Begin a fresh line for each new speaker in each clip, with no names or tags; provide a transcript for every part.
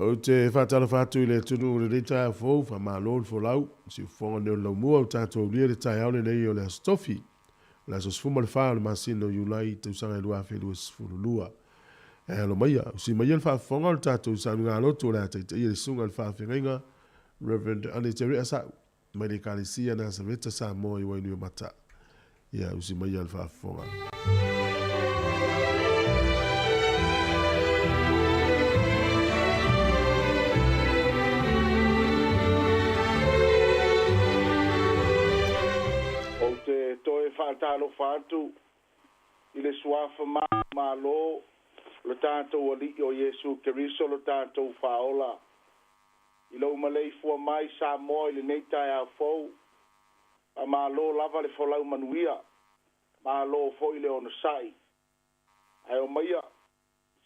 Ou te faatalofa atu i le atunuu i lenei taeao fou, faamalo le folau, siufofoga nei o le laumua o tatou aulia le taeao lenei o le Aso Tofi, o le aso 14 o le masina o Iulai tausaga e 2022. E alo maia, usi maia le faafofoga o le tatou sauniga lotu o le a taitaia le susuga i le faafeagaiga Reverend Ane Terea Sa'u mai le Ekalesia Nasareta Samoa i Wainuiomata. Ia usi maia le faafofoga.
Ou te toe faatalofa atu i le suafa manumalo o lo tatou Alii o Iesu Keriso lo tatou Faaola, i lou maleifua mai Samoa i lenei taeao fou. Faamalo lava le folau manuia, malo foi le onosai. Ae omaia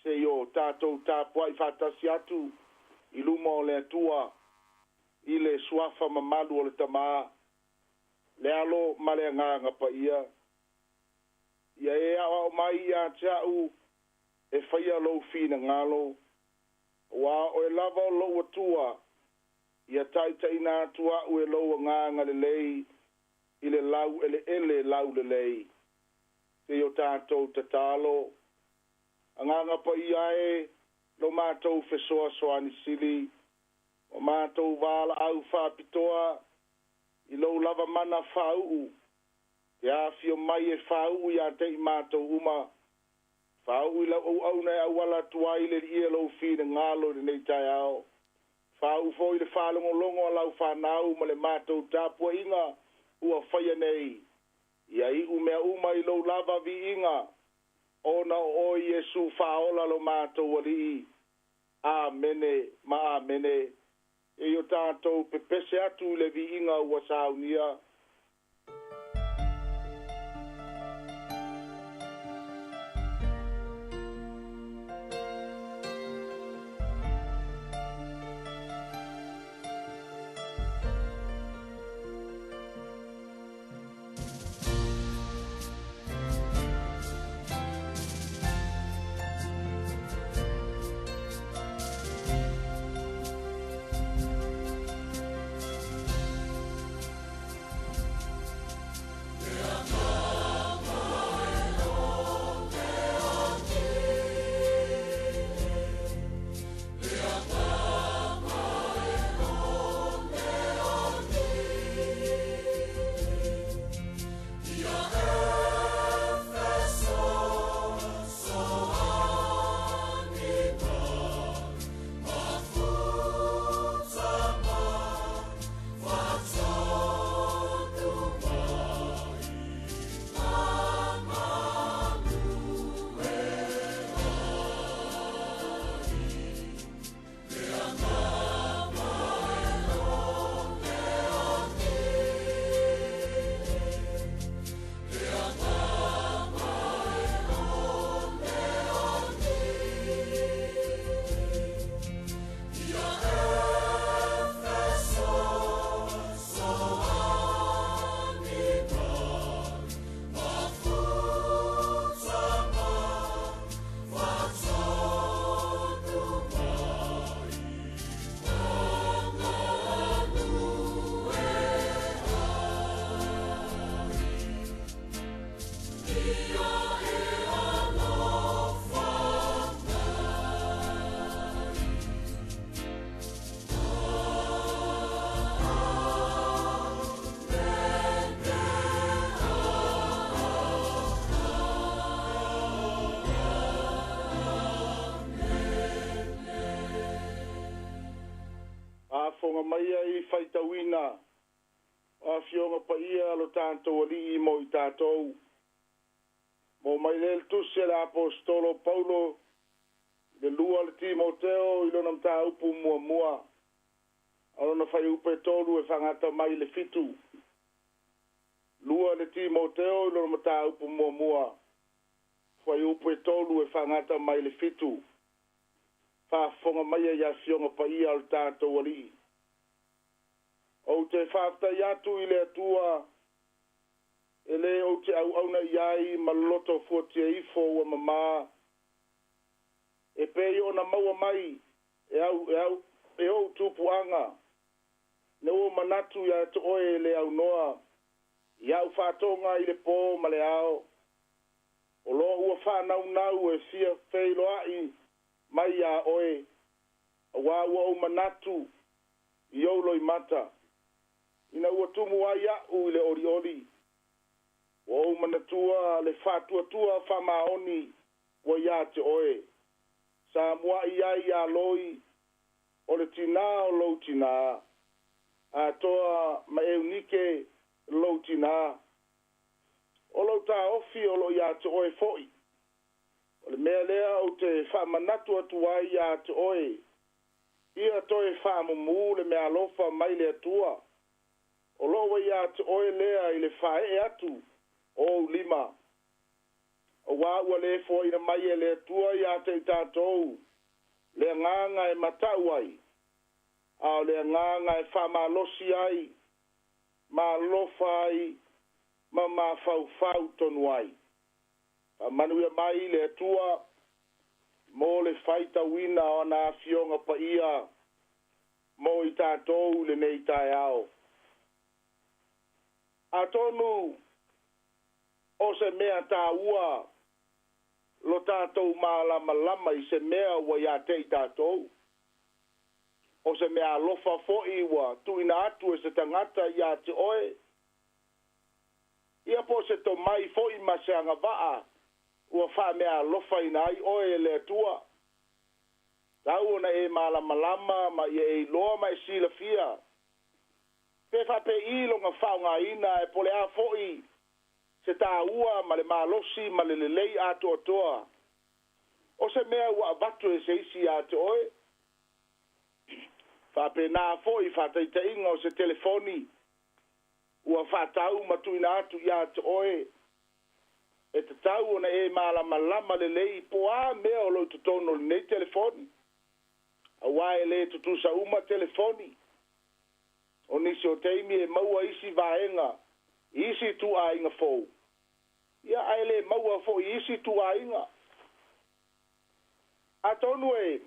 se i o tatou tapuai faatasi atu i luma o le Atua i le suafa mamalu o le Tama, le Alo ma le Agaga Paia. Ia e aoao mai ia te a'u e faia lou finagalo, aua o oe lava o lou Atua, ia taitaiina atu a'u e lou agaga lelei i le laueleele laulelei. Se i o tatou tatalo. Agaga Paia e, lo matou fesoasoani sili, ua matou valaau faapitoa i lou lava mana faauu, te afio mai e faauu ia te i matou uma, faauu i lau auauna e auala atu ai le alii e lou finagalo i lenei taeao, faauu foi le faalogologo a lau fanau ma le matou tapuaiga ua faia nei, ia iu mea uma i lou lava viiga, ona o oe Iesu Faaola lo matou Alii. Amene ma amene. E o tatou pepese atu i le viiga ua saunia. Faafofoga maia i faitauina o Afioga Paia lo tatou Alii mo i tatou. Mo mai le tusi a le Aposetolo Paulo i le lua le Timoteo i lona mataupu muamua, a lona fuaiupu e 3 e faagata mai le 7. Lua le Timoteo i lona mataupu muamua, fuaiupu e 3 e faagata mai le 7. Faafofoga maia i Afioga Paia o le tatou Alii. Ou te faafetai atu i le Atua e lē ou te auauna i ai ma loto fuatia ifo ua mamā, e pei ona maua mai E au e au e ou tupuaga, ina ua ou manatu ia te oe le aunoa i au faatoga i le po ma le ao, o lo ua faanaunau e fia feiloai mai iā oe, auā ua ou manatu i ou loimata, ina ua tumu ai a'u i le olioli. Ua ou manatua le faatuatua faamaoni ua ia te oe, sa mua'i ai iā Loi, o le tinā o lou tinā, atoa ma Eunike lou tinā. O lou taofi o lo o ia te oe fo'i. O le mea lea ou te faamanatu atu ai ia te oe, ia toe faamumū le meaalofa mai le Atua, o lo o ua ia te oe lea i le faaee atu o ou lima. Auā ua le foaina mai e le Atua ia te i tatou le agaga e mata'u ai, a o le agaga e faamalosi ai, ma alofa ai, ma mafaufau tonu ai. Faamanuia mai le Atua mo le faitauina o ana Afioga Paia mo i tatou i lenei taeao. Atonu o se mea taua lo tatou malamalama i se mea ua ia te i tatou. O se mea alofa foi ua tuuina atu e se tagata ia te oe, ia po o se tomai foi ma se agavaa ua faameaalofaina ai oe e le Atua. Tau ona e malamalama ma ia e iloa ma e silafia pe faapei lona faaaogaina ae po o le a foi se taua ma le malosi ma le lelei atoatoa o se mea ua avatu e se isi ia te oe. Faapena foi faataitaiga o se telefoni ua faatau ma tuuina atu ia te oe, e tatau ona e malamalama lelei po o a mea o lo o i totonu o lenei telefoni, auā e le tutusa uma telefoni. O nisi o taimi e maua isi vaega i isi ituaiga fou, ia ae le maua foi i isi ituaiga. Atonu e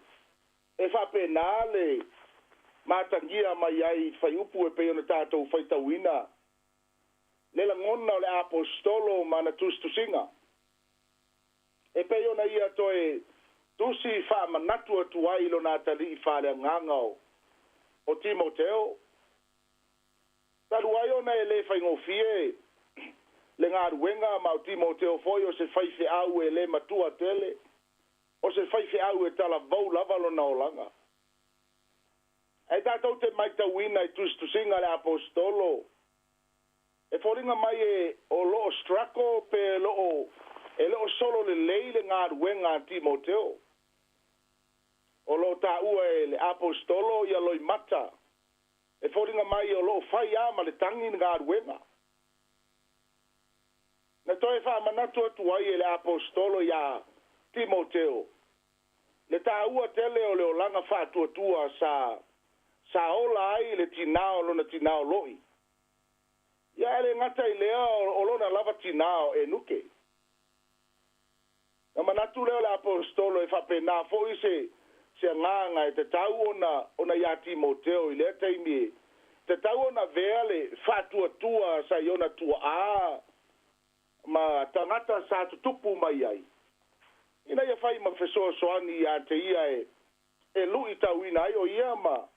e faapena le matagia mai ai i fuaiupu e pei ona tatou faitauina le lagona o le Aposetolo ma ana tusitusiga, e pei ona ia toe tusi faamanatu atu ai i lona atalii faaleagaga o Timoteo. Talu ai ona e le faigofie le galuega ma o Timoteo foi o se faifeau e le matua tele, o se faifeau e talavou lava lona olaga. Ae tatou te matauina i tusitusiga a le Aposetolo, e foliga mai e o lo o struggle pe lo o e le o solo lelei le galuega a Timoteo. O lo o taua e le Aposetolo ia loimata, e foliga mai o lo o fai lava ma le tagi le galuega. Na toe faamanatu atu ai e le Aposetolo iā Timoteo le taua tele o le olaga faatuatua sa sa ola ai le tinā o lona tinā o Loi. Ia, e le gata i lea, o lona lava tinā o Enuke. Na manatu lea o le Aposetolo e faapena foi se se agaga e tatau ona ona iā Timoteo i lea taimi e tatau ona avea le faatuatua sa i ona tuaa ma tagata sa tutupu mai ai, ina ia fai ma fesoasoani ia te ia e e luitauina ai o ia ma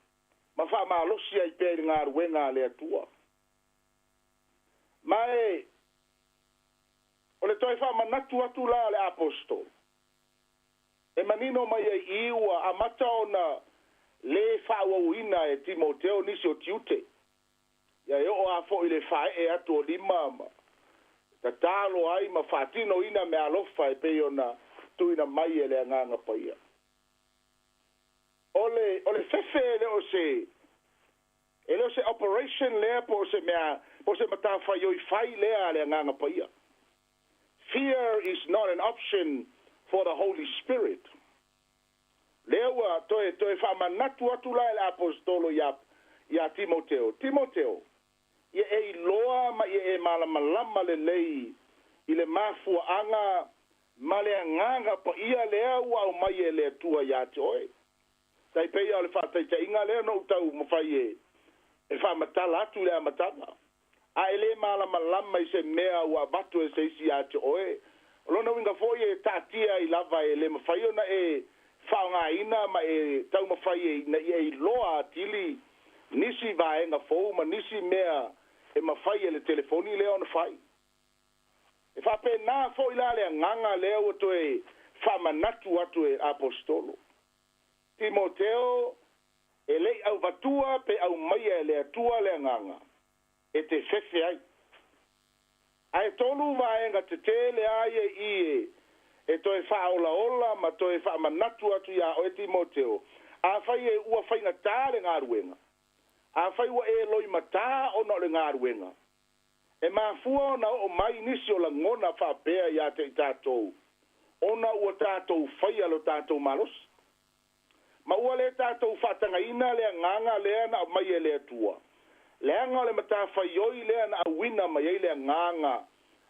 ma faamalosi ai pea i le galuega a le Atua. Ma e o le toe faamanatu atu la a le Aposetolo, e manino mai ai i ua amata ona lē faaauauina e Timoteo nisi o tiute, ia e oo lava foi i le faaee atu o lima ma tatalo ai ma faatinoina meaalofa e pei ona tuuina mai e le Agaga Paia. O le, o le fefe e le o se, e le o se operation lea po o se mea, po o se matafaioi fai lea a le Agaga Paia. Fear is not an option for the Holy Spirit. Lea ua toe, toe faamanatu atu la e le Aposetolo iā, iā Timoteo, Timoteo, ia e iloa ma ia e malamalama lelei i le mafuaaga ma le Agaga Paia lea ua aumai e le Atua iā te oe. Tai pei o le faataitaiga lea na ou taumafai e faamatala atu i le amataga. A e lē malamalama i se mea ua avatu e se isi iā te oe, o lona uiga foi e taatia ai lava, e lē mafai ona e faaaogāina ma e taumafai e ina ia iloa atili nisi vaega fou ma nisi mea e mafai e le telefoni lea ona fai. E faapena foʻi la le agaga lea ua toe faamanatu atu e aposetolo Timoteo, e leʻi auvatua pe aumaia e le Atua le agaga e te fefe ai. Ae tolu vaega tetele a ia i e toe faaolaola ma toe faamanatu atu iā oe Timoteo. Afai e ua faigatā le galuega, afai ua e loimatā ona o le galuega, e mafua ona oo mai nisi o lagona faapea iā te i tatou, ona ua tatou faia lo tatou malosi ma ua lē tatou faatagaina le agaga lea na aumai e le Atua, leaga o le matafaioi lea na auina mai ai le agaga,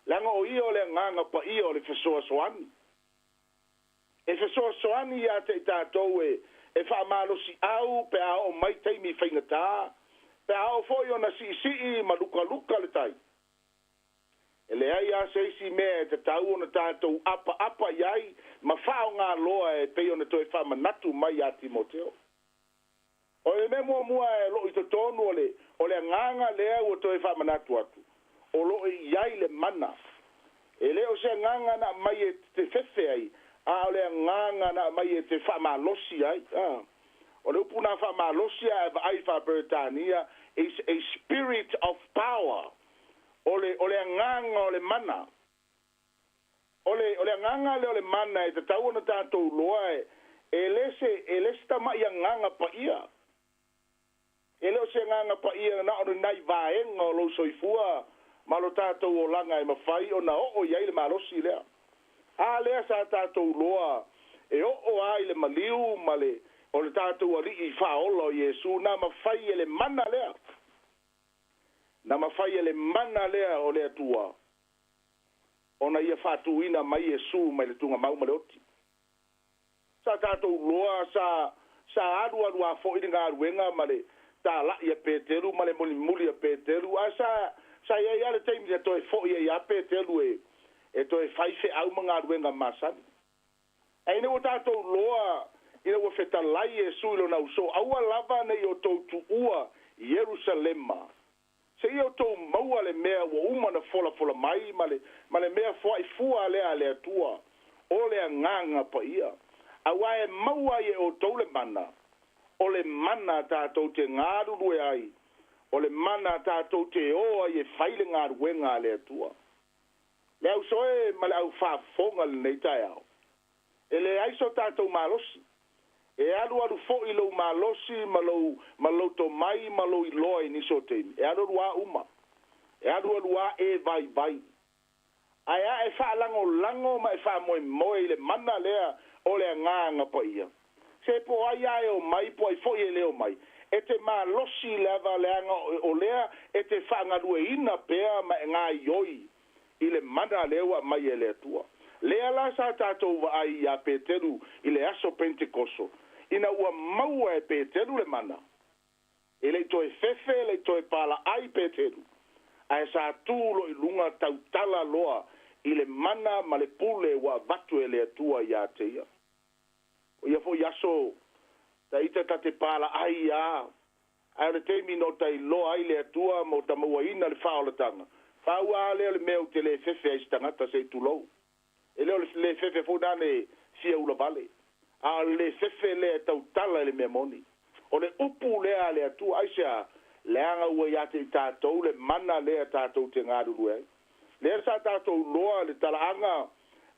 leaga o ia o le agaga paia o le fesoasoani, e fesoasoani iā te i tatou e faamalosiau pe a oo mai taimi faigatā, pe a oo foi ona siisii ma lukaluka le tai. E leai a se isi mea e tatau ona tatou apaapa i ai ma faaaogā loa e pei ona toe faamanatu mai iā Timoteo. O le mea muamua e loo i totonu o le agaga lea ua toe faamanatu atu, o loo i ai le mana. E lē o se agaga na aumai e te fefe ai, a o le agaga na aumai e te faamalosi ai. O le upu na faamalosi a e vaai faaperetania is a spirit of power. O le agaga o le mana. O le agaga lea o le mana e tatau ona tatou loa e lē se tamaʻi agaga paia. E lē o se agaga paia na o lenai vaega o lou soifua ma lo tatou olaga e mafai ona oo i ai le malosi lea. A lea sa tatou loa e oo ai le maliu ma le o le tatou alii faaola o Iesu, na mafai e le mana lea, na mafai e le mana lea o le Atua ona ia faatuina mai Iesu mai le tugamau ma le oti. Sa tatou loa sa alu alu a foʻi le galuega ma le talaʻi a Petelu ma le mulimuli a Petelu, a sa iai a le taimi e toe foʻi ai a Petelu e toe fai feau ma galuega masani. Ae ina ua tatou loa ina ua fetalai Iesu i lona usō, aua lava nei o tou tuua Ierusalema seia o tou maua le mea ua uma na folafola mai ma le mea foaʻi lea a le Atua o le agaga paia, auā e maua ai e outou le mana. O le mana tatou te galulue ai, o le mana tatou te o ai e fai le galuega a le Atua. Le ausoe ma le aufaafofoga lenei taeao, e leai so tatou malosi. E alualu foʻi lou malosi ma lou tomai ma lou iloa i nisi o taimi. E alualu a uma, e alualu a e vaivai. Ae a e faalagolago ma e faamoemoe i le mana lea o le agaga paia, se po ai a e o mai po ai foʻi e lē o mai, e te malosi lava, leaga o lea e te faagalueina pea ma e gaioi i le mana lea ua mai e le Atua. Lea la sa tatou vaai iā Petelu i le aso Pentekoso, ina ua maua e Petelu le mana, e leʻi toe fefe, leʻi toe palaai Petelu, ae sa tū lo i luga tautala loa i le mana ma le pule ua avatu e le Atua iā te ia. O ia foʻi aso taita ta te palaai a, ae o le taimi no tailoa ai le Atua ma o tamauaina le faaolataga faaua a lea o le mea ou te lē fefe ai se tagata se i tulou. E lē o le lē fefe foi nane fia ulavale, a o le lē fefe lea e tautala i le mea moni o le upu lea a le Atua. Aisea? Leaga ua iā te i tatou le mana lea tatou te galulue ai. Lea sa tatou loa le talaaga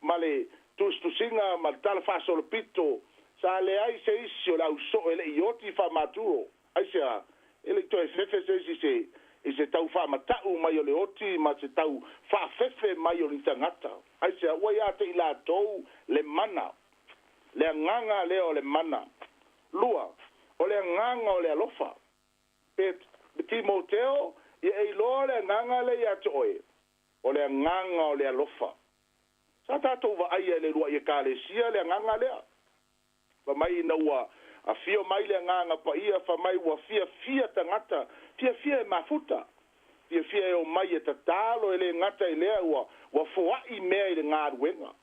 ma le tusitusiga ma le tala faasolopito, sa leai se isi o le ausoo e leʻi oti faamaturo. Aisea? E leʻi toe fefe se isi se i se tau faamataʻu mai o le oti ma se tau faafefe mai o le tagata. Aisea? Ua iā te i latou le mana, le agaga lea o le mana. Lua, o le agaga o le alofa. Pe Timoteo, ia e iloa le agaga le iā te oe, o le agaga o le alofa. Sa tatou vaaia i le luaʻi ekalesia le agaga lea fa mai ina ua Afio mai le Agaga Paia fai mai ua fiafia tagata, fiafia e mafuta, fiafia e omai e tatalo, e le gata i lea ua foai mea i le galuega.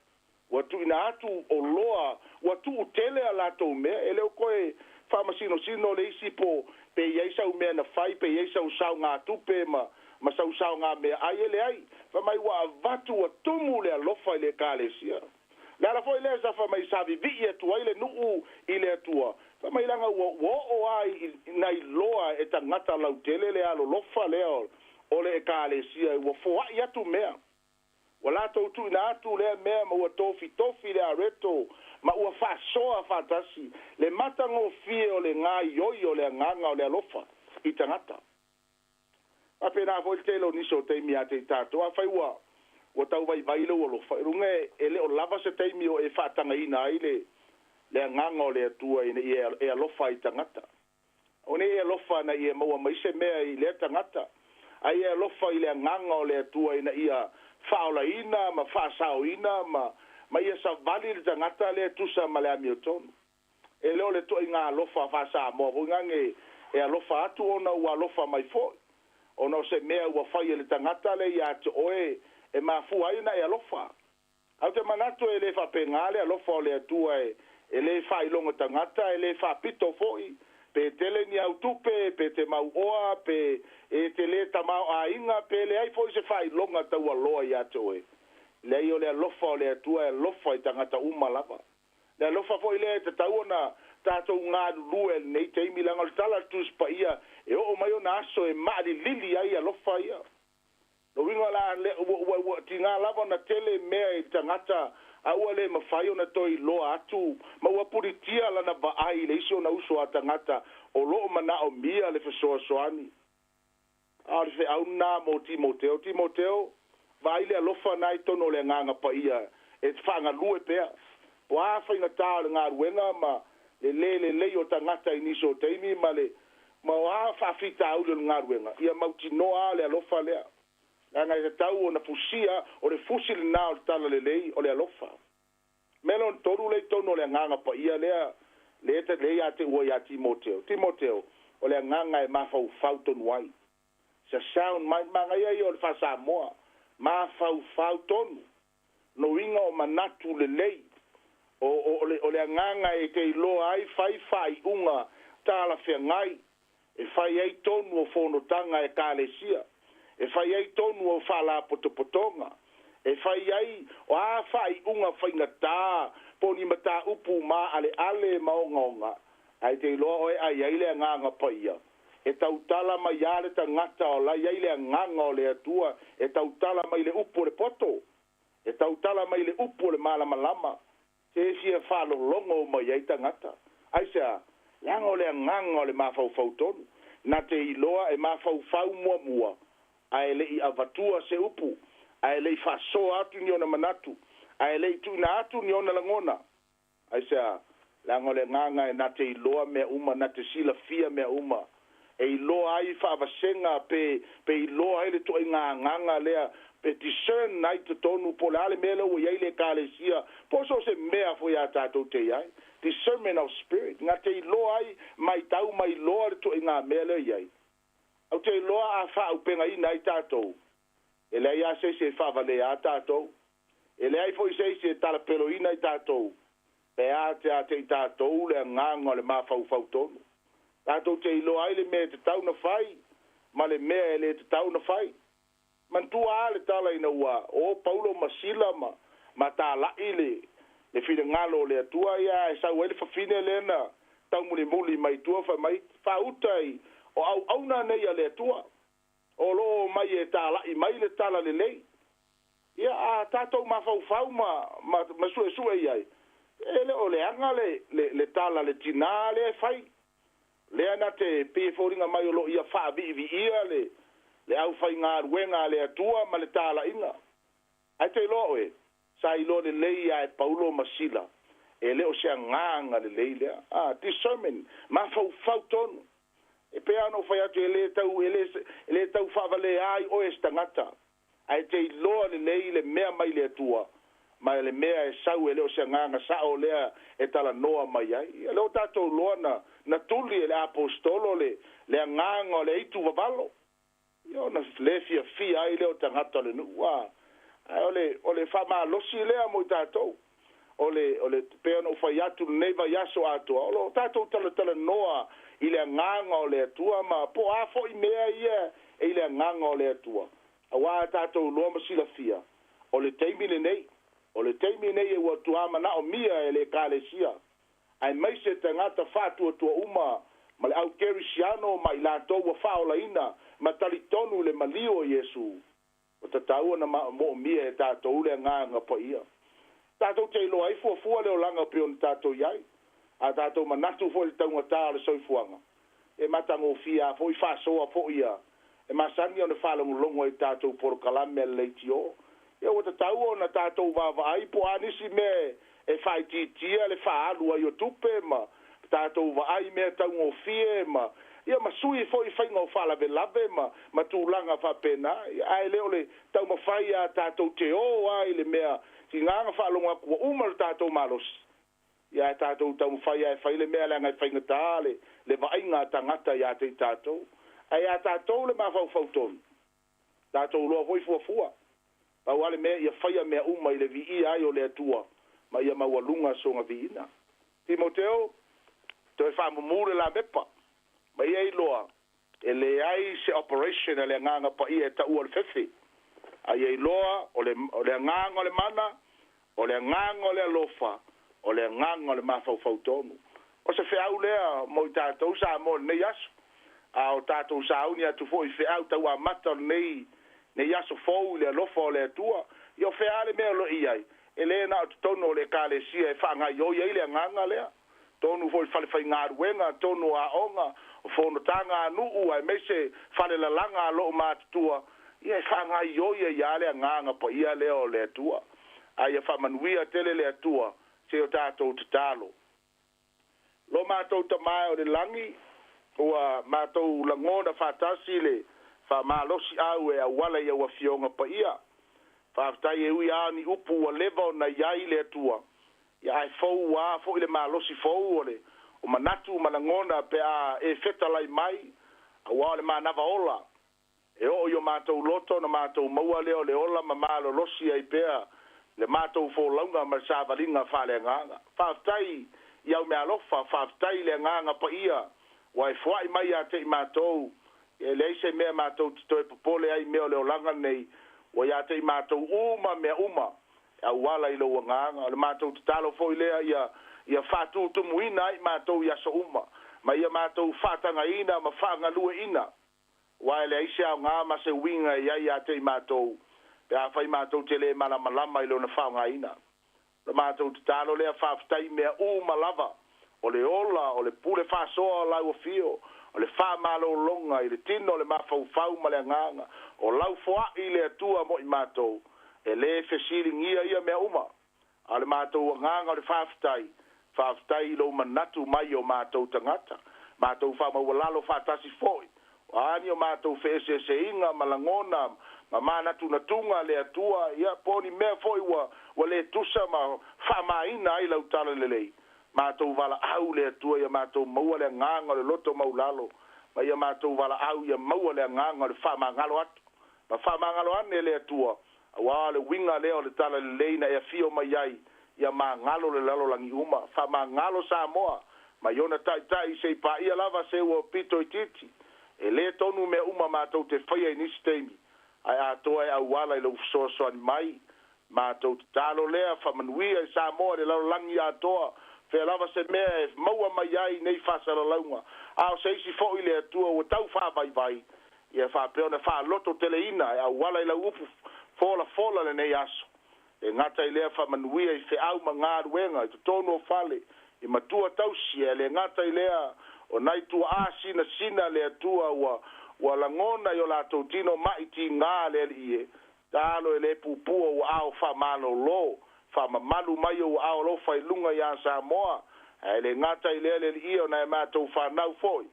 Ua tuuina atu oloa, ua tuutele a latou mea, e le o toe faamasinosino le isi po pe i ai sau mea na fai, pe i ai sau saogatupe ma sau saogameaai, e leai. Fai mai ua avatu ua tumu le alofa i le Ekalesia. Le ala foi lea sa fai mai sa vivii atu ai le nuu i le Atua, fai mai leaga ua oo lava ina iloa e tagata lautele le alolofa lea o le Ekalesia, ua foai atu mea. Ua latou tuuina atu lea mea ma ua tofitofi le areto ma ua faasoa faatasi le matagofie o le gaioi o le agaga o le alofa i tagata. Faapena foi le tele o nisi o taimi ia te i tatou, afai ua tau vaivai lou alofa, i luga e le o lava se taimi o e faatagaina ai le agaga o le Atua ina ia e alofa i tagata. O nei e alofa na ia maua mai se mea i lea tagata, ai e alofa i le agaga o le Atua ina ia faaolaina ma faasaoina ma ia savali le tagata lea tusa ma le amiotonu. E le o le toaiga alofa faa-Samoa foi gage e alofa atu ona ua alofa mai foi, ona o se mea ua fai e le tagata lea ia te oe e mafua ai na e alofa. Ae ou te manatu e le faapena le alofa o le Atua e le faailoga tagata, e le faapito foi, pe tele ni au tupe, pe te mauoa, pe e te le tamaoaiga, pe leai foi se faailoga taualoa ia te oe. Leai, o le alofa o le Atua e alofa i tagata uma lava. Le alofa foi lea e tatau ona tatou galulue i lenei taimi, leaga o le tala a le Tusi Paia e oo mai ona aso e maalilili ai alofa ia. Lona uiga la, ua tiga lava ona tele mea i le tagata a ua le mafai ona toe iloa atu, ma ua pulitia lana vaai i le isi ona uso a tagata o loo manaomia le fesoasoani. A o le feau lena mo Timoteo. Timoteo, vaai le alofa na i totonu o le Agaga Paia e faagalue pea. Po a faigata o le galuega ma le le lelei o tagata i nisi o taimi ma le ma o a faafitauli o le galuega, ia mautinoa le alofa lea. Leaga e tatau ona fusia, o le fusi lena o le talalelei o le alofa. Mea lona tolu lea i totonu o le Agaga Paia lea, lea ia te ua ia Timoteo. Timoteo, o le agaga e mafaufau tonu ai. It's a sound mind, magaia ia o le faa-Samoa, mafaufau tonu. No uiga o manatu lelei, o le agaga e te iloa ai fai faaiuga talafeagai, e fai ai tonu o fonotaga Ekalesia, e fai ai tonu o faalapotopotoga, e fai ai o a faaiuga faigata, po o ni mataupu maaleale ma ogaoga, ae te iloa oe ai ai le Agaga Paia. E tautala mai a le tagata o la i ai le agaga o le Atua, e tautala mai le upu o le poto, e tautala mai le upu o le malamalama, se fia faalologo mai ai tagata. Aisea? Leaga o le agaga o le mafaufau tonu. Na te iloa e mafaufau muamua, ae le i avatua se upu, ae le i faasoa atu ni ona manatu, ae le i tuuina atu ni ona lagona. Aisea? Leaga o le agaga e na te iloa mea uma, na te silafia mea uma. E iloa ai faavasega pe iloa ai le toaiga agaga lea, pe discern ai totonu po o le a le mea lea ua i ai le Ekalesia, po o so o se mea foi a tatou te i ai. Discernment of spirit, na te iloa ai matau ma iloa le toaiga mea lea i ai. Ou te iloa a faaupegaina ai tatou, e leai lava se isi e faavalea tatou, e leai foi se isi e talapeloina ai tatou, pe a te a te i tatou le agaga o le mafaufau tonu. Tatou te iloa ai le mea e tatau na fai ma le mea e le tatau na fai. Manatua lava le tala ina ua o Paulo ma Sila ma talai le finagalo o le Atua, ia e sau ai le fafine lea na taumulimuli mai tua fai mai, faauta i o auauna nei a le Atua, o loo mai e talai mai le tala lelei. Ia a tatou mafaufau ma suesue i ai, e le o leaga le tala le tinā lea e fai. Lea na te pei e foliga mai o loo ia faaviiviia le aufaigaluega a le Atua ma le talaiga. Ae te iloa oe, sa iloa lelei ia e Paulo ma Sila, e le o se agaga lelei lea. Discernment, mafaufau tonu. E pei ona ou fai atu, e le tau faavalea ai oe se tagata, ae te iloa lelei le mea mai le Atua. Ma le mea e sau e le o se agaga sa'o lea e talanoa mai ai. Ia lea ua tatou iloa na, na tuli e le Aposetolo le, le agaga o le aitu vavalo. Ia ona le fiafia ai lea o tagata o le nuu, a. Ae o le, o le faamalosi lea mo i tatou. O le, o le, pei ona ou fai atu lenei vaiaso atoa, o lo o tatou talatalanoa i le agaga o le Atua ma po o a foi mea ia e i le agaga o le Atua. Auā tatou iloa ma silafia, o le taimi lenei, o le taimi lenei ua tuā manaomia e le Ekalesia, aemaise tagata faatuatua uma ma le au kerisiano ma i latou ua faaolaina ma talitonu i le maliu o Iesu, ua tatau ona moomia e tatou le agaga paia. Tatou te iloa ai fuafua le olaga pei ona tatou i ai. A tatou manatu foi i le taugata o le soifuaga, e matagofie lava foi faasoa foi ia e masani ona faalogologo ai i tatou polokalame a le leitio. Ia ua tatau ona tatou vaavaai po o a nisi mea e faaitiitia le faaalu ai o tupe ma tatou vaai mea taugofie ma ia ma sui foi faiga o faalavelave ma, ma tulaga faapena. Ae le o le taumafai a tatou te o lava i le mea tiga na faalogo atu ua uma le tatou malosi. Ia ae tatou taumafai lava e fai le mea leaga e faigata le, le vaaiga a tagata ia te i tatou. Ae ia tatou le mafaufau tonu, tatou iloa foi fuafua. Pau lava le mea ia faia mea uma i le viia ai o le Atua ma ia maualuga sona viiga. Timoteo, toe faamumu le lamepa, ma ia iloa e leai se operation a le Agaga Paia e taua o le fefe. A ia iloa o le, o le agaga o le mana, o le agaga o le alofa, o le agaga o le mafaufau tonu. O se feau lea mo i tatou Samoa i lenei aso. A o tatou sauni atu foi i feau tauamata o lenei, nei aso fou i le alofa o le Atua. Ia o fea lava le mea o lo o i ai, e le na o totonu o le Ekalesia e faagaoioi ai le agaga lea. Tonu foi i le falefaigaluega, tonu o aoga, o fonotaga a nuu, aemaise falelalaga a loomatutua, ia e faagaoioi ai lava le agaga paia lea o le Atua. A ia faamanuia tele le Atua se o tatou tatalo. Lo matou Tama e o le lagi, ua matou lagona faatasi le faamalosiau e auala i au Afioga Paia. Faafetai e ui lava ni upu ua leva ona i ai le Atua, ia ae fou lava foi le malosi fou o le o manatu ma lagona pe a e fetalai mai, auā o le manava ola. E oo i o matou loto ona matou maua lea o le ola ma malolosi ai pea le matou folauga ma le savaliga faaleagaga. Faafetai i au meaalofa, faafetai i le Agaga Paia ua e foai mai ia te i matou. E leai se mea matou te toe popole ai i mea o le olaga lenei, ua ia te i matou uma mea uma e auala i lou Agaga. O le matou tatalo foi lea ia, ia faatutumuina ai matou i aso uma, ma ia matou faatagaina ma faagalueina. Aua e leai se aoga ma se uiga e i ai ia te i matou, pe afai matou te le malamalama i lona faaaogaina. O le matou tatalo lea, faafetai i mea uma lava, o le ola, o le pule faasoa o lau afio, o le faamalologa i le tino, le mafaufau ma le agaga, o lau foai i le Atua mo i matou, e le fesiligia ia mea uma. A o le matou agaga o le faafetai, faafetai i lou manatu mai i o matou tagata, matou faamaualalo faatasi foi, o a ni o matou feeseeseaiga ma lagona ma manatunatuga a le Atua, ia, po o ni mea foi ua, ua le tusa ma faamaina ai lau talalelei, matou valaau le Atua ia matou maua le agaga o le loto maulalo, ma ia matou valaau ia maua le agaga o le faamagalo atu. Ma faamagalo ane le Atua, auā o le uiga lea o le talalelei na e afio mai ai, ia magalo le lalolagi uma. Faamagalo Samoa, mai ona taitai se i paia lava se ua pito itiiti. E le tonu mea uma matou te faia i nisi taimi, ae atoa e auala i lou fesoasoani mai. Matou tatalo lea, faamanuia i Samoa i le lalolagi atoa, fea lava se mea e maua mai ai nei faasalalauga, a o se isi foi le Atua ua tau faavaivai, ia faapea ona faalototeleina e auala i lau upu folafola lenei aso. E gata i lea faamanuia i feau ma galuega i totonu o fale, i matua tausi, ae le gata i lea o nai tuaa sinasina le Atua ua, ua lagona i o latou tino ma'i tigā le Alii e, talo e le puupuu ou aao faamalolo, faamamalu mai ou aao alofa i luga iā Samoa, ae le gata i lea le Alii e o nai a matou fanau foi,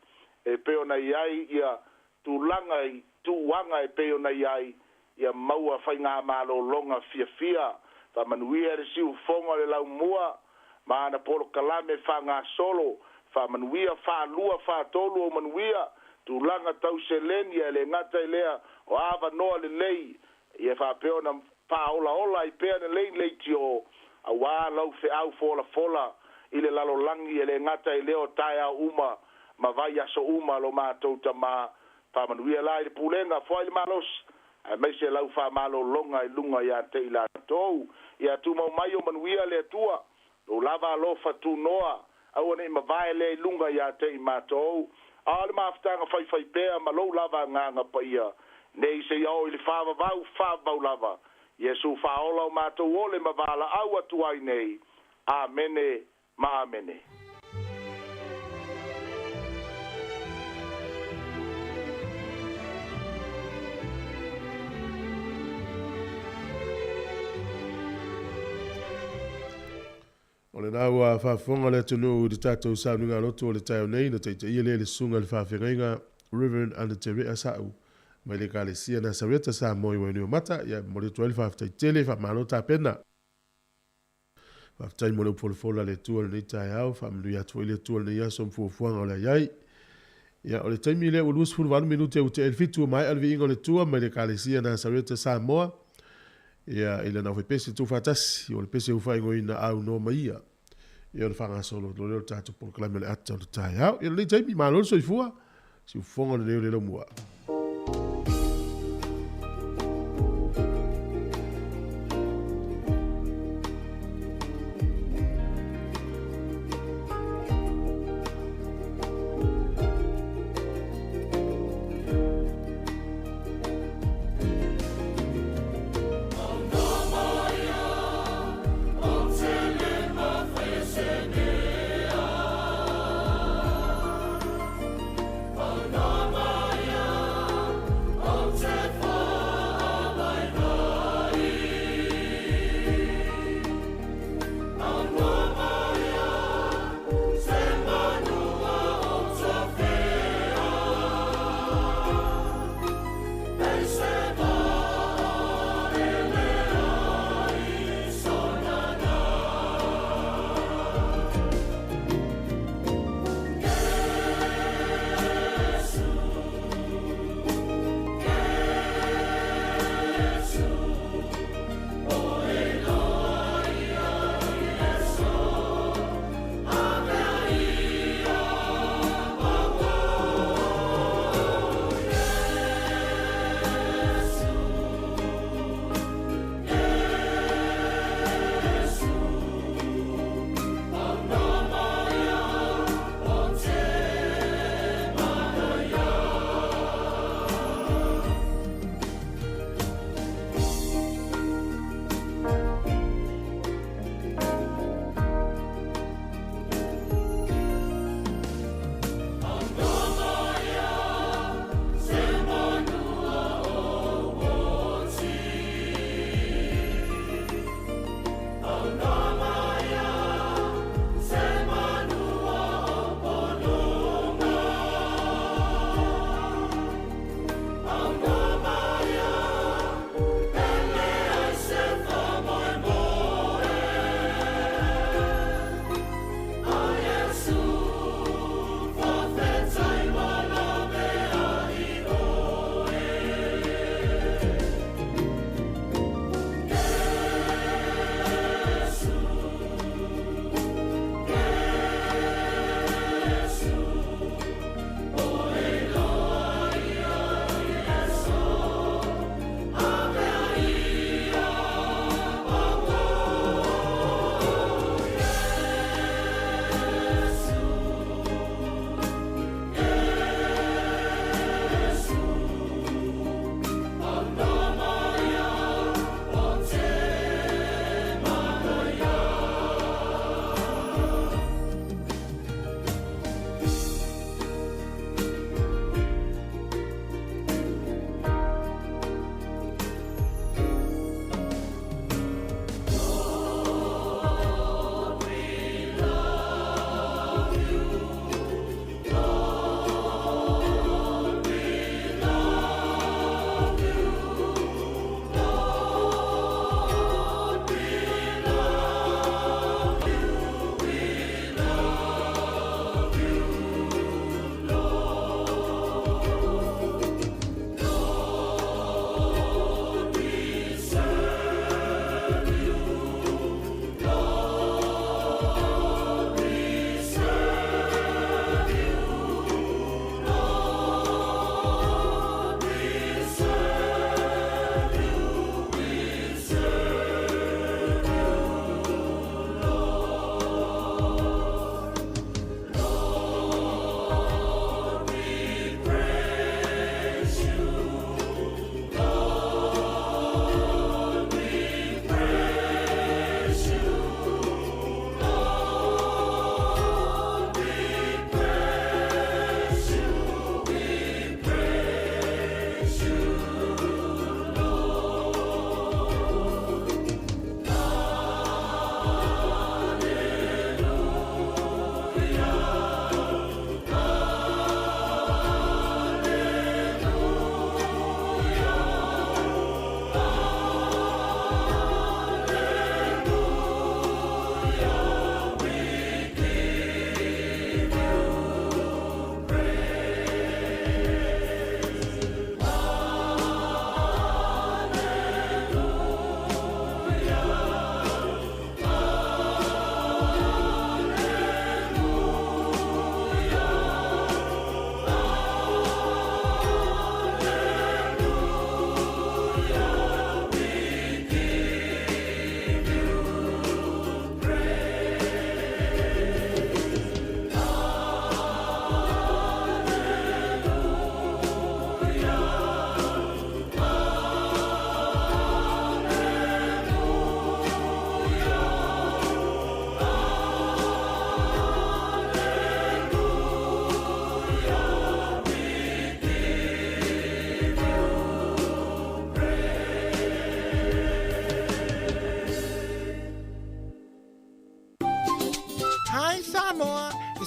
e pei ona i ai ia tulaga i tuuaga e pei ona i ai, ia maua faigamalologa fiafia, Faamanuia le siufofoga o le laumua ma ana polokalame faagasolo. Faamanuia faalua faatolu o manuia tulaga tau seleni ae le gata i lea o avanoa lelei ia faapea ona faaolaola ai pea lelei leitio auā lau feau folafola i le lalolagi e le gata i lea o taeao uma ma vaiaso uma lo matou Tamā. Faamanuia la i le pulega foai le malosi aemaise lau faamalologa i luga iā te i latou. Ia tumau mai o manuia le Atua lou lava alofa tunoa aua neʻi mavae lea i luga iā te i matou. A o le mafutaga faifaipea ma lou lava agaga paia nei seia oo i le faavavau faavavau lava. Iesu faaola o matou ole ma valaau atu ai nei. Amene ma amene.
O lena ua faafofoga le atunuu i le tatou sauniga lotu o le taeao nei na taitaia lea le susuga i le faafeagaiga Reverend Anaterea Sa'u mai le Ekalesia Nasareta Samoa i Wainuiomata. Ia momoli atu ai le faafetai tele, faamalo tapena. Faafetai mo le upu folafola a le Atua i lenei taeao, faamanuia atu foi le Atua i lenei aso ma fuafuaga o le a i ai. Ia, o le taimi lea ua 28 minute ua tea i le 7 ua maea le viiga o le Atua mai le Ekalesia Nasareta Samoa. Ia, i lana aufaipesu tuufaatasi, o le pese ua faaigoaina aunoa ma ia. Ia, ona faagasolo loa lea o le tatou polokalame o le ata o le taeao. Ia, lenei taimi, malo le soifua, siufofoga lenei o le laumua.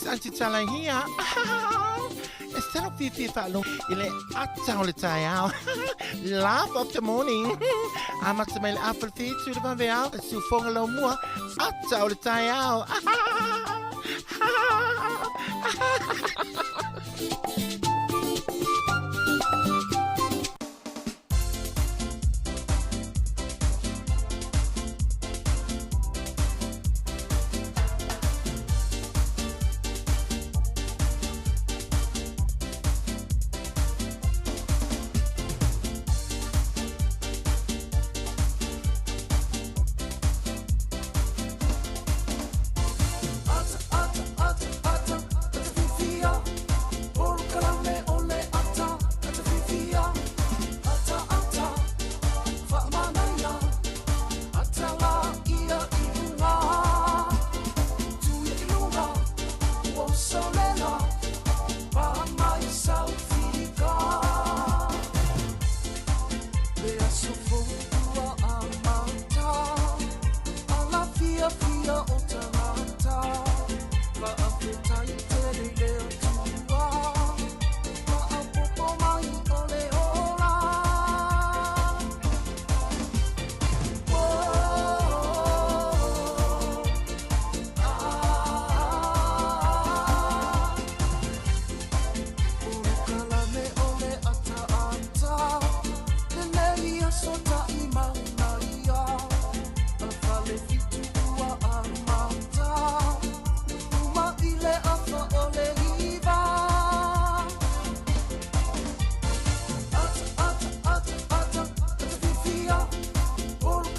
Aunty Tala here. E salo fiafia faalogo i le ata o le taeao. Laugh of the morning. Amata mai le afa le whitu le vaveao, le siufoga laumua, ata o le taeao.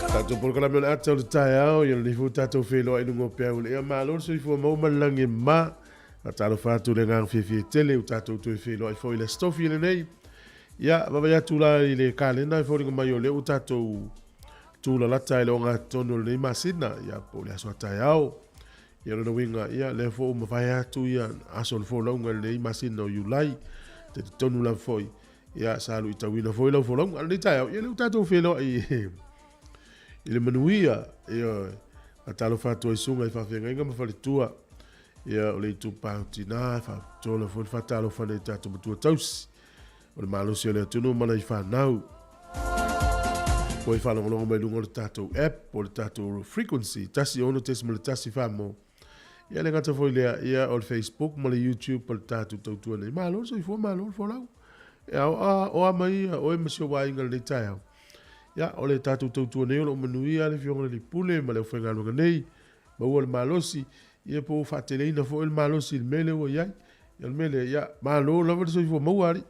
Tatou polokalame o le ata o le taeao, ia lenei foi tatou feiloai i luga o peau le ea malo le soifua maua ma le lagi e mama. Faatalofa atu le agaga fiafia tele ua tatou toe feiloai foi i le Aso Tofi lenei. Ia, vaavaai atu la i le kalena e foliga mai o lea ua tatou tulalata i le ogatotonu o lenei masina, ia po o le aso a taeao. Ia o lona uiga, ia lea foi ua mavae atu ia aso o le folauga i lenei masina o Iulai. Talitonu lava foi, ia sa luitauina foi lau folauga. A o lenei taeao, ia lea ua tatou feiloai i le manuia. Ia, faatalofa atu ai susuga i faafeagaiga ma faletua. Ia, o le itupa o tina, e faapitoa foi le faatalofa nei tatou matua tausi. O le malosi o le atunuu ma nai fanau. Ua i faalogologo mai luga o le tatou app o le tatou frequency 16.1 mo. Ia le gata foi lea, ia o le Facebook ma le YouTube o le tatou tautua nei. Malo le soifua, malo le folau. Ia o a, o a mai ia oe ma si ou aiga lenei taeao. Ia o le tatou tautua nei o lo o manuia le Afioga i le Pule ma le aufaigaluega nei. Maua le malosi, ia po ua faateleina foi le malosi i le mea lea ua i ai. Ia o le mea lea, ia malo lava le soifua maua alii.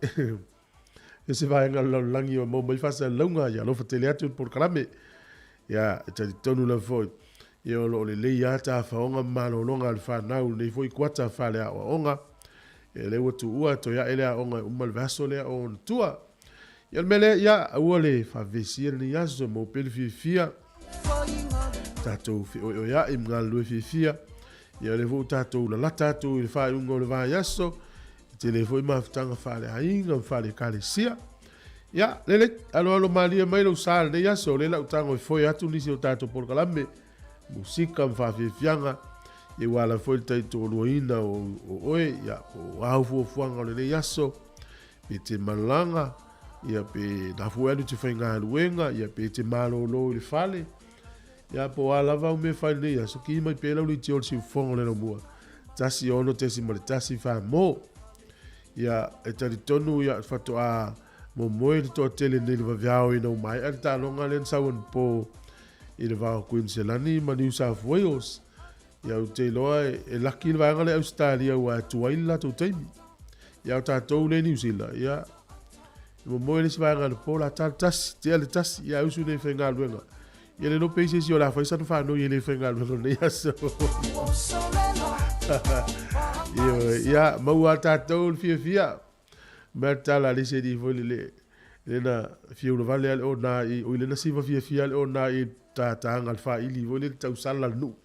E se vaega o le lalolagi o maua mai faasalalauga, ia alofa tele atu le polokalame. Ia, e talitonu lava foi, ia o lo o lelei lava tafaoga ma malologa a le fanau i lenei foi kuata faaleaoaoga. Ia lea ua tuua toe ae le aoga e uma le vaiaso lea o ona tua. Ia o le mea lea, ia aua le faavevesia lenei aso, maua pea le fiafia, tatou feoeoea'i ma galulue fiafia. Ia o lea foi ua tatou lalata atu i le faaiuga o le vaiaso, e tele foi mafutaga faaleaiga ma faale-ekalesia. Ia, lele, aloalo malie mai lou sa lenei aso, o lea la ou tago e foe atu nisi o tatou polokalame, musika ma faafiafiaga, ia ua ala foi le taitoaluaina o, o oe, ia, po o au fuafuaga o lenei aso, pe te malaga, ia pe na fue alu te faigaluega, ia pe te malolo i le fale, Ia, po o a lava au mea e fai lenei aso, kī mai pea lau leitio o le siufofoga o le laumua, 16.1 mo. Ia, e talitonu, ia, faatoa momoe le toatele nei le vaveao ina ua maea le taaloga lea na sau anapo i le va o Queensland ma New South Wales. Ia, ou te iloa e, e laki le vaega lea Ausetalia ua tuai le latou taimi. Ia, o tatou lea New Zealand, ia, e momoe le isi vaega anapo la ta le tasi, tea le tasi, ia, usu nei faigaluega. Ia le iloa pe i se isi o le a fai sana fanoi e le faigaluega o lenei aso. Ioe, ia, maua a tatou le fiafia. Mea le tala a le isi alii foi le, le, le na fia ulavale a le o na i, o i le na siva fiafia a le o na i tātāga le whaili foi le tausala le nuu.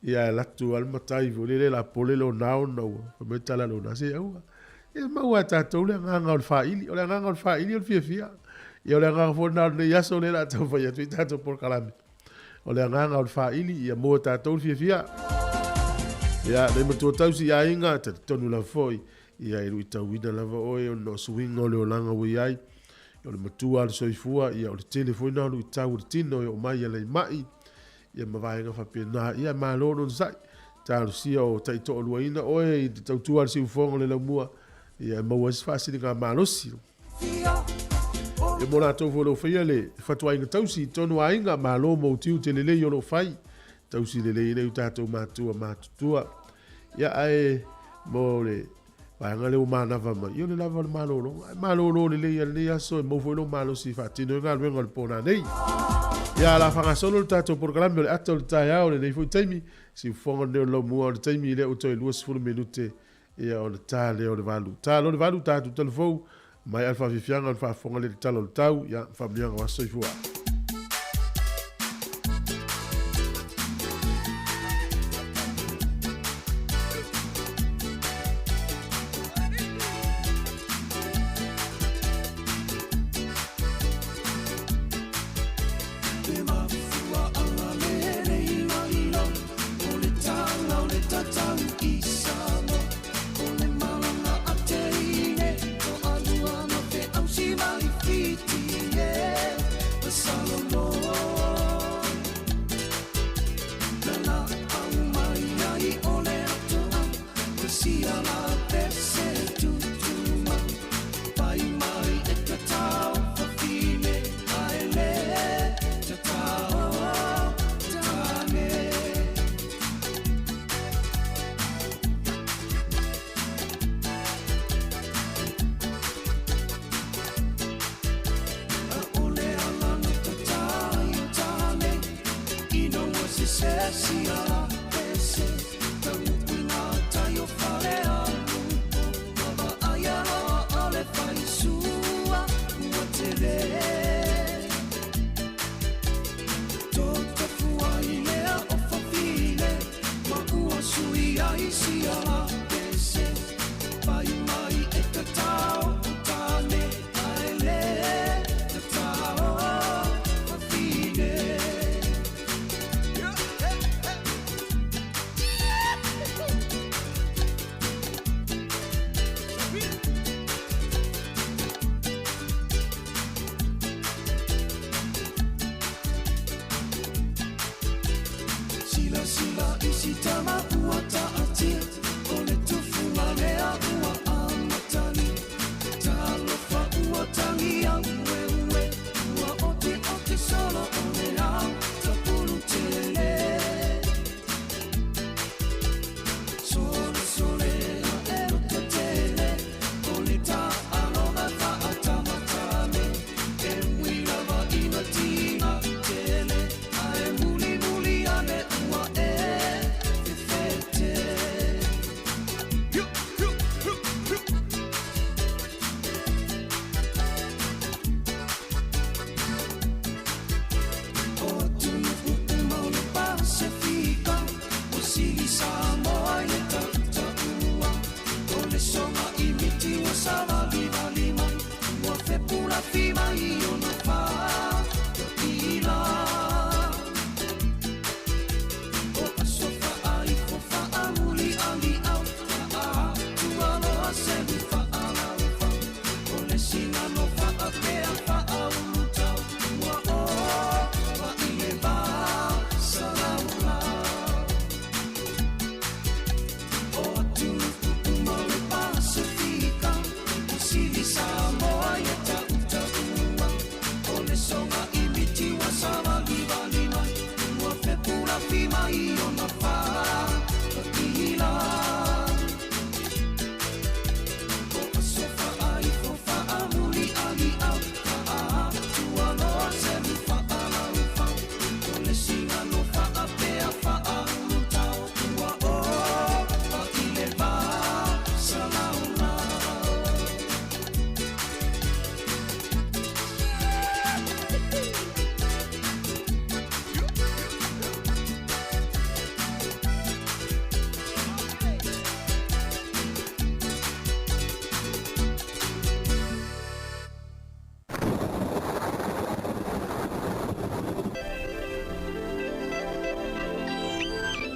Ia e latu a le matai foi le le la pole le o na ona ua, fai mai tala le o na se aua. Ia maua e tatou le agaga o le faaili. O le agaga o le faaili o le fiafia. Ia o le agaga foi lena o lenei aso lea o le a taumafai atu ai tatou polokalame. O le agaga o le faaili, ia maua e tatou le fiafia. Ia, nei matua tausi i aiga, talitonu lava foi, ia e luitauina lava oe ona o suiga o le olaga ua i ai. O le matua o le soifua, ia o le tele foi na o luitau o le tino e oo mai ia leimai, ia ma vaega faapena. Ia malo le onosai, talosia o taitoaluaina oe i te tautua a le siufofoga o le laumua, ia e maua ai se faasiligamalosi. Ia mo latou foi o lo o faia le fatuaiga tausi i totonu o aiga, malo mo tiute lelei o lo o fai, tausi lelei ai nai o tatou matua matutua. Ia ae mo le vaega lea ua manava mai, ia o le lava o le malologa. Ae malolo lelei lava i lenei aso e maua foi lou malosi e faatino ai galuega o le po nanei. Ia, o le a faagasolo le tatou polokalame o le ata o le taeao i lenei foi taimi. Siufofoga lenei o le laumua o le taimi lea ua toe 20 minute ia ona ta lea o le valu. Ta loa le valu, tatou talafou, maea le faafiafiaga ona faafofoga lea i le tala o le tau, ia, faamanuiaga o aso. Soifua.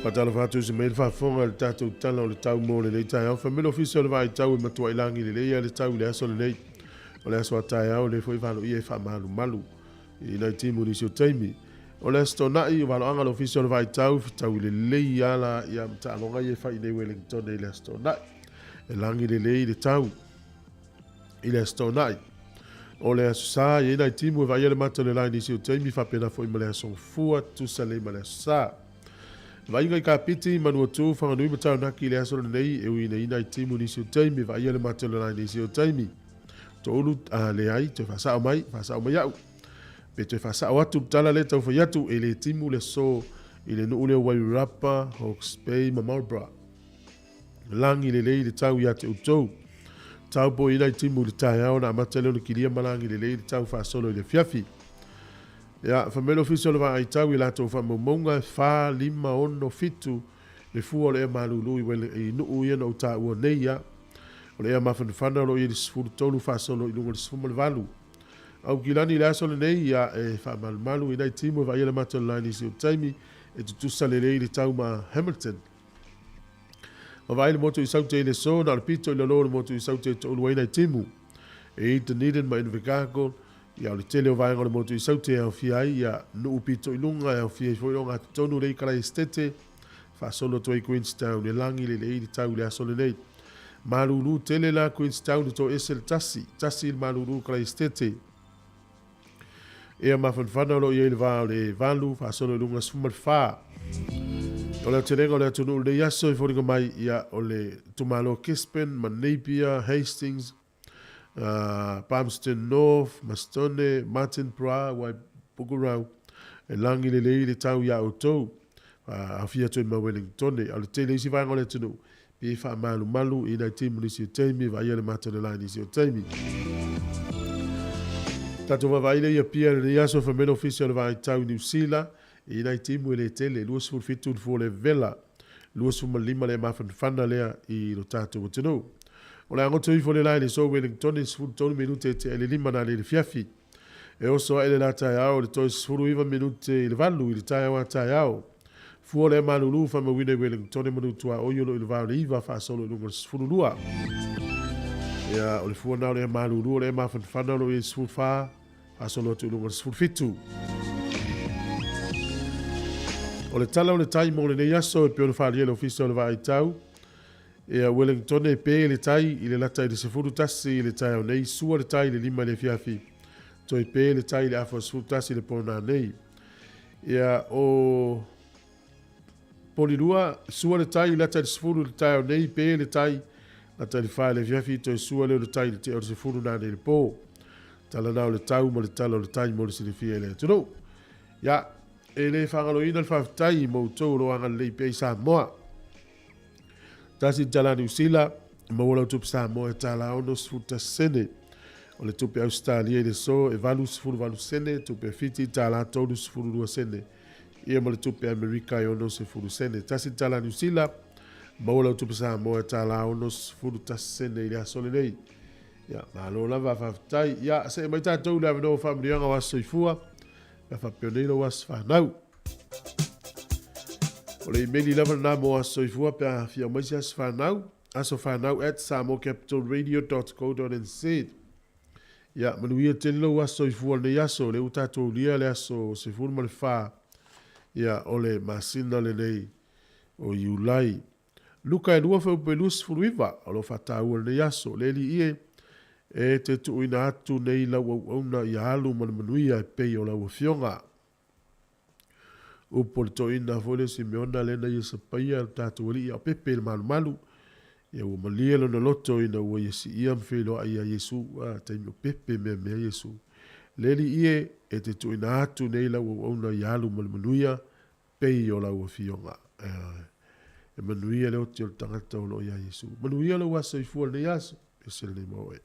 Faatalofa atu se mai le faafofoga i le tatou Tala o le Tau mo lenei taeao. Fai mai le Ofisa o le Vaai Tau e matuai lagi lelei lava le tau i le aso lenei. O le aso a taeao lea foi valoia e faamalumalu i nai timu i nisi o taimi. O le Aso Toonai, o valoaga a le Ofisa o le Vaai Tau, fetaui lelei lava la ia ma taaloga ia e fai i nei Wellington i le Aso Toonai. E lagi lelei le tau i le Aso Toonai. O le Aso Sa, e i ai nai timu e vaaia le mata o le la i nisi o taimi, faapena foi ma le Aso Gafua, tusa lelei ma le Aso Sa. Vaaiga i Kapiti, Manuatu, Whanganui ma Taranaki i le aso lenei, e ui ina i nai timu i nisi o taimi, vaaia le mata o le la i nisi o taimi. Toulu, a, leai, toe faasao mai, faasao mai au. Pe toe faasao atu le tala lea tau fai atu, e le timu le aso i le nuu lea o Wairarapa, Hawke's Bay ma Marlborough. Lagi lelei le tau ia te outou. Tau po i nai timu i le taeao ona amata lea ona kilia ma lagi lelei le tau faasolo i le afiafi. Ia, fai mai le Ofisa o le Vaai Tau i latou faamaumauga, e 4, 5, 6, 7 le fua o le ea malulu i wele, i nuu ia na ou taua nei ia. O le ea mafanafana o lo o i ai le 13 faasolo i luga o le 18. Aukilani i le aso lenei, ia, e faamalumalu i nai timu e vaaia le mata o le la i nisi o taimi, e tutusa lelei le tau ma Hamilton. Ma vaai le motu i Saute i le aso, na o le pito i lalo o le motu i Saute e toulu ai nai timu. E i Dunedin ma Invercargill, ia o le tele o vaega o le motu i Saute e aofia ai ia nuu pito i luga, e aofia ai foi le ogatotonu le i Kalaesetete, faasolo atu ai Queenstown, e lagi lelei le tau i le aso lenei. Malulu tele la Queenstown e toese le tasi, tasi le malulu Kalaesetete. Ea mafanafana o lo o i ai le va o le 8 faasolo i luga 14. O le aotelega o le atunuu i lenei aso e foliga mai ia o le itumalo Gisborne ma Napier, Hastings, Palmerston North, Mastone, Martinborough, Waipukurau, e lagi lelei le tau iā outou, aofia atu ai ma Wellingtone. A o le tele o isi vaega o le atunuu, pe faamalumalu i nai timu nisi o taimi, vaaia le mata o le la i nisi o taimi. Tatou vaavaai lea i Apia i lenei aso, fai mai le Ofisa o le Vaai Tau i Niu Sila, i nai timu e le tele, 27 le fua o le vela, 25 le mafanafana lea i lo tatou atunuu. O le a goto ifo le la i le aso Wellingtone, 13 minute e tea i le 5 nanei i le fiafi. E oso ae le la taeao i le toe 19 minute i le 8 i le taeao a taeao. Fua lea malulu faamauina i Wellingtone manu tuaoi o lo o i le va o le 9 faasolo i luga o le 12. Ia, o le fua na o le ea malulu o le ea mafanafana o lo o i ai 14 faasolo atu i luga o le 17. O le tala o le tai mo lenei aso e pei ona faaalia e le Ofisa o le Vaai Tau, ia Wellingtone e pe le tai i le lata i le 11 i le taeao nei, sua le tai i le 5 i le afiafi, toe pe le tai i le afa o le 11 i le po nanei. Ia, o Polirua, sua le tai i lata i le 10 i le taeao nei, pe le tai lata i le 4 i le afiafi, toe sua lea o le tai i le tea o le 10 nanei i le po. Tala na o le tau ma le tala o le tai mo le silafia e le atunuu. Ia, e le faagaloina le faafetai mo outou o lo o agalelei pea i Samoa. Tasi le tala Niu Sila, maua lau tupe Samoa e tala 61 sene. O le tupe Ausetalia i le aso e 88 sene, tupe Fiti tala 32 sene. Ia ma le tupe Amerika e 60 sene. Tasi le tala Niu Sila, maua lau tupe Samoa e tala 61 sene i le aso lenei. Ia, malo lava, faafetai. Ia, see mai tatou i le avanoa o faamanuiaga o aso soifua. Ia faapea nei lou aso fanau. O le imeli lava lena mo aso soifua pe a fia mai se aso fanau, asofanau@samoacapitalradio.co.nz. Ia, manuia tele lou aso soifua lenei aso, lea ua tatou aulia le aso 14 ia, o le masina lenei o Iulai. Luka e 2 fuaiupu e 29, o lo o faataua lenei aso, le Alii e, e te tuuina atu nei lau auauna ia alu ma le manuia e pei o lau Afioga. Upu o le toeaina foi lea o Simeona lea na ia sapaia le tatou Alii a o pepe i le malumalu, ia ua malie lona loto ina ua ia siia ma feiloai ia Iesu, a, taimi o pepe meamea Iesu. Le Alii e, e te tuuina atu nei lau auauna ia alu ma le manuia, pei o lau Afioga. Ioe. E manuia le oti o le tagata o lo o iā Iesu. Manuia lou aso soifua i lenei aso. Ese lenei mo oe.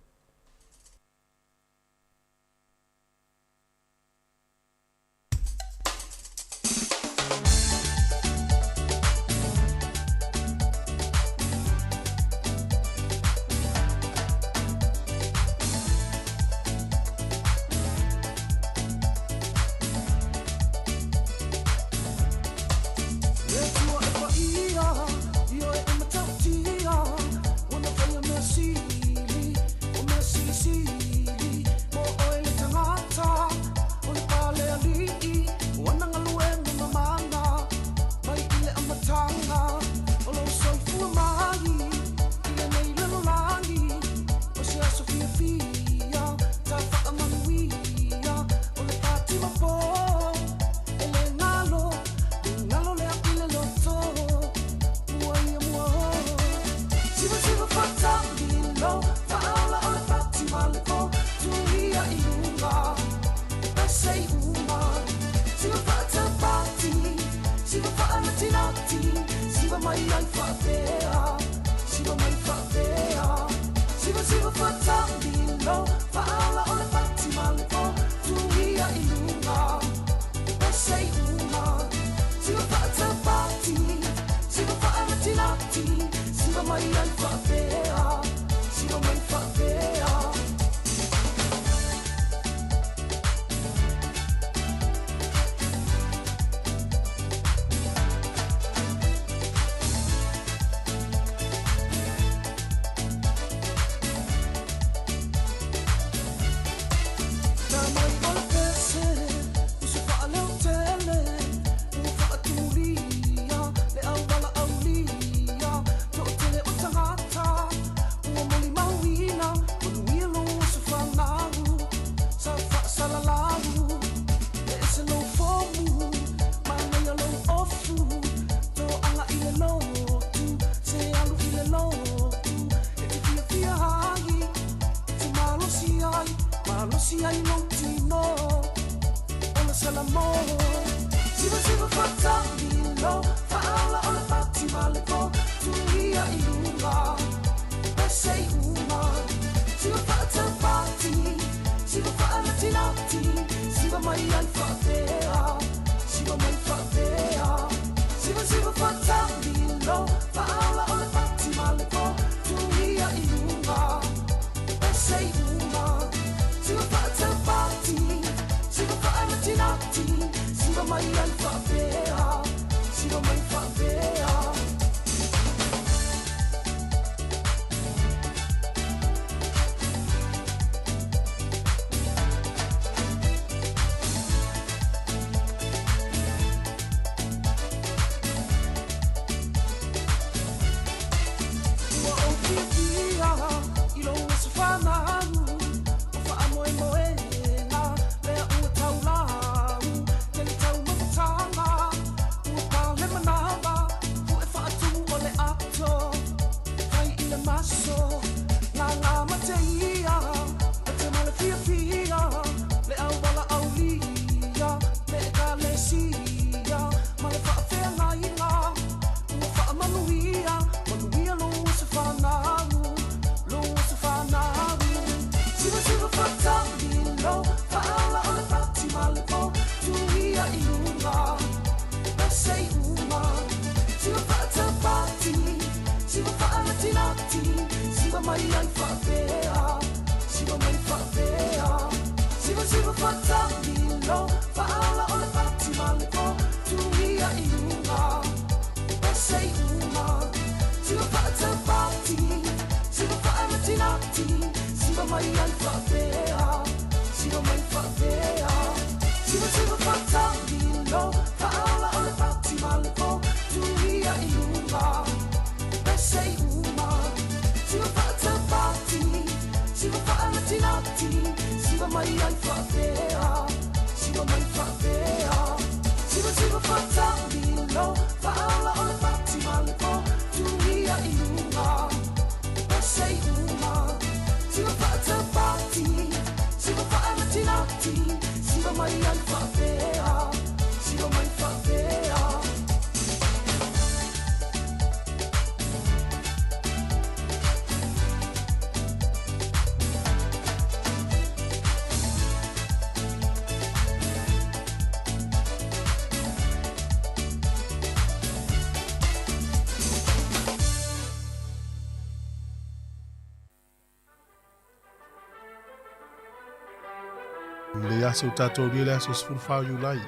Le aso tatou lia le aso 14 Iulai.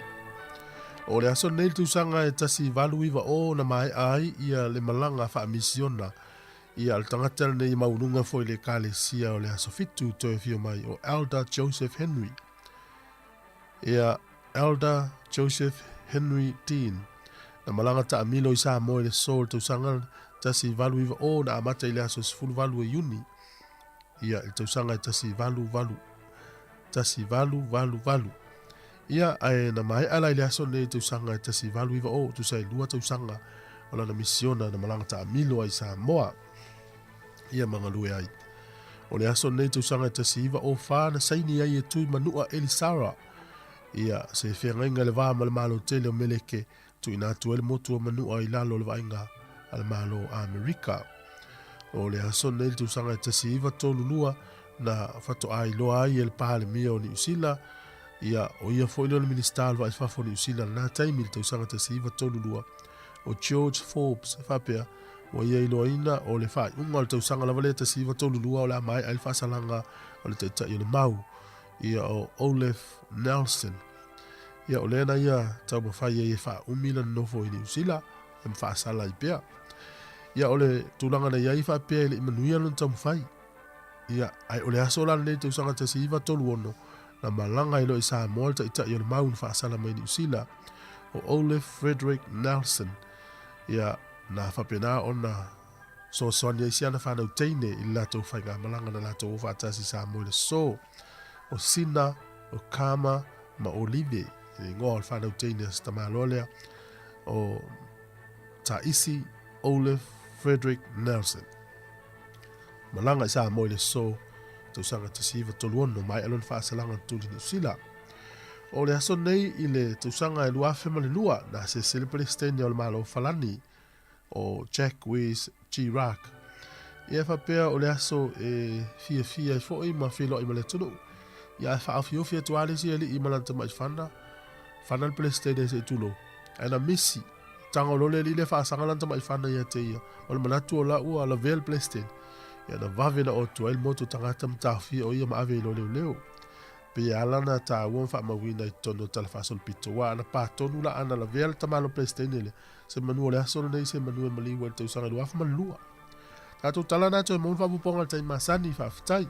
O le aso nei le tausaga e 1890 na maea ai ia le malaga faamisiona ia le tagata lenei maualuga foi le ekalesia o le aso 7 toe afio mai o Elder Joseph Henry. Ia Elder Joseph Henry Dean na malaga taamilo i Samoa i le so le tausaga 1890 na amata i le aso 18 o Iuni ia i le tausaga e 188 1888. Ia, ae na maea la i le aso nei i tausaga e 1890, tusa i lua tausaga o lana misiona na malaga taamilo ai i Samoa, ia ma galue ai. O le aso nei tausaga e 1904 na saini ai e Tui Manua Elisara, ia, se feagaiga i le va ma le Malo tele o Meleke, tuuina atu ai le motu o Manua i lalo o le vaaiga a le Malo o Amerika. O le aso lenei i le tausaga e 1932 na faatoa iloa ai e le Palemia o Niu Sila, ia, o ia foi lea o le Minisita o le Vaa i Fafo o Niu Sila i lena taimi i le tausaga 1932, o George Forbes, e faapea, ua ia iloaina o le faaiuga o le tausaga lava lea e 1932 o le a maea ai le faasalaga o le Taitai o le Mau, ia o Olaf Nelson. Ia, o lea na ia taumafai ai e faaumi lana nofo i Niu Sila, ia ma faasala ai pea. Ia, o le tulaga na i ai faapea e le i manuia lona taumafai. Ia, ae o le aso la lenei tausaga 1936, na malaga ai loa i Samoa le Taitai o le Mau na faasala mai Niu Sila, o Olaf Frederick Nelson. Ia, na faapena ona soasoani ai si ana fanau teine i le latou faigamalaga na latou o faatasi i Samoa i le aso. O Sina, o Kama, ma Olive, le igoa o le fanau teine a si tamaloa lea, o Taisi Olaf Frederick Nelson. Malaga i Samoa i le aso tausaga 1936, maea lona faasalaga na tuli Niu Sila. O le aso nei i le tausaga e 2002, na sese le Peresetene o le Malo o Falani, o Jacques Chirac. Ia e faapea o le aso e fiafia ai foi ma feiloai ma le atunuu. Ia ae faaofiofi atu lava le isi alii ma lana tamai fana, fana le Peresetene se i tulou. Ae na misi, tago loa le alii lea faasaga lana tamai fana ia te ia, ma le manatu o la ua lavea le Peresetene. Ia na vave na otu ai le motu o tagata ma taofia o ia ma ave i loa leoleo. Pei e ala ona taua ma faamauina i totonu o Tala Faasolopito, aua ana pa tonu la ana lavea le tamalo Peresetene lea, se manu o le aso lenei se manu e maliu ai le tausaga 2002. Tatou tala na toe maua le faaopoopoga i le taimi masani, faafetai.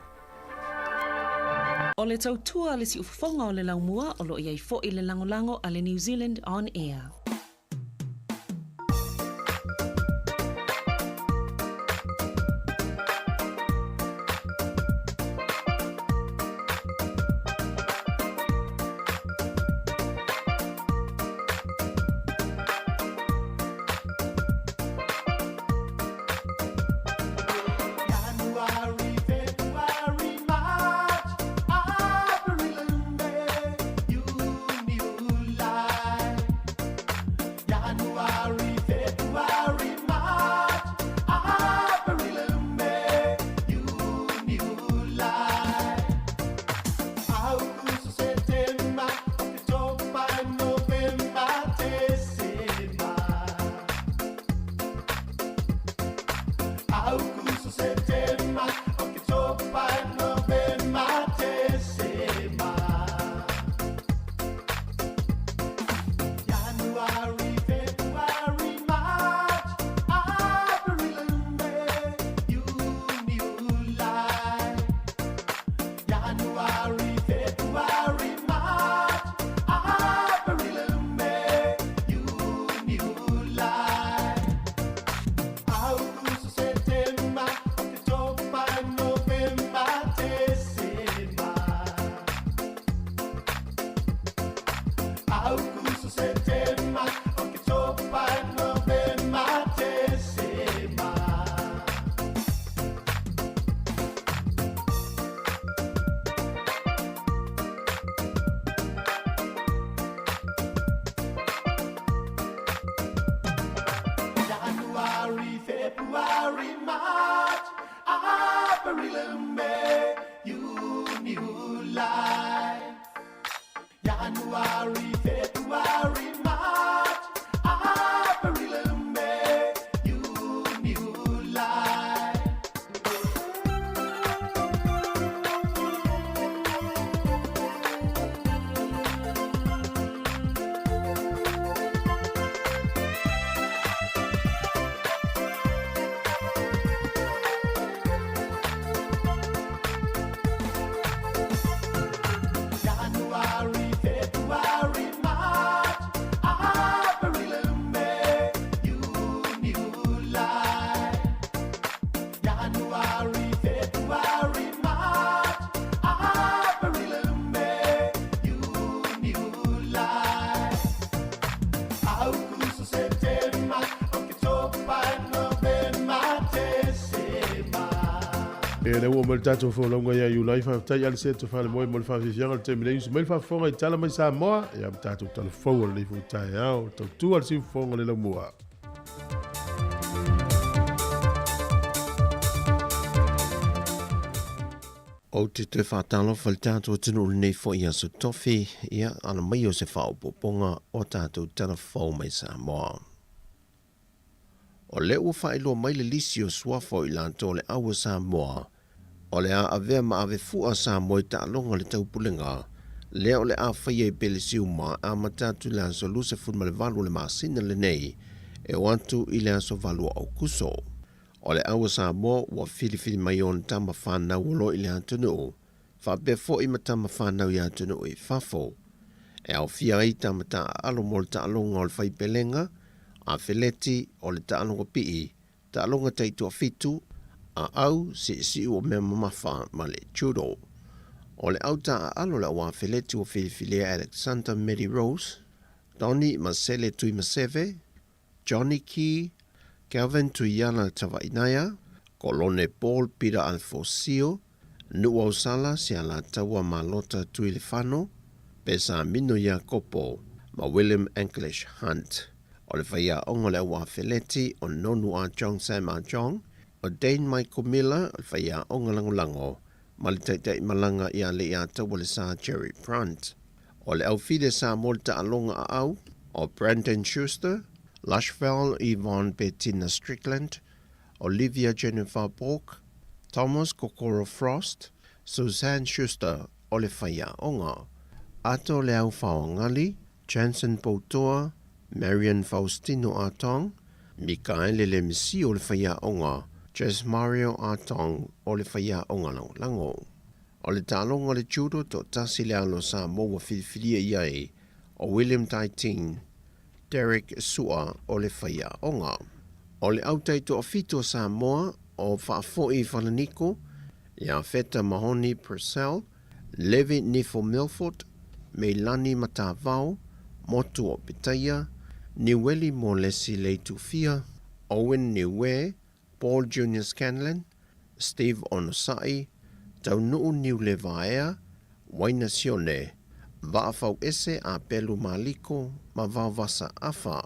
O le tautua a le siufofoga o le laumua o lo o i ai foi le lagolago a le New Zealand On Air.
E lea ua oo mai le tatou folauga ia Iulai, faafetai Alise Tofalemoe mo le faafiafiaga o le taimi nei, usu mai le faafofoga i tala mai Samoa, ia ma tatou tala fou o lenei foi taeao, tautua le siufofoga o le laumua.
Ou te toe faatalofa i le tatou atunuu i lenei foi aso tofi, ia, ala mai o se faaopoopoga o a tatou tala fou mai Samoa. O lea ua faailoa mai le lisi o suafa o i latou o le au a Samoa, o le a avea ma ave fua a Samoa i taaloga o le taupulega, lea o le a faia i Pelesiuma amata atu i le aso 28 o le masina lenei e oo atu i le aso 8 o Aukuso. O le au a Samoa ua filifili mai ona tama fanau o lo o i le atunuu, faapea foi ma tama fanau i atunuu i fafo. E aofia ai tama taaalo mo le taaloga o le faipelega, afeleti, o le taaloga pii, taaloga taitoafitu, aau, siisiu o mea mamafa ma le judo. O le au taaalo o le au afeleti ua filifilia e Alexander Medi Rose, Donny Masele Tuimaseve, Johnny Key, Kelvin Tuiala Tavainaia, Kolone Paul Peter Alfosio, Nuuausala Sialataua Malota Tuilefano, Pesamino Iakopo ma William English Hunt. O le faiaoga o le au afeleti o Nonu Ah Chong Sam Ah Chong, o Dane Michael Miller o le faiaoga lagolago ma le taitai malaga ia Leiataua Lesa Jerry Brunt. O le au file Samoa le taaloga aau o Brandon Schuster, Lushvell Yvonne Bettina Strickland, Olivia Jennifer Bork, Thomas Kokoro Frost, Suzanne Schuster o le faiaoga. Ato le au faoagali, Jansen Poutoa, Marion Faustino Atong, Mikaele Lemisi o le faiaoga, Jess Mario Atong o le faiaoga lagolago. O le taaloga o le judo toatasi le alo Samoa ua filifilia i ai o William Taiting, Derek Sua o le faiaoga. O le au taitoafitu o Samoa o Faafoi Falaniko, ia Feta Mahoni Purcell, Levi Nifo Milford, Meilani Matavao, Motu o Petaia, Niueli Molesi Leitufia, Owen Niue, Paul Junior Scanlon, Steve Onosai, Taunuu Niulevaea, Waina Sione, Vaafauese Apelu Maliko ma Vaovasa Afa.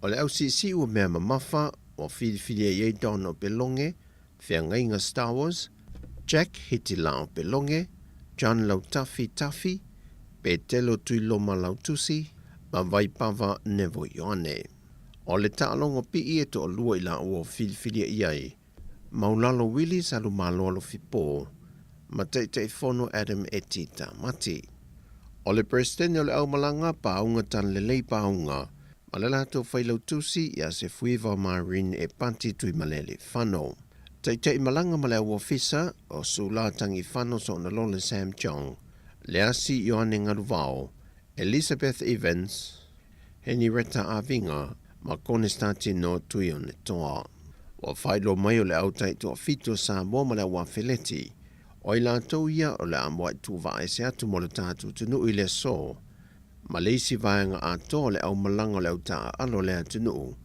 O le au siisiu o mea mamafa ua filifilia i ai Don Opeloge, Feagaiga Star Wars, Jack Hitilao Opeloge, John Lautafi Tafi, Petelo Tuiloma Lautusi ma Vaipava Nevo Ioane. O le taaloga pii e toalua i laua ua filifilia i ai, Maulalo Willie Salumalo Alofipo ma Taitaifono Adam Eti Tamati. O le Peresetene o le Aumalaga, Paauga Tanlelei Paauga, ma le latou Failautusi ia Sefuiva Maureen Epati Tuimalelefano. Taitaimalaga ma le Au Ofisa o Sula Tagifano Soonalole Sam Chong, Leasi Ioane Galuvao, Elizabeth Evans, Henireta Avinga ma Konestatino Tuionetoa. Ua faailoa mai o le au taitoafitu o Samoa ma le au afeleti, o i latou ia o le a moa'i tuuvaaese atu mo le tatou atunuu i le aso, ma le isi vaega atoa o le aumalaga o le au taaalo o le atunuu,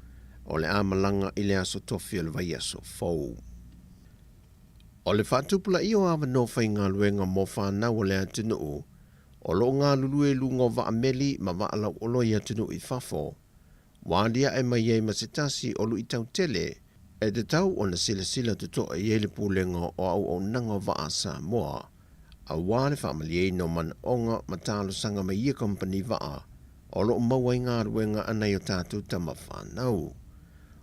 o le a malaga i le aso tofi o le vaiaso fou. O le faatupulaia o avanoa faigaluega mo fanau o le atunuu, O lo o galulue i luga o vaa meli ma vaa lauoloa i atunuu i fafo, ua aliae mai ai ma se tasi o luitau tele e tatau ona silasila totoa i ai le Pulega o Auaunaga o Vaa a Samoa, aua le faamalieina o manaoga ma talosaga mai ia kamupani vaa o lo o maua ai galuega a nai o tatou tama fanau.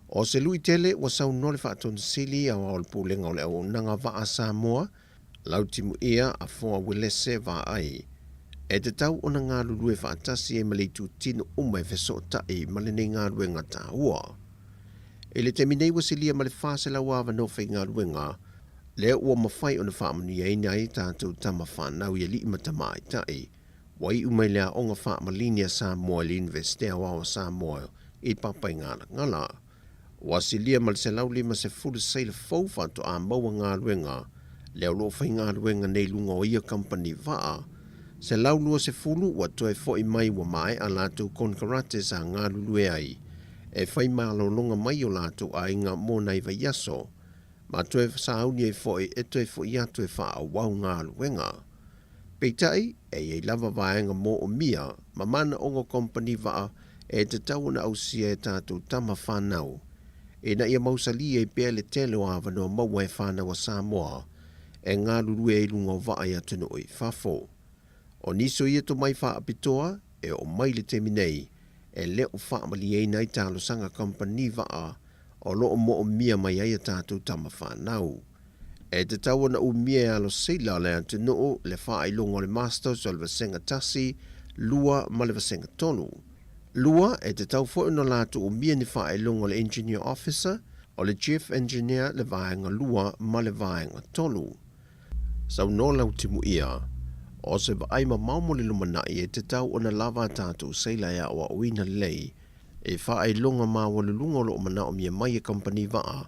O se lui tele ua saunoa le Faatonusili Aoao o le Pulega o le Auaunaga Vaa a Samoa, Lautimuia a Foa Uelese Vaai, e tatau ona galulue faatasi ai ma le itutino uma e fesootai ma lenei galuega taua. I le taimi nei ua silia ma le 400 avanoa faigaluega lea ua mafai ona faamanuiaina ai tatou tama fanau i alii ma tamaitai ua iu mai le Aoga Faamalini a Samoa i le Iunivesite Aoao o Samoa i Papaigalagala. Ua silia ma le 150 seila fou faatoa maua galuega lea o lo o faigaluega nei i luga o ia kamupani vaa. 120 ua toe foi mai ua maea latou konekarate sa galulue ai e fai malologa mai o latou aiga mo nai vaiaso ma toe sauni ai foi e toe foi atu e faaauau galuega. Peitai, e i ai lava vaega moomia ma manaoga o kompani vaa e tatau ona ausia e tatou tama fanau ina ia mausali ai pea le tele o avanoa maua e fanau a Samoa e galulue ai i luga o vaa i atunuu i fafo. O nisi o ia tomai faapitoa e oo mai le taimi nei e le o faamalieina ai talosaga kamupani vaa o lo o moomia mai ai a tatou tama fanau. E tatau ona umia e alo seila o le atunuu le faailoga o le Masters o le Vasega 1, 2 ma le Vasega 3. 2, e tatau foi ona latou umia ni faailoga o le Engineer Officer, o le Chief Engineer le Vaega 2 ma le Vaega 3. Saunoa Lautimuia, o se vaai mamao mo le lumanai e tatau ona lava a tatou seila e aoaoina lelei e faailoga maualuluga o lo o manaomia mai e kamupani vaa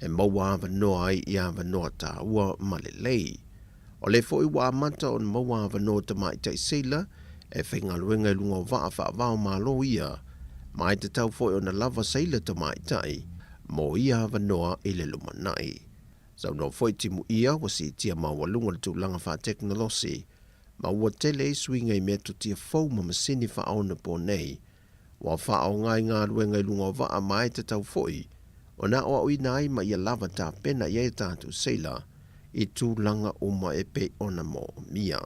e maua avanoa ai i avanoa taua ma lelei. O lea foi ua amata ona maua avanoa tamaitai seila e faigaluega i luga o vaa faava-o-Malo ia, ma e tatau foi ona lava seila tamaitai mo ia avanoa i le lumanai. Saunoa foi Timuia ua siitia maualuga le tulaga faatekonolosi ma ua tele ai suiga i metotia fou ma masini faaonaponei ua faaaoga i galuega i luga o vaa ma e tatau foi ona aoaoina ai ma ia lava tapena i ai a tatou seila i tulaga uma e pei ona moomia.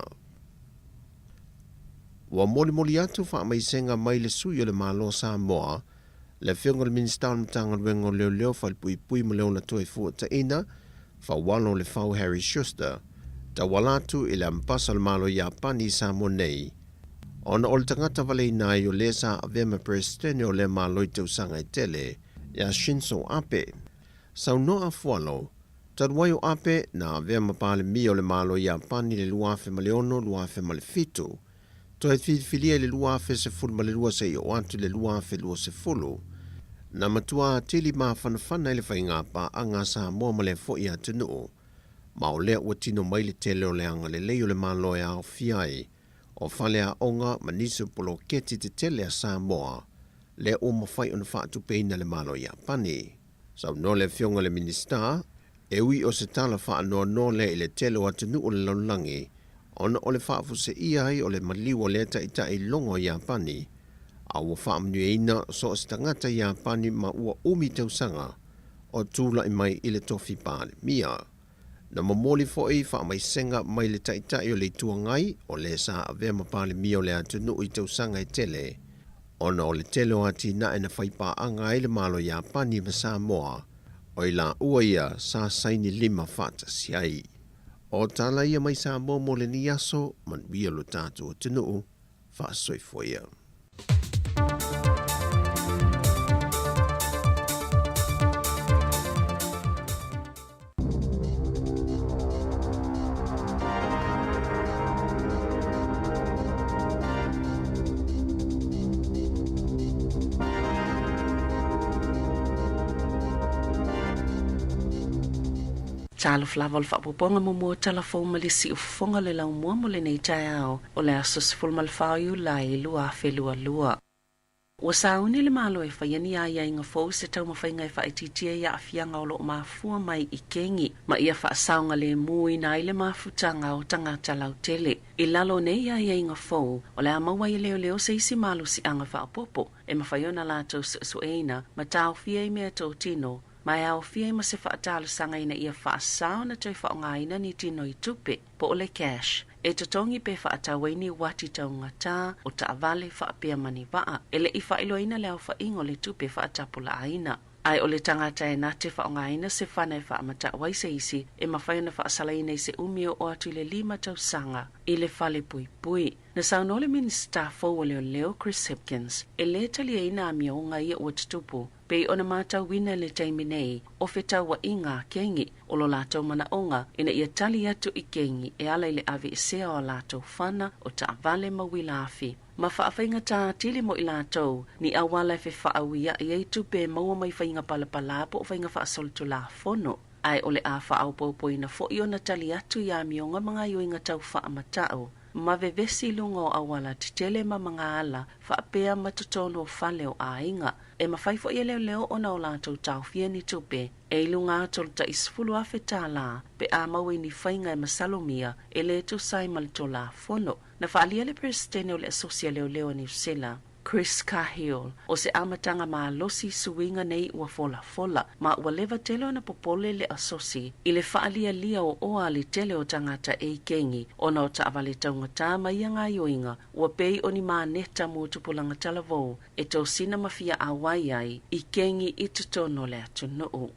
Ua molimoli atu faamaisega mai le sui o le Malo o Samoa, le Afioga i le Minisita o le Matagaluega o Leoleo, Falepuipui ma le Ola Toefuataina, Faualo o le Fau Harry Schuster, tauala atu i le Amepasa o le Malo o Iapani i Samoa nei, ona o le tagata valeina ai o lē sa avea ma Peresetene o lea Malo i tausaga e tele, iā Shinzo Abe. Saunoa Afualo, talu ai o Abe na avea ma Palemia o le Malo o Iapani i le 2006, 2007, toe filifilia i le 2012 seia oo atu i le 2020, na matua atili mafanafana ai le faiga paaga a Samoa ma lea foi atunuu, ma o lea ua tino mai le tele o le agalelei o le Malo e aofia ai o faleaoga ma nisi o poloketi tetele a Samoa lea ua mafai ona faatupeina e le Malo o Iapani. Saunoa le Afioga i le Minisita, e ui o se tala faanoanoa lea i le tele o atunuu o le lalolagi ona o le faafuseia ai o le maliu o lea taitai logo o Iapani, a ua faamanuiaina so o se tagata Iapani ma ua umi tausaga o tulai mai i le tofi Palemia. Na momoli foi faamaisega mai le Taitai o le Itu Agai, o le sa avea ma Palemia o le atunuu i tausaga e tele, ona o le tele o atinae na faipaaga ai le Malo Iapani ma Samoa, o i laua ia sa saini lima faatasi ai. O tala ia mai Samoa mo lenei aso, manuia lo tatou atunuu, faasoifua ia.
Talofa lava o le faaopoopoga muamua o tala fou ma le siufofoga o le laumua mo lenei taeao o le aso 14 o Iulai 2022. Ua sauni le Malo e faia ni aiaiga fou i se taumafaiga e faaitiitia i aafiaga o lo o mafua mai i kegi ma ia faasaogalēmūina ai le mafutaga o tagata lautele. I lalo o nei aiaiga fou, o le a maua ai e leoleo se isi malosiaga faaopoopo e mafai ona latou suesueina ma taofia i meatotino ma e aofia ai ma se faatalosaga ina ia faasao ona toe faaaogaina ni tino i tupe, po o le cash, e totogi pe faatau ai ni uati taugatā o taavale faapea ma ni vaa, e le i faailoaina le aofaiga o le tupe faatapulaaina. Ae o le tagata e na te faaaogaina se fana e faamatau ai se isi, e mafai ona faasalaina i se umi e oo atu i le 5 tausaga i le fale puipui. Na saunoa le Minisita fou o Leoleo Chris Hipkins, e lē taliaina amioga ia ua tutupu, pei ona matauina i le taimi nei o fetauaiga a kegi o lo latou manaoga ina ia tali atu i kegi e ala i le aveesea o a latou fana o taavale ma uila afi ma faafaigata atili mo i latou ni auala e fefaauiai ai tupe e maua mai faiga palapalā po o faiga faasolitulafono ae o le a faaopoopoina foi ona tali atu i amioga ma gaoioiga tau faamatau ma vevesi i luga o auala tetele ma magaala faapea ma totonu o fale o aiga. E mafai foi e leoleo ona o latou taofia ni tupe e i luga atu o le tai $10,000 pe a maua i ni faiga e masalomia e lē tusa ai ma le Tulafono. Na faaalia le Peresetene o le Asosi a Leoleo a Niu Sila, Chris Cahill, o se amataga malosi suiga nei ua folafola, ma ua leva tele ona popole le asosi i le faalialia o oa a le tele o tagata e i kegi ona o taavale taugatā ma ia gaoioiga ua pei o ni maneta mo tupulaga talavou e tosina ma fia auai ai i kegi i totonu o le atunuu.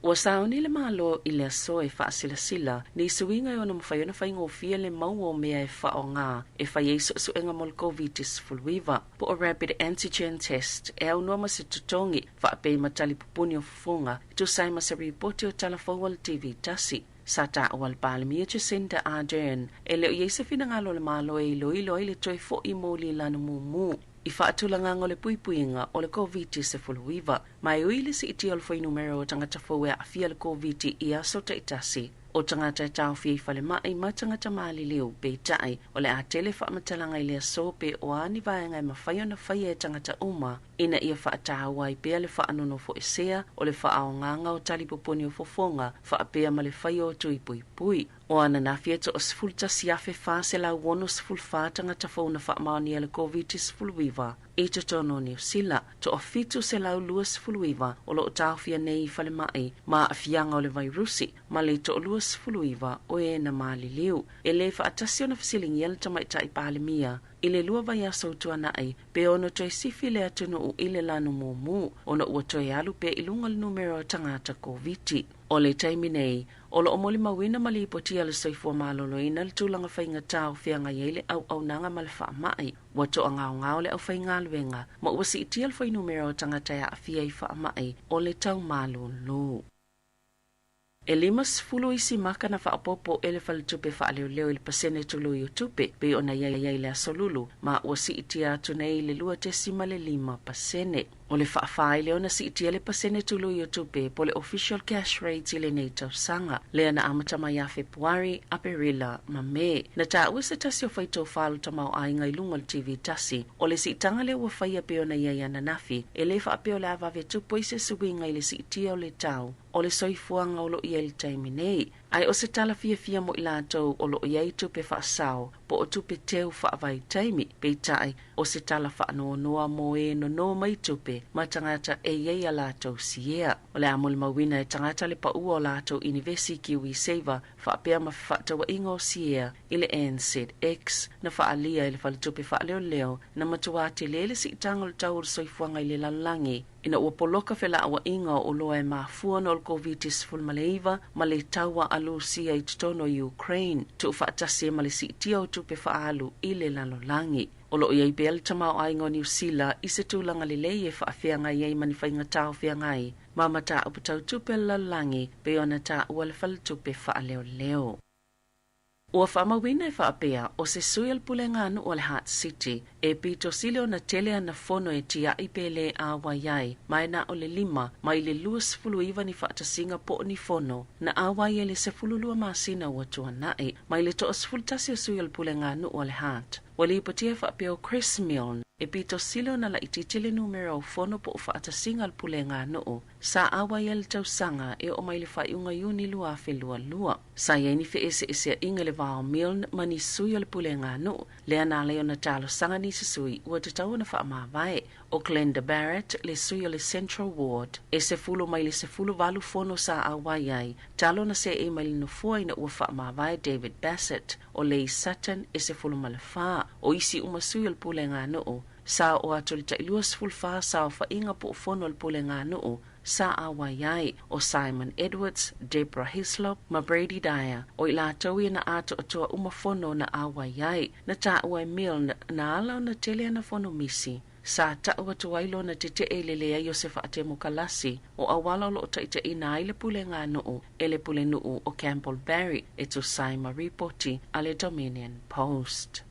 Ua sauni le Malo i le aso e faasilasila ni suiga e ono mafai ona faigofie le maua o mea e faaaoga e fai ai suesuega mo le Koviti-19 po o rapid antigen test e aunoa ma se totogi faapea ma tali pupuni o fofoga e tusa ai ma se ripoti o tala fou a le TV tasi. Sa taua e le Palemia Jacinda Ardern e le o i ai se finagalo o le Malo e iloilo ai le toe fo'i moli i lana mumu i faatulagaga o le puipuiga o le Koviti-19. Ma e ui i le siitia o le fuainumera o tagata fou e aafia i le Koviti i aso taitasi, o tagata e taofia i falemai ma tagata maliliu, peitai, o le a tele faamatalaga i le aso pe o a ni vaega e mafai ona faia e tagata uma ina ia faataua ai pea le faanonofoesea o le faaaogaga o tali pupuni o fofoga faapea ma le faia o tui puipui. O ananafi e toa-11,464 tagata fou na faamaonia i le Koviti-19 i totonu o Niu Sila, toa-729 o lo o taofia nei i falemai ma aafiaga o le vairusi, ma le toa-29 o e na maliliu. E le faatasi ona fesiligia le Tamaitai Palemia i le lua vaiaso ua tuanai pe ono toe sifi le atunuu i le lanu mumu ona ua toe alu pea i luga le numera o tagata Koviti. O le taimi nei, o lo o molimauina ma lipotia e le Soifua Maloloina le tulaga faigata o feagai ai le auaunaga ma le faamai. Ua toagaogao le aufaigaluega ma ua siitia le fuainumera o tagata e aafia i faamai o le taumalolo. E 50 isi maka na faaopoopo e le Faletupe Faaleoleo i le pasene tului o tupe pei ona i ai i le Aso Lulu, ma ua siitia atu nei i le 2.5 pasene. O le faafā i lea ona siitia le pasene tului o tupe po o le official cash rate i lenei tausaga, lea na amata mai ia Fepuari, Aperila ma Me. Na taua se tasi o faitofa o le tamaoaiga i luga o le TV tasi, o le siitaga lea ua faia pei ona i ai ananafi, e le faapea o le a vave tupu ai se suiga i le siitia o le tau o le soifuaga o lo o i ai i le taimi nei. Ae o se tala fiafia mo i latou o lo o i ai tupe faasao po o tupe teu faavaitaimi, peitai, o se tala faanoanoa mo e nono mai tupe ma tagata e i ai a latou siea. O le a molimauina e tagata le paua o latou inivesi KiwiSaver faapea ma fefaatauaiga o siea i le NZX na faaalia e le Faletupe Faaleoleo na matuā tele le siitaga o le tau o le soifuaga i le lalolagi ina ua poloka felauaiga o oloa e mafua ona o le Koviti-19 ma le taua a Lusia i totonu o Ukraine, tuufaatasi ai ma le siitia o tupe faaalu i le lalolagi. O lo o i ai pea le tamaoaiga o Niu Sila i se tulaga lelei e faafeagai ai ma ni faigatā o feagai ma mataupu tau tupe a le lalolagi pei ona taua le Faletupe Faaleoleo. Ua faamauina e faapea, o se sui o le pulega nuu o le Heart City e pito sili ona tele ana fono e tia'i pe lē auai ai, ma e na o le lima mai le 29 ni faatasiga po o ni fono na auai ai le 12 masina ua tuana'i. Mai le toa-11 o sui o le pulega nuu o le Heart, ua lipotia e faapea o Chris Milne e pito sili ona laitiiti le numera o fono po o faatasiga a le pulega nuu sa auai ai le tausaga e oo mai le faaiuga Iuni 2022. Sa i ai ni feeseeseaiga i le va o Milne ma ni sui o le pulega nuu, lea na ala ai ona talosaga nisi sui ua tatau ona faamavae. O Glenda Barrett le sui o le Central Ward, e 10 mai le 18 fono sa auai ai, talu ona seei mai le nofoa ina ua faamavae David Bassett. O Leigh Sutton e 14, o isi uma sui o le pulega nuu, sa oo atu i le tai 24 saofaiga po o fono a le pulega nuu sa auai ai, o Simon Edwards, Deborah Hislop ma Brady Dyer, o i latou ia na atoatoa uma fono na auai ai. Na taua e Milne na ala ona tele ana fono misi. Sa tau atu ai lona tetee i le leai o se faatemokalasi o auala o lo o taitaiina ai le pulega nuu e le pulenuu o Campbell Barry e tusa ai ma ripoti a le Dominion Post.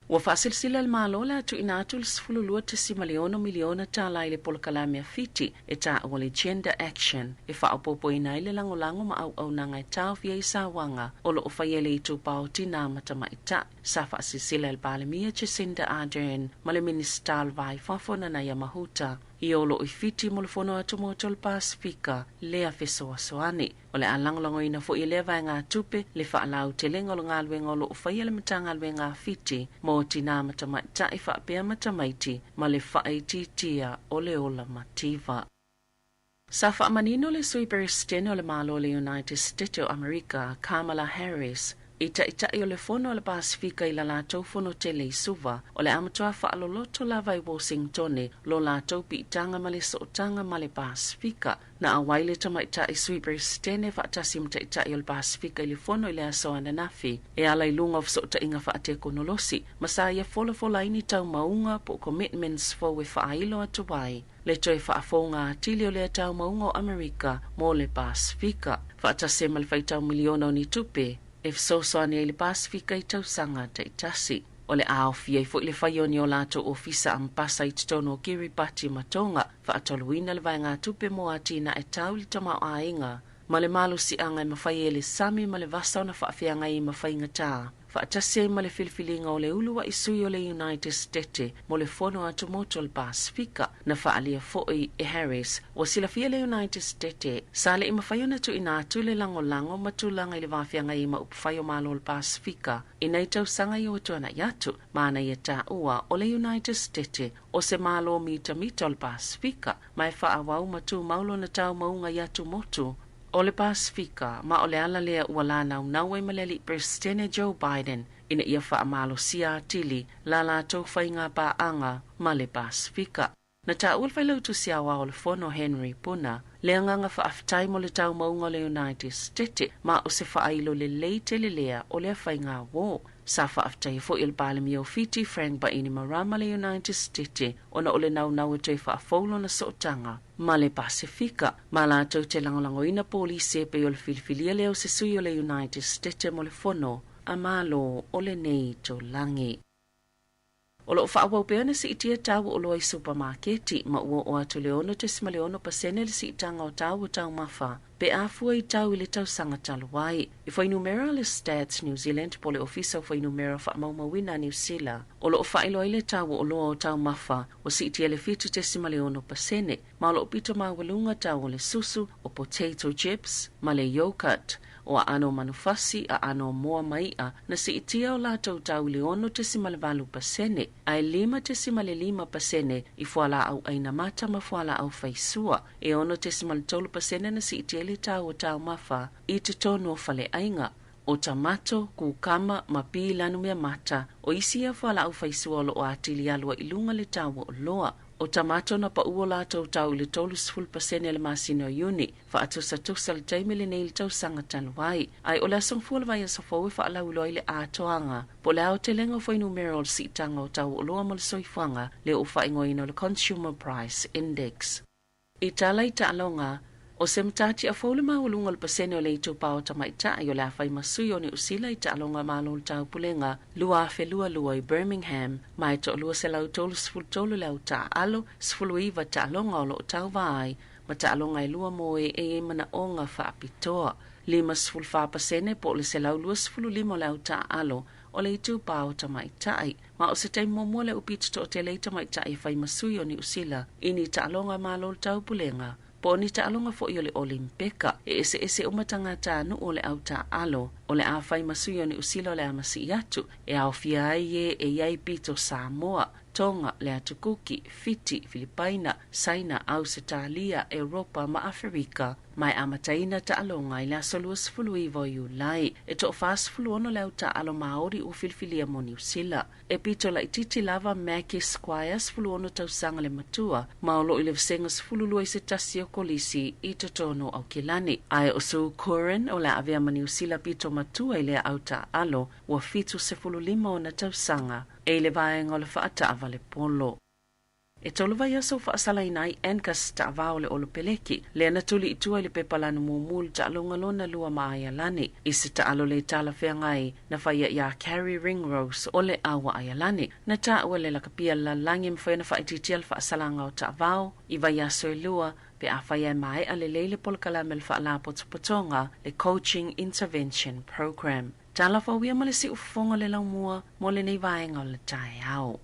Ua faasilasila e le Malo le a tuuina atu le $12.6 miliona tala i le polokalame a Fiti e taua le Gender Action e faaopoopoina ai le lagolago ma auaunaga e taofia ai sauaga o lo o faia e le itupa o tinā ma tamaitai. Sa faasilasila e le Palemia Jacinda Ardern ma le Minisita o le Va i Fafo Nanaia Mahuta Ia o loo i Fiti mo le Fono Atumotu o le Pasefika lea fesoasoani. O le a lagolagoina foi e lea vaegatupe le faalautelega o le galuega o loo faia le Matagaluega a Fiti mo tinā ma tamaitai faapea ma tamaiti ma le faaitiitia o le ola mativa. Sa faamanino le Sui Peresetene o le Malo o le United States o Amerika, Kamala Harris, i Taitai o le Fono a le Pasefika i la latou fono tele i Suva, o le a matua faaloloto lava i Washingtone lo latou piitaga ma le sootaga ma le Pasefika. Na auai le Tamaitai Sui Peresetene faatasi ma Taitai o le Pasefika i le fono i le aso ananafi e ala i luga o fesootaiga faatekonolosi, ma sa ia folafolaini taumauga po o commitments fou e faailo atu ai le toe faafouga atili o lea taumauga o Amerika mo le Pasefika, faatasi ai ma le faitau miliona o ni tupe e fesoasoani ai le Pasefika i tausaga taitasi. O le a aofia ai foi le faia o ni o latou ofisa amepasa i totonu o Kiribati ma Tonga, faatoluina le vaegatupe mo atinae tau i le tamaoaiga ma le malosiaga e mafai ai e le sami ma le vasa ona faafeagai ai ma faigatā, faatasi ai ma le filifiliga o le uluai sui o le United States mo le Fono Atumotu o le Pasefika. Na faaalia foi e Harris, ua silafia le United States sa le i mafai ona tuuina atu le lagolago ma tulaga i le vafeagai ai ma upufai o Malo o le Pasefika i nai tausaga i ua tuanai atu, ma na ia taua o le United States o se Malo mitamita o le Pasefika ma e faaauau ma tumau lona taumauga i atumotu o le Pasefika, ma o le ala lea ua lanaunau ai ma le Alii Peresetene Joe Biden ina ia faamalosia atili la latou faiga paaga ma le Pasefika. Na taua le Failautusi Aoao o le Fono Henry Puna le agaga faafetai mo le taumauga o le United States, ma o se faailo lelei tele lea o lea faiga uō. Sa faafetaia foi e le Palemia o Fiti Frank Bainimarama le United States ona o le naunau e toe faafou lona sootaga ma le Pasefika, ma latou te lagolagoina polisi e pei o le filifilia lea o se sui o le United States mo le Fono a Malo o lenei itulagi. O lo o faaauau pea ona siitia tau o oloa i supamaketi, ma ua oo atu i le 6.6% le siitaga o tau o taumafa pe a fua i tau i le tausaga talu ai. I fuainumera a le Stats New Zealand po o le Ofisa o Fuainumera Faamaumauina a Niu Sila, o lo o faailoa ai le tau o oloa o taumafa ua siitia i le 7.6%, ma o lo o pito maualuga tau o le susu, o potato chips, ma le yoghurt, o aano o manufasi, aano o moa ma i'a, na siitia o latou tau i le 6.8%, ae 5.5% i fualaau aina mata ma fualaau faisua. E 6.3% na siitia ai le tau o taumafa i totonu o faleaiga. O tamato, kukama, ma pi lanu mea mata, o isi ia fualaau faisua o lo o atili alu ai i luga le tau o oloa. O tamato na pau o latou tau i le 30% i le masina o Iuni, faatusatusa le taimi lenei i le tausaga talu ai. Ae o le aso gafua o le vaiaso fou e faalauiloa ai le atoaga po o le aotelega o fuainumera o le siitaga o tau oloa mo le soifuaga lea ua faaigoaina o le Consumer Price Index. I tala i taaloga, o se matatia fou le maualuga o le pasene o le itupa o tamaitai o le a fai ma sui o Niu Sila i taaloga Malo o le Taupulega 2022 i Birmingham, ma e toa-233 le au taaalo, 19 taaloga o lo o tauva ai, ma taaloga e lua mo e e i ai manaoga faapitoa. 54% po o le 125 o le au taaalo o le itupa o tamaitai. Ma o se taimi muamua lea ua pito toatele ai tamaitai e fai ma sui o Niu Sila i ni taaloga Malo o le Taupulega po o ni taaloga foi o le Olimpeka. E eseese uma tagatanuu o le au taaalo o le a fai ma sui o Niu Sila o le a masii atu, e aofia ai e e i ai pito Samoa, Tonga, le Atu Kuki, Fiti, Filipaina, Saina, Ausetalia, Europa ma Aferika. Ma e amataina taaloga i le aso 29 o Iulai. E toa-46 le au taaalo Maori ua filifilia mo Niu Sila. E pito laitiiti lava Mackie Squire, 16 tausaga le matua, ma o lo o i le vasega 12 i se tasi o kolisi i totonu o Aukilani. Ae o Sue Curran o le a avea ma Niu Sila pito matua i lea au taaalo, ua 75 ona tausaga, e i le vaega o le faataavale polo. E tolu vaiaso ua faasalaina ai Angus Taavao o le Olopeleki, lea na tuli i tua i le pepa lanu mumu i le taaloga lona lua ma Aialani, i se taalo le talafeagai na faia iā Carrie Ringrose o le Aua Aialani. Na taua le lakapia le lalolagi e mafai ona faaitiitia le faasalaga o Taavao i vaiaso e lua pe afai e maea lelei le polokalame o le Faalapotopotoga, le Coaching Intervention Program. Tala fou ia ma le siufofoga o le laumua mo lenei vaega o le taeao.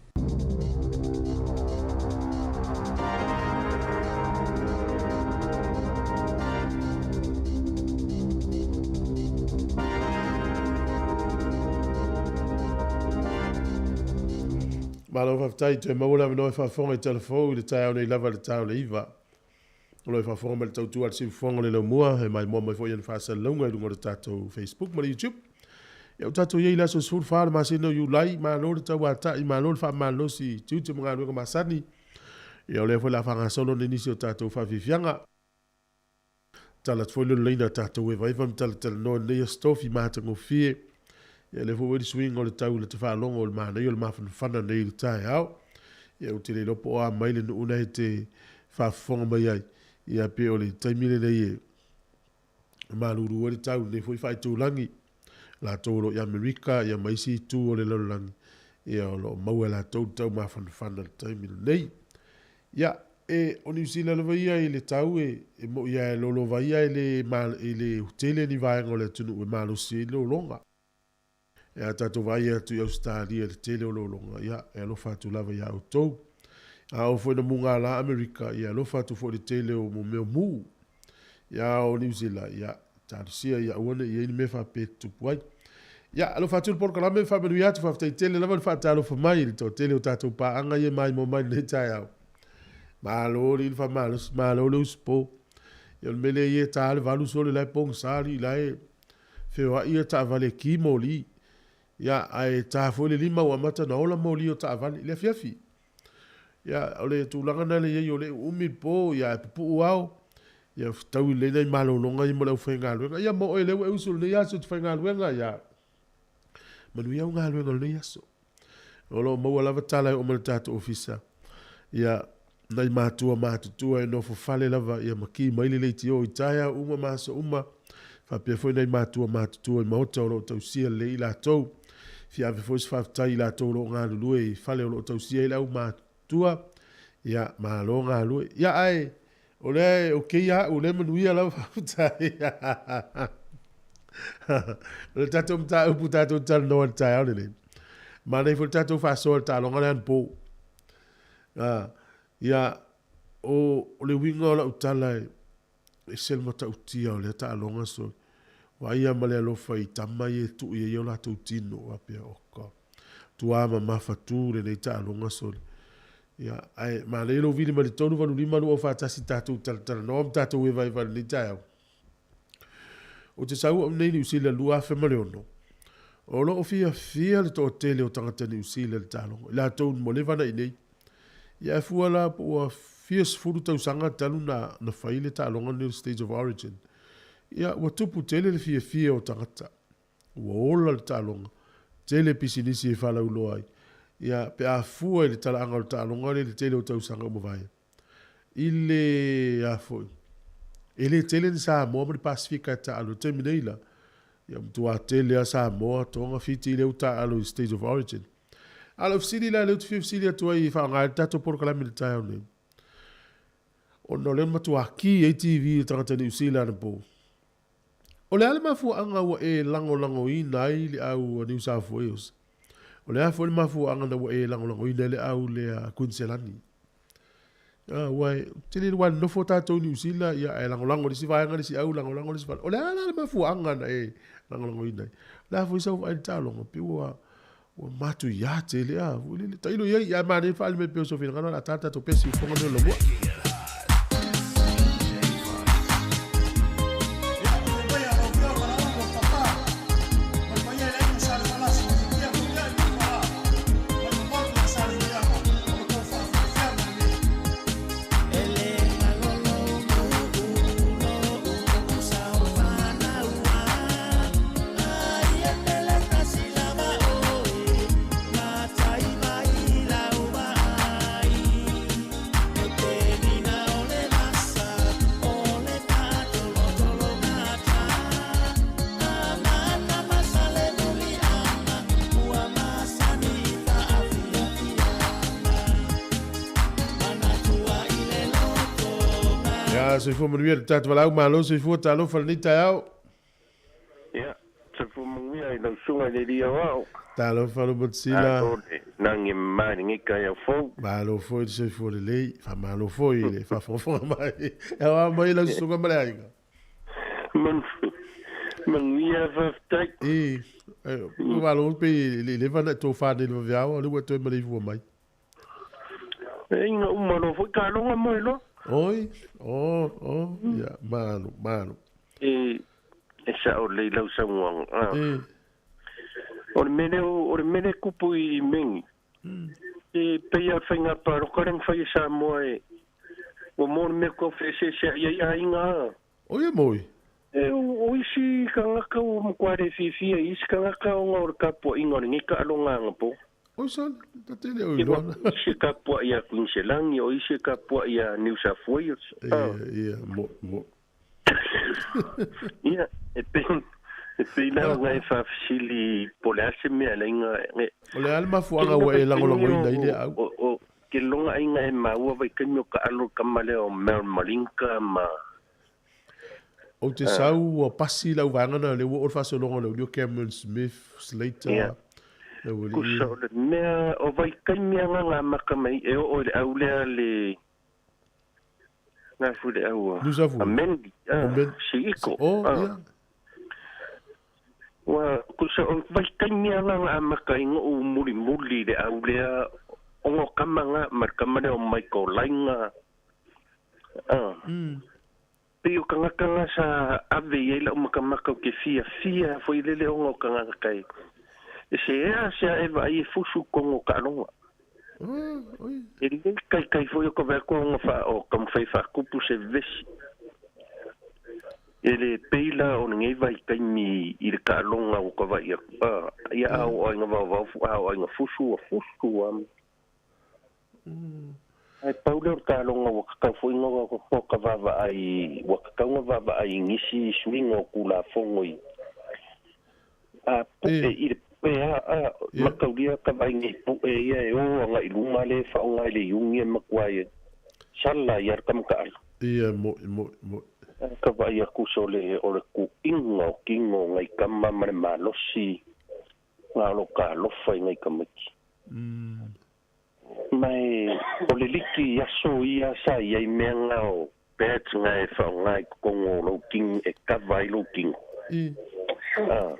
Malo faafetai toe maua le avanoa e faafofoga i tala fou i le taeao nei lava i le ta o le 9. O lo o faafofoga mai le tautua a le siufofoga o le laumua e maimoa mai foi i ana faasalalauga i luga o le tatou Facebook ma le YouTube. Ia ua tatou i ai i le aso 14 o le masina o Iulai, malo le tauatai, malo le faamalosi i tiute ma galuega masani. Ia o lea foi o le a faagasolo nei nisi o tatou faafiafiaga. Tala atu foi le lolaina a tatou evaeva ma talatalanoa i lenei aso tofi matagofie. Ia lea foi ua i ai le suiga o le tau i le tafaalogo o le manaia o le mafanafana nei i le taeao. Ia ou te le iloa po o a mai le nuu na e te faafofoga mai ai. Ia pe o le taimi lenei e malulu ai le tau i lenei foi faaitulagi. Latou o lo o i Amerika ia ma isi itu o le lalolagi, ia o lo o maua e latou le tau mafanafana i le taimi lenei. Ia, e, o Niu Sila lava ia i le tau e, e mo'i lava e lolova ia e le, e le tele ni vaega o le atunuu e malosi ai lologa. E a tatou vaai atu i Ausetalia i le tele o lologa, ia, e alofa atu lava iā outou. A oo foi ina mugala Amerika, ia alofa atu foi i le tele o mea o mu. Ia, o Niu Sila, ia, talosia ia aua ne i i ai ni mea faapea e tutupu ai. Ia, alofa atu le polokalame, faamanuia atu, faafetai tele lava le faatalofa mai i le toatele o tatou paaga ia e maimoa mai i lenei taeao. Malo le faamalosi, malo le usupo. Ia o le mea lea ia e ta le 8 sole la e pogisa alii la e feoai ia taavale e ki moli. Ia, ae ta foi le 5 ua amata ona ola moli o taavale i le afiafi. Ia, o le tulaga lena lea e i ai, o lea e uumi le po, ia ae pupuu ao. Ia fetaui lelei nai malologa ia mo le aufaigaluega. Ia mo oe lea ua e usu i lenei aso e te faigaluega, ia manuia au galuega o lenei aso. O lo o maua lava tala e oo mai i le tatou ofisa. Ia, nai matua matutua e nofo fale lava, ia ma ki mai le leitio i taeao uma ma aso uma. Faapea foi nai matua matutua i maota o lo o tausia lelei i latou. Fia ave foi se faafetai i latou o lo o galulue i fale o lo o tausia ai le au matutua. Ia, malo galue. Ia, ae o lea e okay lava au, o lea e manuia lava, faafetai. O le tatou mataupu tatou te talanoa i le taeao lenei. Manaia foi le tatou faasoa i le taaloga lea anapo. Ia, o le uiga o lau tala e ese le matautia o lea taaloga sole. Vaai lava ma le alofa i tama ia e tuu i ai o latou tino, faapea, oka, tua mamafa tu lenei taaloga sole. Ia, ae manaia lou vili mai le 385 241 tatou talatalanoa ma tatou evaeva i lenei taeao. Ou te sau au nei i Niu Sila i le 2006, o lo o fiafia le toatele o tagata Niu Sila i le taaloga, i latou ua leva ona i inei. Ia ae fua la po ua fia sefulu tausaga talu na, na fai le taaloga lenei o le State of Origin. Ia, ua tupu tele le fiafia o tagata. Ua ola le taaloga, tele pisinisi e faalauiloa ai. Ia, pe a fua i le talaaga o le taaloga lea i le tele o tausaga ua mavae. I le, a foi, e le tele ni Samoa ma ni Pasefika e taaalo i le taimi nei la. Ia, matua tele lava Samoa, Toga, Fiti lea ua taaalo i State of Origin. A o lau fesili la lea ou te fia fesili atu ai e faaaoga ai le tatou polokalame i le taeao nei, ona o lea na matua ki ai TV a tagata Niu Sila anapo. O le a le mafuaaga ua e lagolagoina ai le au a New South Wales? O le a foi le mafuaaga na ua e lagolagoina ai le au lea a Kuiniselani? Aua e tele le nofo tatou i Niu Sila, ia ae lagolago le isi vaega le isi au, lagolago le isi vaega. O le a la le mafuaaga na e lagolagoina ai? O le a foi sau vaai i le taaloga, pei ua ua matuia tele a foi lele. Tailo i ai, ae manaia le faaali mai pea o sou finagalo, o le a ta le tatou pesi i fofoga nei o le laumua. Ia, soifua manuia le tatou valaau, malo soifua, talofa lenei taeao.
Ia, soifua manuia i lau susuga i le Alii Aoao.
Talofa Lomatisila.
Malo le nagi e mama i lenei taeao fou.
Malo foi le soifua lelei, faamalo foi i le faafogafoga mai. E aoao mai lau susuga ma le aiga.
Manuia faafetai.
E, malo pei e le leva ona e tofa nei i le vaveao, o lea ua e toe maleifua mai.
E inga uma loa foi taaloga mo e loa.
Oi, o, o, ia, malo, malo.
E, e sa'o lelei lau saunoaga, a.
E.
O le mea lea, o le mea lea e kupu i Mengi, e pei lava o le faiga palota lea na fai e Samoa e, ua mo le mea tau feeseesea'i ai aiga a.
Oi e moi.
E, o isi tagata ua matua le fiafia i isi tagata ona o le tapuaiga o lenei taaloga anapo.
Oi sole, ta te le oi loa.
O isi e tapuai ia Queensland, o isi e tapuai ia New South Wales.
Ia, ia, mo, mo.
Ia, e pei, e pei la ona e faafesili po o le a se mea le aiga e.
O le a le mafuaaga ua e lagolagoina ai lea au?
O, o, ke loga aiga e maua vaitaimi o taalo le tama lea o Mel Malinka ma.
Ou te sau ua pasi lau vaega na lea ua oo le faasologa o le auli'i o Cameron Smith, Slater,
Ia.
le aualii.
Kusa o le mea o vaitaimi aga na amata mai e oo i le au lea le na foi le au
New South
a
Wales.
Manly,
O
a
Men-
Siiko.
Oh,
a.
ia.
Ua kusa o vaitaimi aga na amata ai go'u mulimuli i le au lea ona o tama na ma le tama lea o Michael Laina. A. Pei o tagata na sa ave i ai la'u makamaka ou te fiafia foi lele ona o tagata e e se ea se a e vaai e fusu totonu o taaloga. E lē taitai foi o ka vaai atu ona faa o taumafai e faatupu se vevesi. E le pei la o lenei vaitaimi i le taaloga ua ka vaai atu a ia a oo ai ina vaovao a oo ai ina fusu ua fusu a. Ae pau lea o le taaloga ua tatau foi ona ka vaavaai, ua tatau ona vaavaai i nisi suiga o Tulafono i a pu'e i le pu'e a a mataulia ka vaai nei pu'e ia e o agai i luga lea e faaaoga i le iugi e matua ai e sala ai lava le tamataalu.
Ia, mo'i, mo'i, mo'i.
Ae ka vaai atu se o le o le tuuiga o tino o nai tama ma le malosi na o lo talofa i nai tamaiti. Ma e o le liki i aso ia sa i ai mea nga o pads nga e faaaoga i totonu o lou tino e kava ai lou tino. A,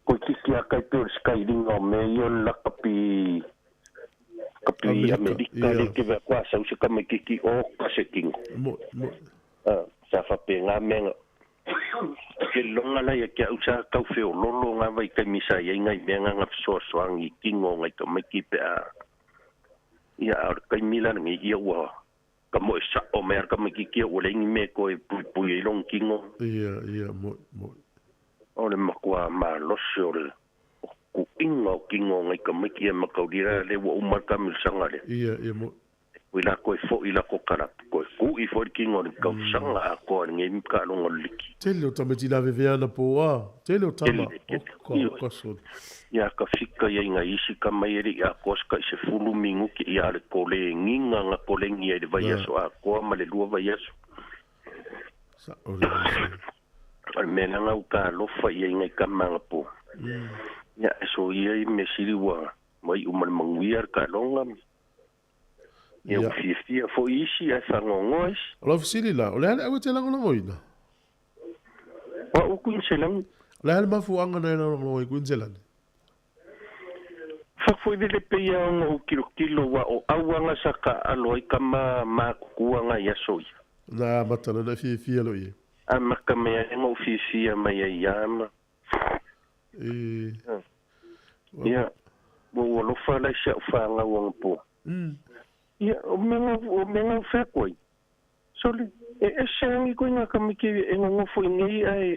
koe kiki a kai pei o le skylinga o mea ia o le lakapi kapi Amerika le ke vea koa sau se tamaititi o ka se tino.
Mo, mo.
A, sa faapena mea nga. Ke loga la ia ke au sa tau feololo nga vaitaimi sa i ai ngai mea nga nga fesoasoani i tino o ngai tamaiti pe a ia a o le taimi la lenei ia ua ka moe sa'o mai a le tamaititi ia ua leai ni mea e toe puipui ai lona tino.
Ia, ia, moe, moe.
O le matua malosi o le kuʻiga o tino o ngai tamaiti ia mataulia lea ua uma le tamilosaga lea.
Ia, ia, moe.
Ui la koe foʻi la ko kalapu koe kuʻi foi le tino o le tausaga atoa i lenei taaloga o le liki.
Tele o tamaiti lavevea anapo a, tele o tama,
Tele,
o
tele.
ka,
Ioe.
ka soli.
Ia ka fika ia i ngai isi tama ia e le i atoa se kai 10 minuti ia a le kolegiga na kolegi ai i le vaiaso atoa ma le lua vaiaso.
Sa o le vaiaso.
O le mea lea na uta alofa ia i ngai tama anapo. Ia e soia i mea sili ua maiʻu ma le manuia le taaloga. Ia ua fiafia foi isi ae faanoanoa isi.
O lau fesili la, o le a le au e te lagolagoina?
O a'u Queensland.
O le a le mafuaaga na e lagolago ai Queensland?
Faafoilele pei lava ona ou tilotilo ua o auaga sa taaalo ai tama matutua nai aso ia.
Na amata lana e fiafia loa i ai.
Amata mai ai ona ou fiafia mai ai ia ma.
E.
Ia, ua ou alofa la i si a'u fanau anapo. Ia, o mea o mea ua feaku ai. Sole, e ese angi koe ngā kamiki e nonofo i nei ae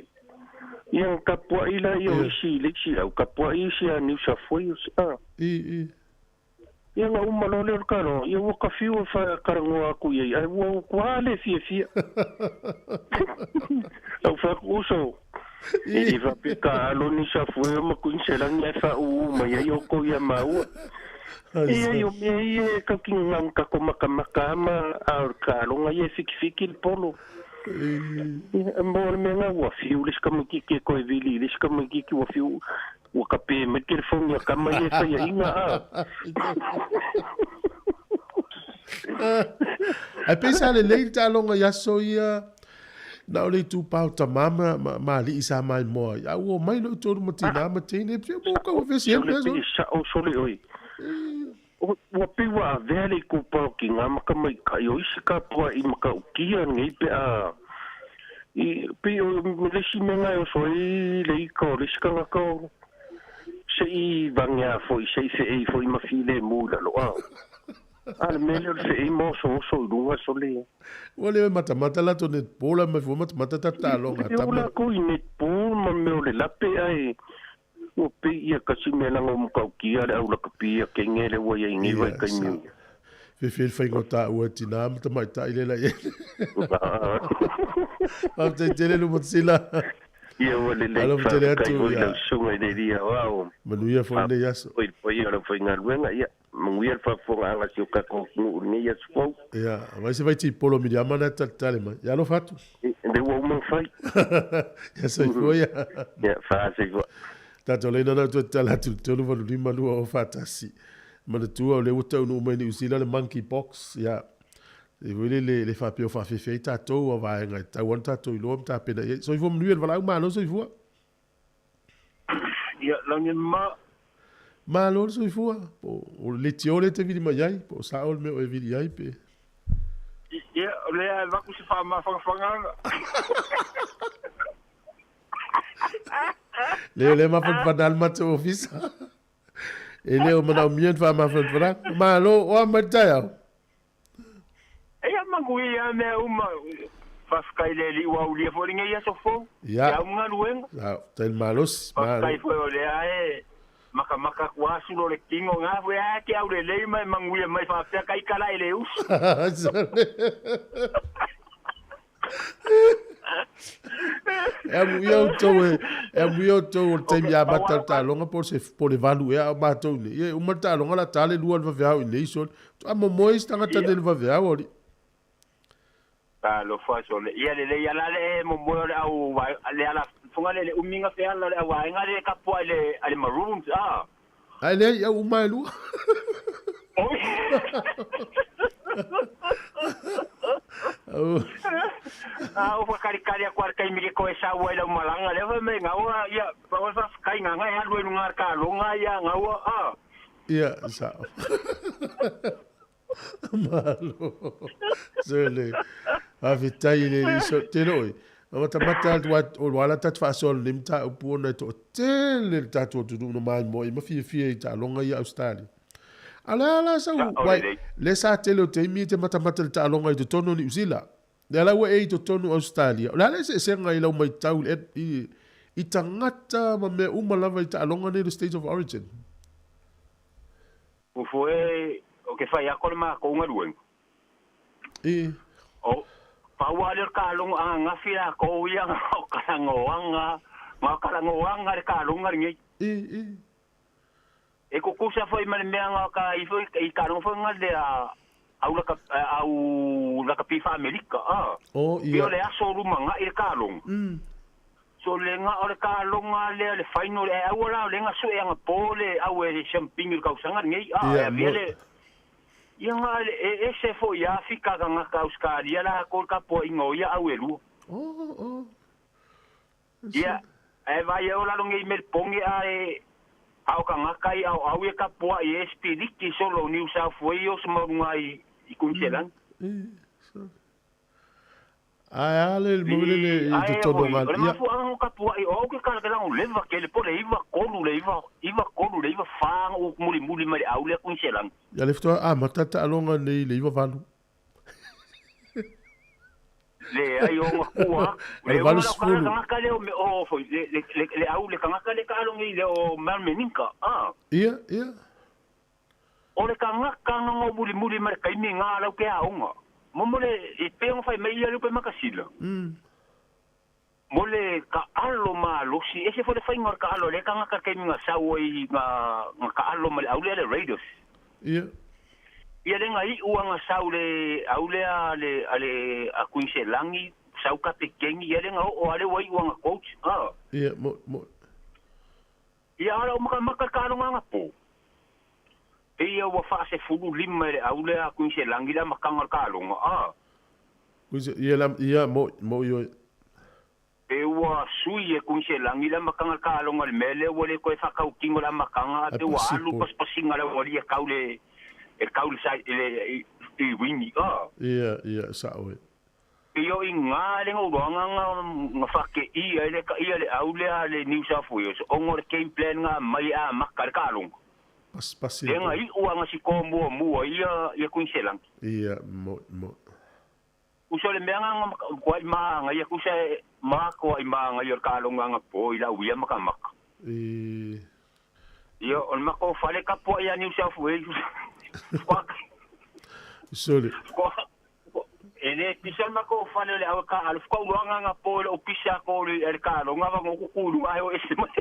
ia nga kapua'i la ia o isi i le isi au kapua'i isi a New South Wales, a.
I, i.
Ia nga uma loa lea o le kaloa, ia ua ka fiu e whakarangoa aku i ai, ae ua kua le fiafia. Au whaku uso, e le whape ka alo New South Wales ma Queensland ae whauu mai ai o kou ia maua. Ia i o mea ia e kau ki ngā kako makamaka ama a o le kaloga ia e fikifiki le polo. Ia, mo le mea ngā ua fiu le sikamakiki e koe vili i le sikamakiki ua fiu ua kape mai telefoni a kama ia e whaia inga a.
Ae pei sa lelei le taaloga i aso ia, na o le itupa o tama ma, ma, ma alii sa maimoa ai, a ua omai loa i totonu ma tinā ma teine, pei ua kau vevesi ai le
Sole
mea
pei
sole.
sa'o sole oe. Ua pei ua avea le itupa o tigā ma tamaitai o isi tapua'i matautia nei pe a i pei o le isi mea na e oso ai le ita o le isi tagata o se'i vageā fo'i se'i fe'ei fo'i ma filemu i lalo a. A le mea lea o le fe'ei ma osooso i luga sole.
Ua le matamata latou netball a mai fua matamata tatou taaloga a
E o
tama.
latou i netball ma mea o le lape ae ua pei ia kasi mea leaga ua matautia le au lakapi a kenge lea ua i ai nei
Ia,
vaitaimi
sa.
o ia.
Fefe le faiga o taua e tinā ma tamaitai le la i ai. Faafetai tele Lumatasila.
Ia ua lelei,
Alofa tele
faafetai
atu,
foi
ia.
lau susuga i le Alii Aoao.
Manuia foi lenei aso.
Faafetai foi i le paia o le aufaigaluega, ia manuia le faafofogaaga a si o tatou atunuu i lenei aso fou.
Ia, aumai se vaitipolo miliama na e talitali mai. Ia alofa atu.
Lea ua uma ona fai.
Ia soifua ia.
Ia, faasoifua.
Tatou leina na toe tatala atu i le 385 2041. Manatua o lea ua taunuu mai Niu Sila le monkey pox. Ia, e foi le le, le faapea o faafefe ai tatou a vaega e tatau lava ona tatou iloa ma tapena i ai. Soifua manuia le valaau malo soifua.
Ia, lagi ma.
Malo le soifua. Po o le leitio lea e te vili mai ai, po o sao le mea o e vili ai pe.
Ia, o lea e avatu se faamafanafanaga.
Le o lea mafanafana le matou ofisa. E le o manaomia ni faamafanafanaga. Malo, o a mai le taeao?
Ia, manuia lava mea uma. Faafetai i le Alii ua aulia foi lenei aso fou,
Ia.
te au ma galuega.
Faafetai le malosi. Malo.
Faafetai foi o lea e makamaka atu lava sulu o le tino na foi a te aulelei ma e manuia mai faapea ka ika la e le usu.
E amuia outou e, e amuia outou o le taimi amata o le taaloga po o se po o le 8 ea a o matou nei. Ia e uma le taaloga o le a ta le 2 i le vaveao i inei sole. Faatoa momoe isi tagata nei i le vaveao alii.
Talofa sole. Ia lelei ala le momoe o le au le ala fonga le le umi ga feala le au vaega le kapua i le a le Maroons a.
Ae leai, au uma e lua.
Oi. A o whakalikali aku ar taimi ke koe sau ai lau malaga lea fai mai gaua ia pau le faafetai gaga e alu ai luga le taloga ia gaua a.
Ia, sao. Malo. Sole. Faafetai i le alii so tele oe. Na matamata atu a o ala tatou faasoa lenei mataupu ona e toatele le tatou atunuu na maimoa ai ma fiafia i taaloga ia Australia. A o le a la sau
Sao lelei.
le sa tele o taimi e te matamata i le taaloga i totonu o Niu Sila. Lea la ua e i totonu o Australia. O le a le eseesega i lau maitau i le i tagata ma mea uma lava i taaloga nei le State of Origin?
Fufu e, o ke fai ako le makou galuega.
I.
O, pau lava lea o le kalogo ananafi lakou ia o kalangoaga, ma o kalangoaga le kaloga lenei.
I, i.
E kukusa foi ma le mea nga ka ifo i kaloga foi nga le a au laka au lakapi fa-Amerika a.
O,
Pei
ia.
o le aso lumanai le kaloga. So le nga o le kaloga lea le final e aua la o le nga sue anga po le au e siamping i le kausaga lenei a e
Ia,
avea
mo.
le ia nga le e ese foi i Afrika ka nga ka Australia la ko le kapoaiga o ia au e lua.
O, o.
Ia e vai e o lalo nei Melbourne a e a o kangaka i au au e kapoai e spiriti solo New South Wales ma lunga i i Queensland.
Ae a le mo le le i
Ae
totonu
hoi,
o
o le
ia.
mafuaaga o kapuai o au ke kala ke lango leva kele po le 93 le 9 93 le 94 o mulimuli mai le au lea Queensland.
Ia le faatoa amata taaloga nei i le 98.
Leai o nga kua,
O le
le unga lau kala
80.
kangaka lea o me o foi le le le, le au le kangaka le kaalogi le o Malmeninka. Ah.
Ia, ia.
O le kangaka nga ngo mulimuli mai le taimi nga lau ke aoga. Mo mo le e pe ngo fai mai ia le pe makasila. Mo le ka alo malosi, ese foi le faiga o le ka alo le kangaka le taimi nga sau ai nga nga ka alo ma le au lea le Raiders.
Ia.
Ia le nga iu anga sau le au lea le a le a Queensland sau ka pekengi ia le nga o ale wai anga coach. Ah.
Ia, mo mo.
Ia ala o maka maka ka alo nga po. Ia ua 45 le au lea a Queensland la makanga ka alo nga. Ah.
Kuise ia la ia mo mo io.
E ua sui e Queensland la makanga ka alo nga le mele ua le koe whakaukingo la makanga
Ai
te ua alu
possible.
paspasinga la ua lia kau le E kau le sai le i wingi a.
Ia, ia, sa'o e.
Io i ngā le ngā ngā ngā whake i ai le ka ia le au le a le New South Wales. Ongo le game plan ngā mai a maka le kalonga.
Pas, pasi.
Le ngā i ua ngā si ko mua mua ia ia Queensland.
Ia, mo, mo.
Uso le mea ngā kua i maa ngā ia kusa maa kua i maa ngā ia kalonga ngā po i la uia maka maka.
I...
Ia, o le mako whale kapua ia New South Wales.
Sole.
E le pisa mako whale le awa ka alu fuka uanga ngā po le o pisa ko le el ka lo ngā ngā kukuru ai o ese mai.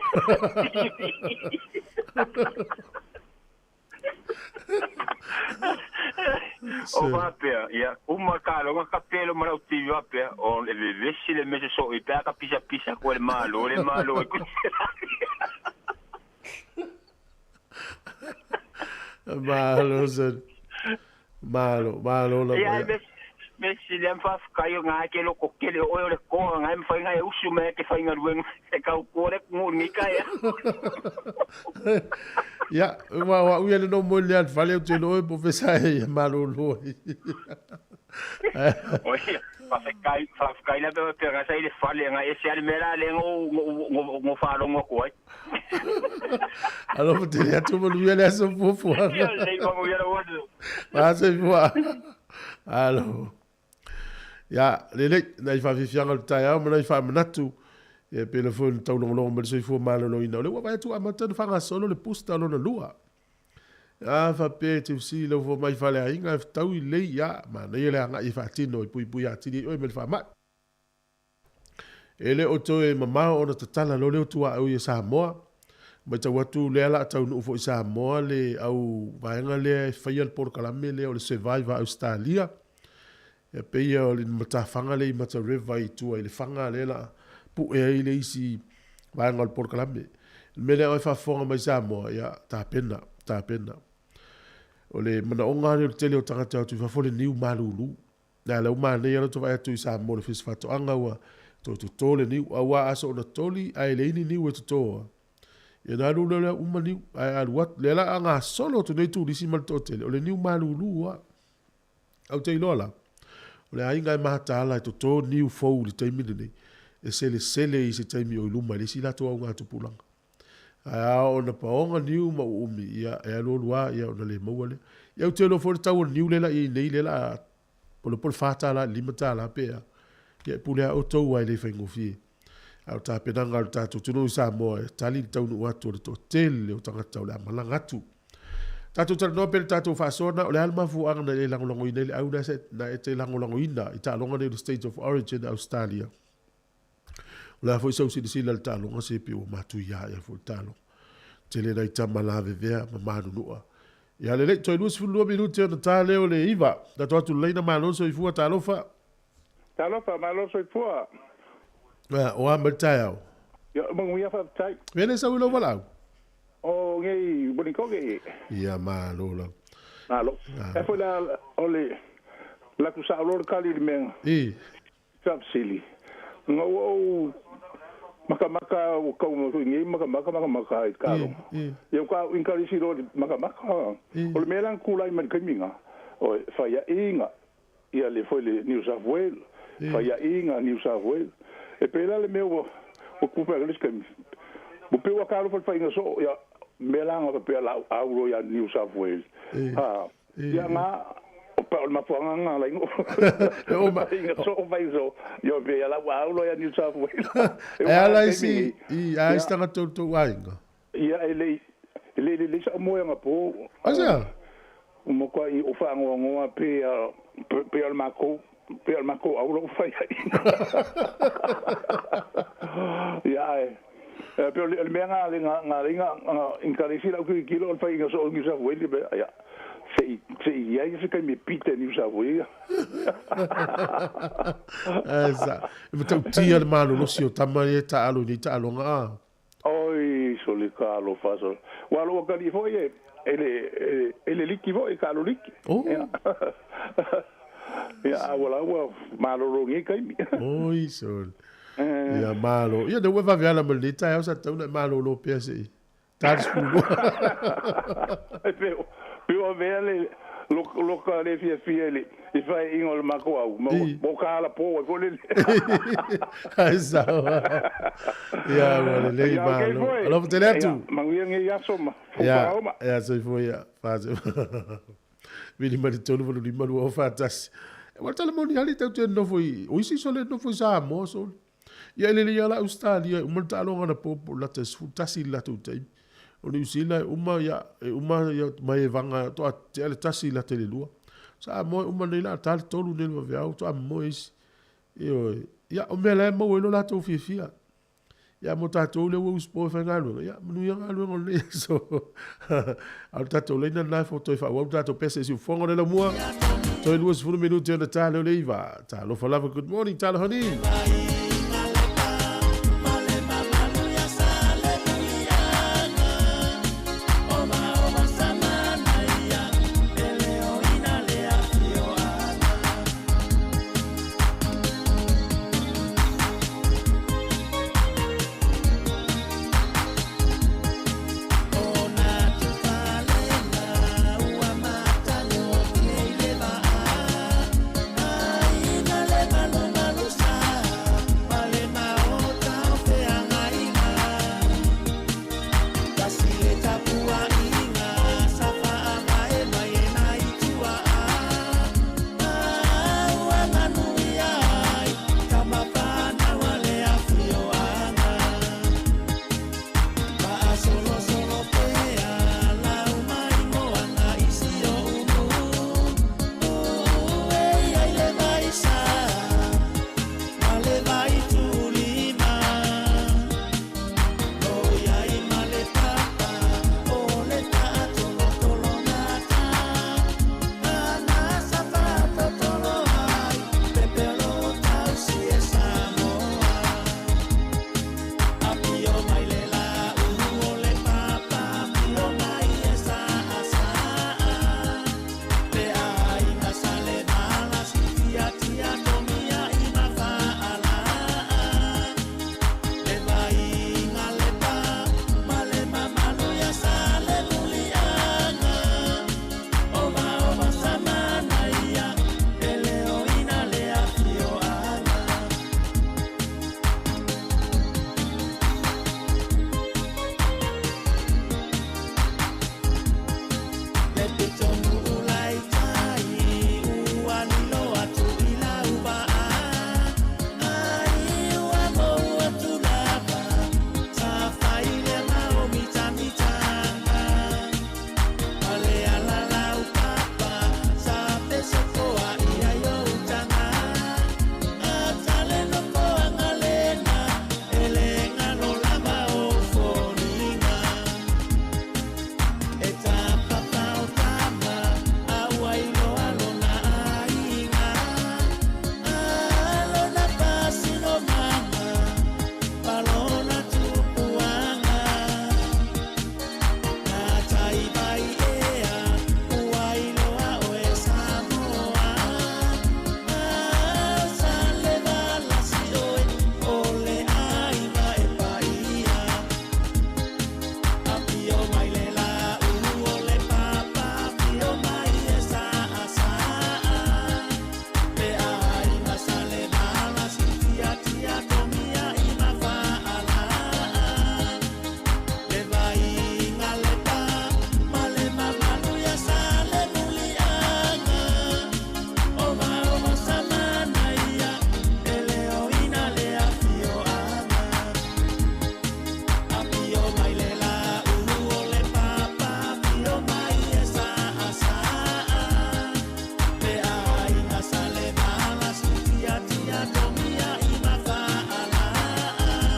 O vapea, ia, uma ka lo ngā kapelo marau tivi vapea, o le vesi le mese so i pea ka pisa pisa ko le malo, le malo e
Malo, sen. Malo, malo la.
Ia, me si le mfa kai ngā ke lo ko kele o le ko ngā mfa ngā usu me ke whai ngā ruenga e kau kore ngu ni kai.
Ia, wa wa uia le no mo le al fale o te lo e profesa e malo lo.
Oi, fa kai la pe pe ngā sai le fale ngā e se ale mera le ngo ngo whalongo ko ai.
Alo te le atu mo le le aso fufu.
Ia le mo ia lo.
Ma se fua. Alo. Ia, lelei, nai whawhiwhianga le taeao, ma nai whamanatu, e pele foi le taulongolongo ma le soifua maloloina. O le ua vai atu amata na whangasolo le pusta lona lua. A whape te usi lau fo mai whale ainga, e whtau i lei, ia, ma nei le anga i whaatino, i pui pui atini, oi me le whamai. E le o toe mamao ona tatala lo leo tua au i Samoa. Mai tau atu lea la tau nuu fo i Samoa le au vaenga lea e whaia le porokalame lea o le Survivor Australia. E peia o le matawhanga le i mata reva i tua i le whanga le la pu e ai le isi vaenga o le porokalame. Le mea o e whafonga mai Samoa, ia tāpena, tāpena. O le mana o ngā o le tele o tangata atu i whafo le niu malulu. Nā le uma nei alo tova atu i Samoa le fisi whatoanga ua to tō le niu aua aso ona toli ai le ini niu e totoa. Ia nā lula lea uma niu ai alu atu. Le la anga solo tu nei tūrisi ma le tōtele. O le niu malulu a. Au te iloa la. O le ainga e mahatala e tō niu fou le taimi nei. E sele sele i se taimi o iluma le si lato au ngā tupulanga. Ai ao na paonga niu ma uumi ia e alu alua ia ona le maua le. Ia au te iloa fo le tau o niu lela i nei lela pole pole whātala, limatala pea. Ia pule a o tau ai le whaingofie. Au tā penanga o tātou tunu i Samoa e tali le taunu atu o le tō tele o tangata o le amalanga atu. Tātou tala noa pele tātou whaasona o le almafu anga na le langolango ina le au na se na e te langolango ina i tālonga nei le State of Origin Australia. O le a foi sau silasila le tālonga se pe o matu ia ia foi tālonga. Tele nei tama la vevea ma manunua. Ia le lei, toi 22 minuti ona tā leo le iwa. Tato atu leina maloso i fua talofa.
Talofa, maloso i fua.
O a mai taeao.
Ia, manguia whaatai.
Vene sau i lau walau?
O ngei bonikoge.
Ia, malo lau.
Malo. E foi la, o le, la kusa o lor kali le mea.
I.
Kapsili. Ngā o maka maka o kau mo ngi maka maka maka maka i karo. Ia ka inkarisi ro maka maka. O le mea lan kula i mai kaminga. O whaia inga. Ia le foi le New South Wales. Whaia inga New South Wales. E pela le mea o kupa le skem. Mo pe wa karo foi inga so ia mea langa pe la auro ia New South Wales. Ha. Ia nga o pa o mafuanga nga la ingo.
O ma
inga so vai so yo pe ia la auro ia New South Wales.
E ala isi i a ista to to ainga.
Ia ele le le le sa mo nga po.
Asa.
O mo kwa i o fa ngo pe pe al mako pe al mako auro fai. Ia e pe le mea nga le nga nga inkarisi la ku kilo al fai inga so New South Wales be ia se ia se kai me pite New South Wales.
Esa. E tau tia le malo si o tama e ta alo ni ta alonga a.
Oi so le ka lo fa so. Wa lo ka li foi e ele liki foi ka lo liki.
Oh.
Ia wala wa malo ro ngi kai mi.
Oi so. Ia malo. Ia de wa via ma le ta sa tau na malo lo pese. Ta sku.
E pe o vele Loka le fiafia i faaiʻiga o le makou au mo ka alapō ai foʻi lele.
Ai sao. Ia ua lelei malo. Alofa tele atu.
Manuia nei aso ma
Ia, ia soifua ia. Fase. Vili mai le 3 8 5 2 4 1. Ua le tala moni ali tau te nofo i o isi sole nofo i Samoa sole. Ia e lelei lava la Ausetalia e uma le taaloga anapo po o le lata e 11 i le latou taimi. O Niu Sila e uma ia e uma ia mai e vaga toa tea le tasi i lata i le lua. Samoa e uma nei la ta le tolu nei le vaveao toa moe isi. Ioe. Ia o mea la e maua ai lo latou fiafia. Ia mo tatou lea ua usipo e faigaluega, ia manuia galuega o lenei aso. A o le tatou laina lena e toe faaauau le tatou pese i siufofoga o le laumua. Toe 20 minute ona ta lea o le iva. Talofa lava, good morning, talofa ni.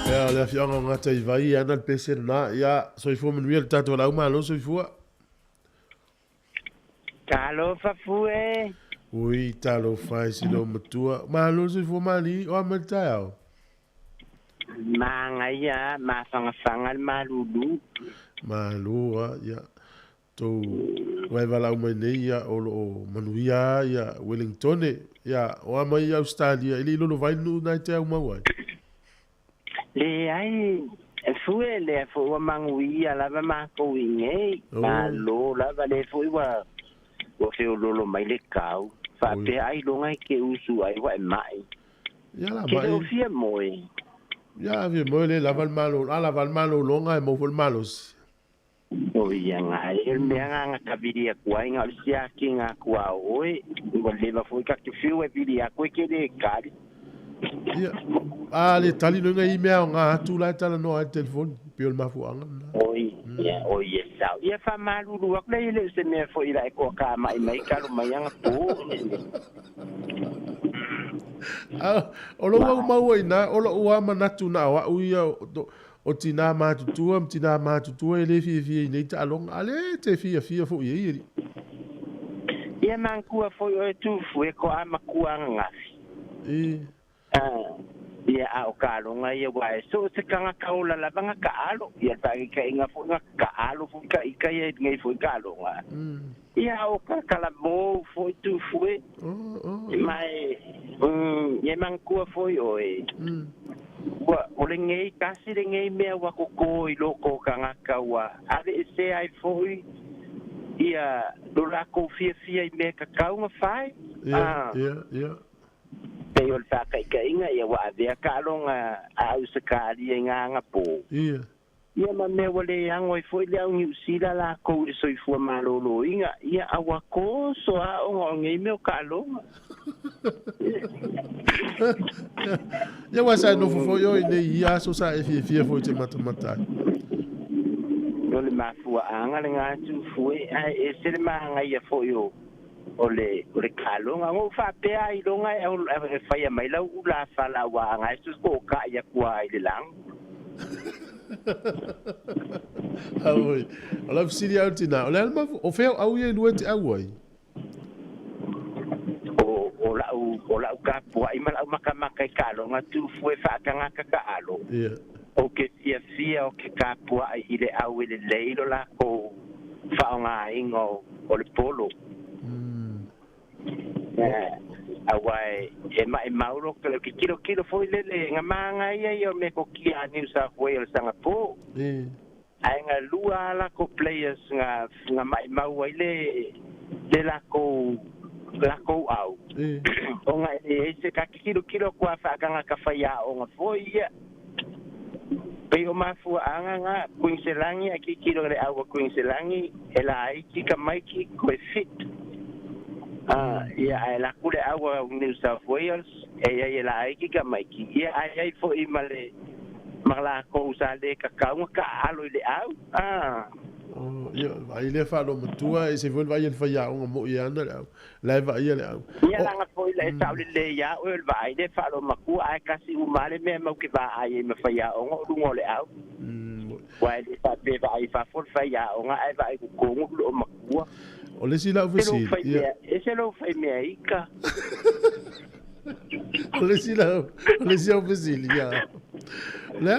Ia, o le afioaga o Gataivai e ana le pese lena. Ia, soifua manuia le tatou lau malo soifua.
Talofa fue.
Ui, talofa e si lou matua. Malo soifua mali, o a mai le taeao?
Magaia, mafagafaga le malulu.
Malo a, ia. Tou vae valaau mai nei, ia, o lo o manuia a, ia, Wellingtone. Ia, o a mai i Ausetalia, e le i lolo vai le nuu na e te au mau ai?
Leai, fue lea foi ua maguia lava makou i nei. Malo lava lea foi ua Ua feoloolo mai le kau. Faapea ailoga e ke usu ai ua e ma'i.
Ia la
Ke
ma'i.
le o fia moe.
Ia fia moe le lava le malo, a lava le malologa e maua foi le malosi.
O ia gae o le mea agaga tavili aku ai ga o le siakiga aku a oe. Ua leva foi ka te fiu e vili aku e ke lē kali.
Ia, a le tali loga i mea o ngā atu la e talanoa ai le telefoni, pei o le mafuaaga lena.
Oi, ia, oi e sao. Ia faamalulu aku lea e le o se mea foi la e koakamai mai kalo mai agapō.
A o lou au maua i ina, o lo'u lava manatu na o a'u ia o tinā matutua ma tinā matutua e lē fiafia i nei taaloga, a lea e te fiafia foi i ai alii.
Ia mantua foi oe tufu e ko a makua ananafi.
E.
Ia a o kaloga ia ua e so o se tagata ola lava ga taalo. Ia faataitaiga foi ga taalo foi ka ika ia i lenei foi taaloga. Ia o ka kalamou foi tufu e. Ma e ia manatua foi oe. Ua o lenei tasi lenei mea ua koko i loko o tagata ua aveesea ai foi ia lo lakou fiafia i mea tatau ona fai.
Ia, ia, ia.
Pei o le faataitaiga ia ua avea taaloga a Ausetalia i gā agapō.
Ia.
Ia ma mea ua le ago ai foi le au Niusila lakou i le soifua malōlōina, ia a ua toso aoga o nei mea o taaloga.
Ia ua sa e nofo foi oe i nei ia aso sa e fiafia foi i te matamata ai.
O le mafuaaga lena tufu e, ae ese le magaia foi o o le o le taaloga. Ona ou faapea ailoga e faia mai lau ula fala auā agae se to'oka'i aku lava i le lagi.
Auoi. O lau fesili au tinā, o le a le mafu, o fea o au ia i lua e te au ai?
O, o la'u, o la'u tapua'i ma la'u makamaka i taaloga tufu e fa'atagata ta'alo.
Ia.
Ou te fiafia o ke tapua'i i le au e lelei lo lakou fa'aogāina o, o le polo. Auā e, e ma'imau lo ke tilotilo foi lele ga magaia ia o mea kokia a New South Wales agapō. Ae galua lava lakou players ga ga ma'imau ai le le lakou lakou au. Ona e leai se ka tilotilo aku a fa'atagata faiaoga foi ia. Pei o mafua'aga ga Kuiniselagi ae tilotilo i le au a Kuiniselagi e laiti tamaiti toe fit. Ia ae laku le au a New South Wales e iai e laiti tamaiti ia ae iai foi ma le ma lakou sa lē tatau ona taaalo i le au.
Oh, ia, vaai lea faalomatua, e se foi le vaai a le faiaoga mo'i e ana le au. La e vaaia le au.
Ia laga foi la e sao lelei ia oe o le vaai lea faalomatua ae kasi uma lava le mea mau ke vaai ai ma faiaoga o luga o le au. Aua e le faapea vaai i fafo le faiaoga ae vaai i totonu le loomatua.
O le isi lau fesili, ia.
Ese lou faimea ika.
O le isi lau, o le isi au fesili, ia. Le,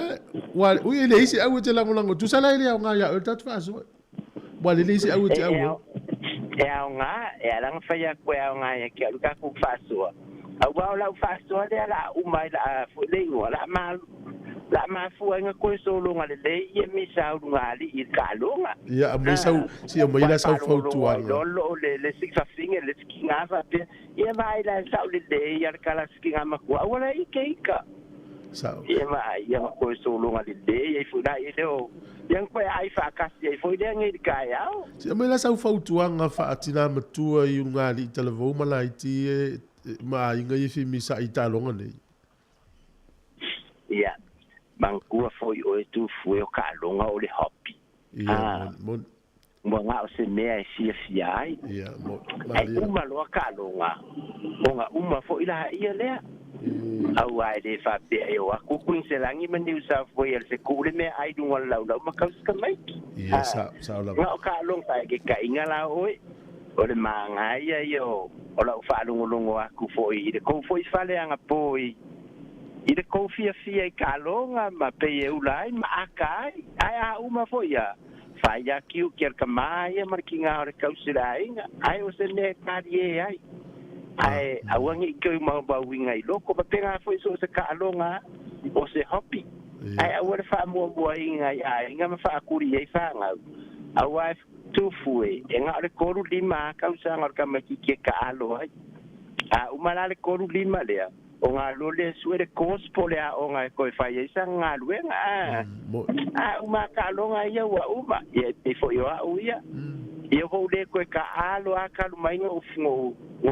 ua, ui e le isi au e te lagolago, tusa la e le aoga ia oe le tatou faasoa. Ua le le isi au e te au.
E aoga, e ala ona fai atu e aoga ia te au le tatou faasoa. Aua o lau faasoa lea o le a uma ai laa foi le igoa, la ma la mafua ai ona toe sologa lelei ia misa au lugalii i le taaloga.
Ia, aumai sau, se i aumai la sau fautuaga.
Lolo le le sigi fafine le sikiga faapea, ia vaai la e sao lelei ia le kala sikiga matua, aua la ike ika.
Sao.
Ia vaai ia ona toe sologa lelei ai foi la ia lea o, ia ona toe aai faatasi ai foi lea nei i le taeao.
Se i aumai la sau fautuaga faa-tinā matua i ulugalii talavou ma laiti e ma aiga ia e fia misa'i i taaloga nei.
Ia, manatua foi oe tufu e o taaloga o le hobby.
Ia, moni.
Ua na o se mea e fiafia ai.
Ia, moni.
Ae uma loa taaloga, ona uma foi laia lea. Auā e lē faapea e o atu Kuiniselagi ma New South Wales e kū le meaai i luga o le laulau ma kausi tamaiti.
Ia, sao lava.
Na o taaloga faakekaiga la oe, o le magaia ia o la'u faalogologo aku foi i le kou foi fale agapō i i le kou fiafia i taaloga ma pei e ula ai ma aka ai, ae a uma foi ia, fai ia kiuki a le tamā ia ma le kigā o le kausi le aiga, ae o se mea e taliē ai, ae aua ne i toe maumauina i loko, faapena foi so o se taaloga a, o se hobby, ae aua le faamuamuaina i aiga ma faakuli ai fanau, auā e. Tufue e nga le 35 tausaga o le tamaititi e taalo ai. A uma la le 35 lea, o galue lea e sue le course po o le aoga e toe fai ai sana galuega a. A uma taaloga ia ua uma, ia e pei foi o au ia. Ia ua ou le toe taalo lava talu mai na ou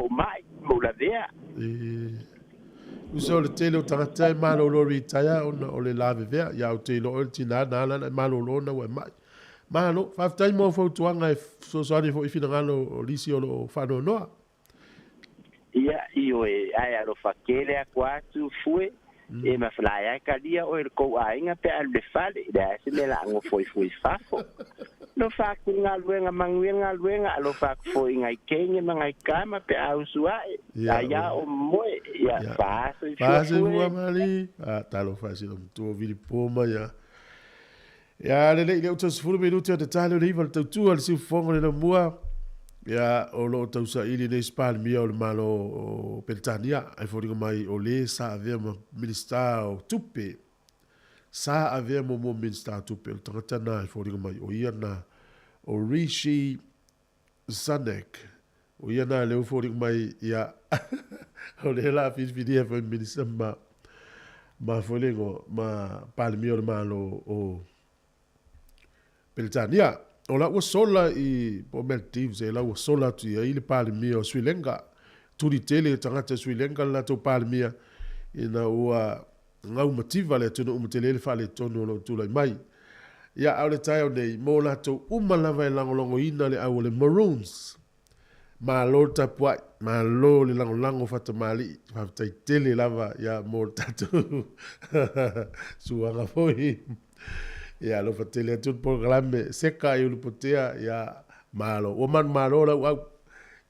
mai ma ou lavea.
Uso o le tele o tagata e malolo retire ona o le lavevea, ia ou te iloa oe le tina na ala ona e malolo ona ua e mai. Malo, faafetai mo fautuaga e fesoasoani foi i finagalo o nisi o lo o faanoanoa.
Ia, ioe, ae alofa tele atu atu fue, e mafalae ai talia oe i le tou aiga pe a alu i le fale, e leai se mea la a nofo ai fua i fafo. Alofa atu i le galuega, manuia le galuega, alofa atu foi i nai teine ma nai tama pe a usu ae, a ia o moe, ia, fa soifua
fue. Fa soifua mali, a talofa i sina matua vilipo mai a. Ia, lelei lea ua toe 10 minute o te tali o le iva le tautua le siufofoga o le laumua. Ia, o lo o tausaili nei se Palemia o le Malo o Peretania, ai foliga mai o le sa avea ma Minisita o Tupe. Sa avea muamua ma Minisita o Tupe, o le tagata na e foliga mai o ia na o Rishi Sunak. O ia na lea ua foliga mai ia o lea la filifilia foi Minisita ma ma foi le igoa ma Palemia o le Malo o Peretania. O la ua sola i po o Maldives e la ua sola atu i ai le Palemia o Sri Lanka. Tuli tele e tagata Sri Lanka le latou Palemia ina ua gau mativa le atunuu ma tele le faaletonu o lo o tulai mai. Ia, a o le taeao nei, mo latou uma lava e lagolagoina le au a le Maroons. Malo le tapuai, malo le lagolago fatamalii, faafetai tele lava ia mo le tatou suaga foi. Ia alofa tele atu le polokalame seka i Ulupotea, ia malo. Ua manumalo lau au,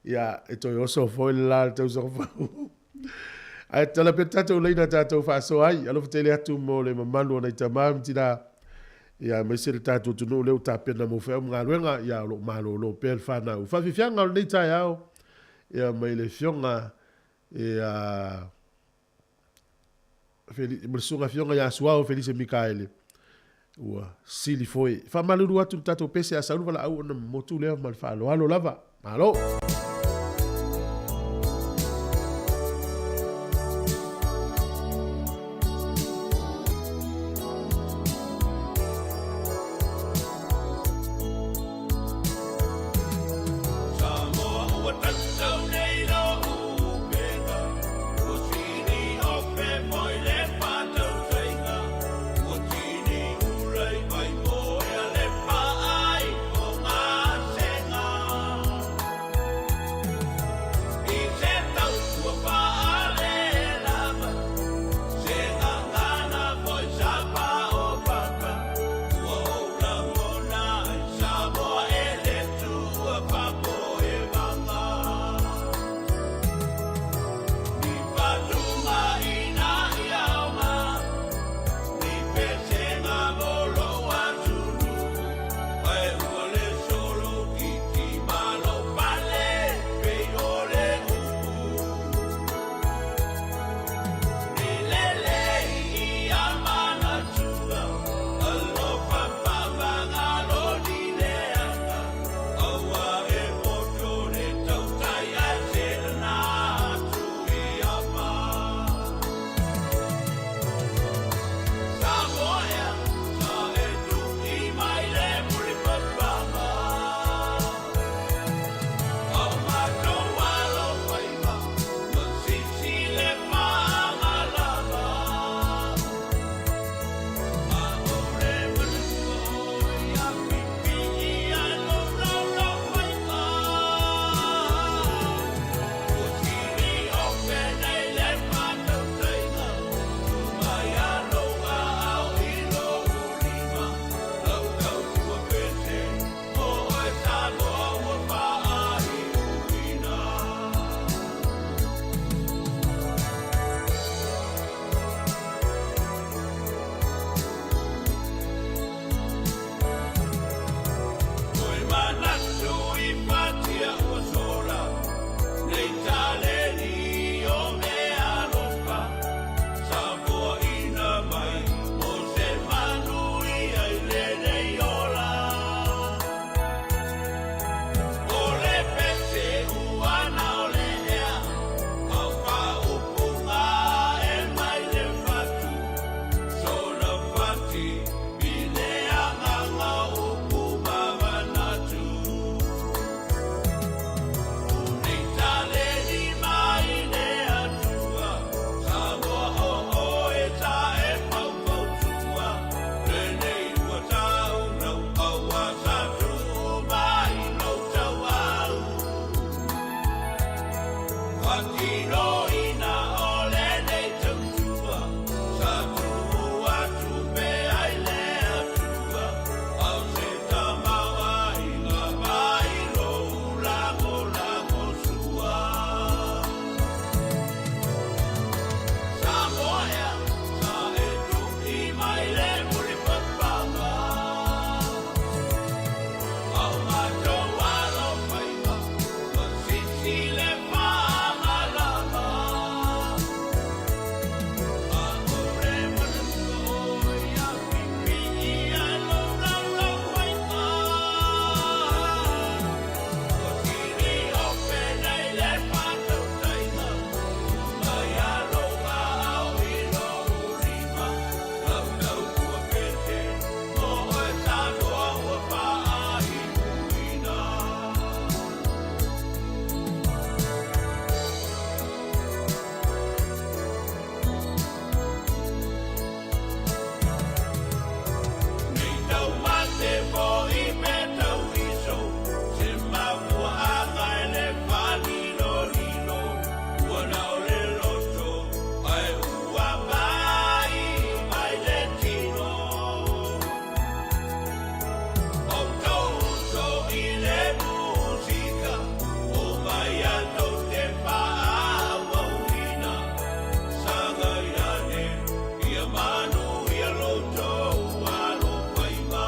ia e toe oso foi le la le tausaga fou. Ae tala pea tatou laina tatou faasoa ai. Alofa tele atu mo le mamalu o nai tama ma tina. Ia aemaise le tatou atunuu lea ua tapena mo feau ma galuega. Ia o lo o malolo pea le fanau. Faafiafiaga o lenei taeao ia mai le afioga ia ma le susuga afioga ia Suao Felise Mikaele ua sili foi. Faamalulu atu le tatou pese a sau le valaau ona motu lea ma le faaaloalo lava. Malo!
Faatinoina o lenei tautua sa tuu atu pea i le Atua, a o se tamaoaiga mai lou lagolagosua. Samoa ea, sa e tuki mai le mulipapaga, a o matou alofaiva ua sisi le faamalama. A o le manatua o ia pipiia lou laulauaiga, ua siliofe nei le faatautaiga, tuu mai a lou aao i lou lima, lau tautua pese mo oe Samoa ua faaiuina. Nei taumate foi pe tauiso, se mafuaaga e le faalilolilo, ua na o le loto ae ua mai mai le tino. Outou uso i le musika, omai a tou te faaauauina, sagai ane ia manuia loutou alofaiva.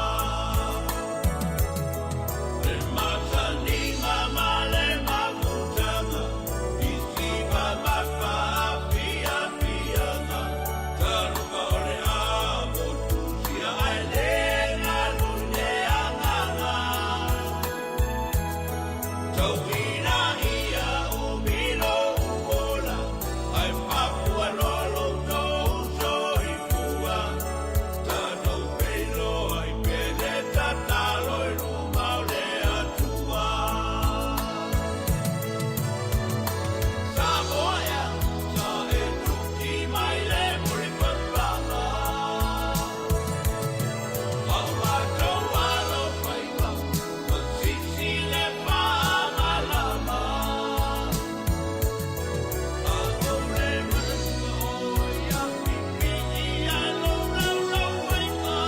Le masaniga ma le mafutaga, i siva ma faafiafiaga, talofa o le amo tusia ae le galu i le agaga. Tauina ia umi lou ola, ae papuanoa loutou soifua. Tatou feiloai pele tatalo i luma o le Atua. Samoa ea, sa e tuki mai le mulipapaga, a o matou alofaiva ua sisi le faamalama. A o le manatua o ia pipiia lou laulauaiga,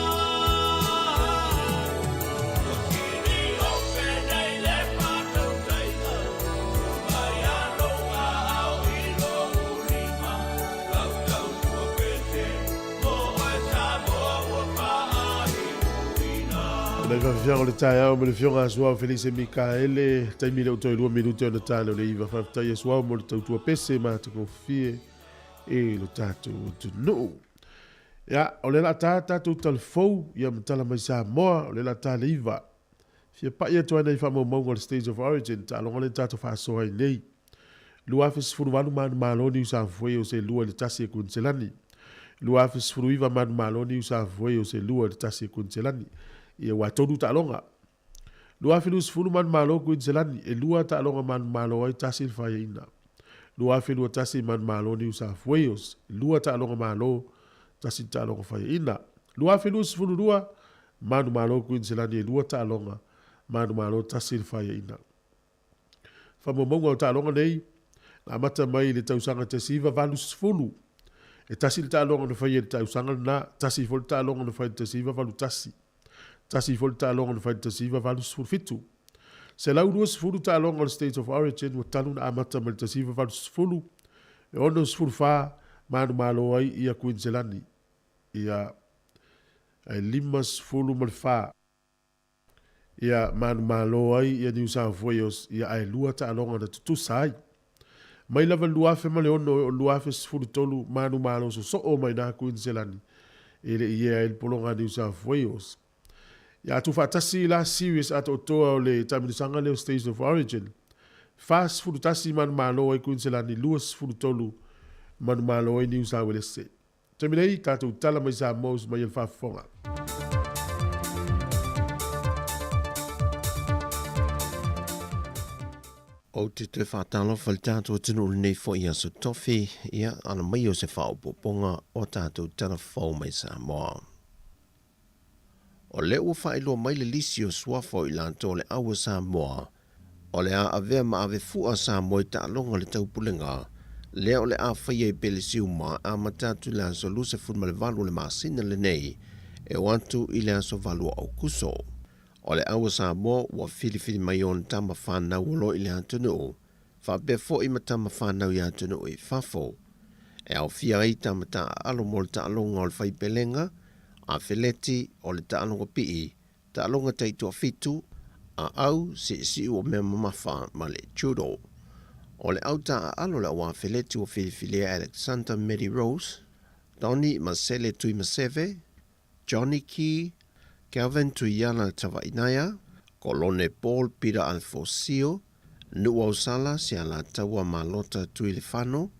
ua siliofe nei le faatautaiga, tuu mai a lou aao i lou lima, lau tautua pese mo oe Samoa ua faaiuina.
Le faafiafiaga o le taeao ma le afioga a Suao Felise Mikaele, taimi le o toe 2 minute ona tala o le 9. Faafetai e Suao mo le tautua pese ma atagofie e lo tatou atunuu. Ia, o le la ta tatou talafou, ia ma tala mai Samoa, o le la ta le 9. Fia pai atu ai nei faamaumauga o le Stage of Origin, taaloga le tatou faasoa ai nei. 2018 manumalo Niu Safoe o se 2-1 e Kuiniselani. 2019 manumalo Niu Safoe o se 2-1 e Kuiniselani. Ia ua tolu taaloga. 2020 manumalo Kuiniselani, e 2 taaloga manumalo ai 1 le faiaina. 2021 manumalo Niu Safoe, 2 taaloga malo, 1 taaloga faiaina. 2022 manumalo Kuiniselani, e 2 taaloga manumalo, 1 le faiaina. Faamaumauga o taaloga nei, na amata mai le tausaga 1980. E 1 le taaloga na faia i le tausaga lena, 1 foi le taaloga na faia i le 1981. 1 foi le taaloga na faia i le 1987. 120 taaloga o le State of Origin ua talu na amata mai le 1980, e 64 manumalo ai ia Kuiniselani. Ia ai 54 ia manumalo ai ia New South Wales, ia ae 2 taaloga na tutusa ai. Mai lava 2006 o 2013 manumalo sosoo mai nā Kuiniselani e le i ea ai le pologa New South Wales. Ia atu faatasi la series atoatoa o le taamilosaga lea o State of Origin. 41 manumalo ai Kuiniselani, 23 manumalo ai New South Wales. Taimi nei, tatou tala mai Samoa usu mai e le faafofoga.
Ou te toe faatalofa i le tatou atunuu lenei foi aso tofi, ia, ana mai o se faaopoopoga o a tatou tala fou mai Samoa. O lea ua faailoa mai le lisi o suafa o i latou o le au a Samoa, O le a avea ma ave fua Samoa i taaloga o le Taupulega, lea o le a faia i Pelesiuma e amata atu i le aso 28 o le masina lenei e oo atu i le aso 8 o Aukuso. O le au a Samoa ua filifili mai ona tama fanau o lo o i le atunuu, faapea foi ma tama fanau i atunuu i fafo. E aofia ai tama taaalo mo le taaloga o le faipelega, afeleti, o le taaloga pii, taaloga taitoafitu, aau, siisiu o mea mamafa ma le judo. O le au taaalo o le au afeleti ua filifilia e Alexander Medi Rose, Donny Masele Tuimaseve, Johnny Key, Kelvin Tuiala Tavainaia, Kolone Paul Peter Alfosio, Nuuausala Sialataua Malota Tuilefano,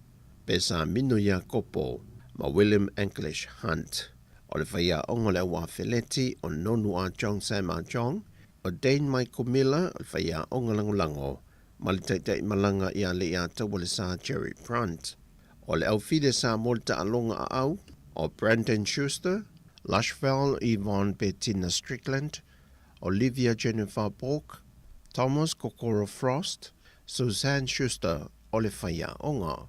Pesamino Iakopo ma William English Hunt. O le faiaoga o le au afeleti o Nonu Ah Chong Sam Ah Chong, o Dane Michael Miller o le faiaoga lagolago ma le taitai malaga ia Leiataua Le Sa Jerry Brunt. O le au file Samoa le taaloga aau o Brandon Schuster, Lushvell Yvonne Bettina Strickland, Olivia Jennifer Bork, Thomas Kokoro Frost, Suzanne Schuster o le faiaoga.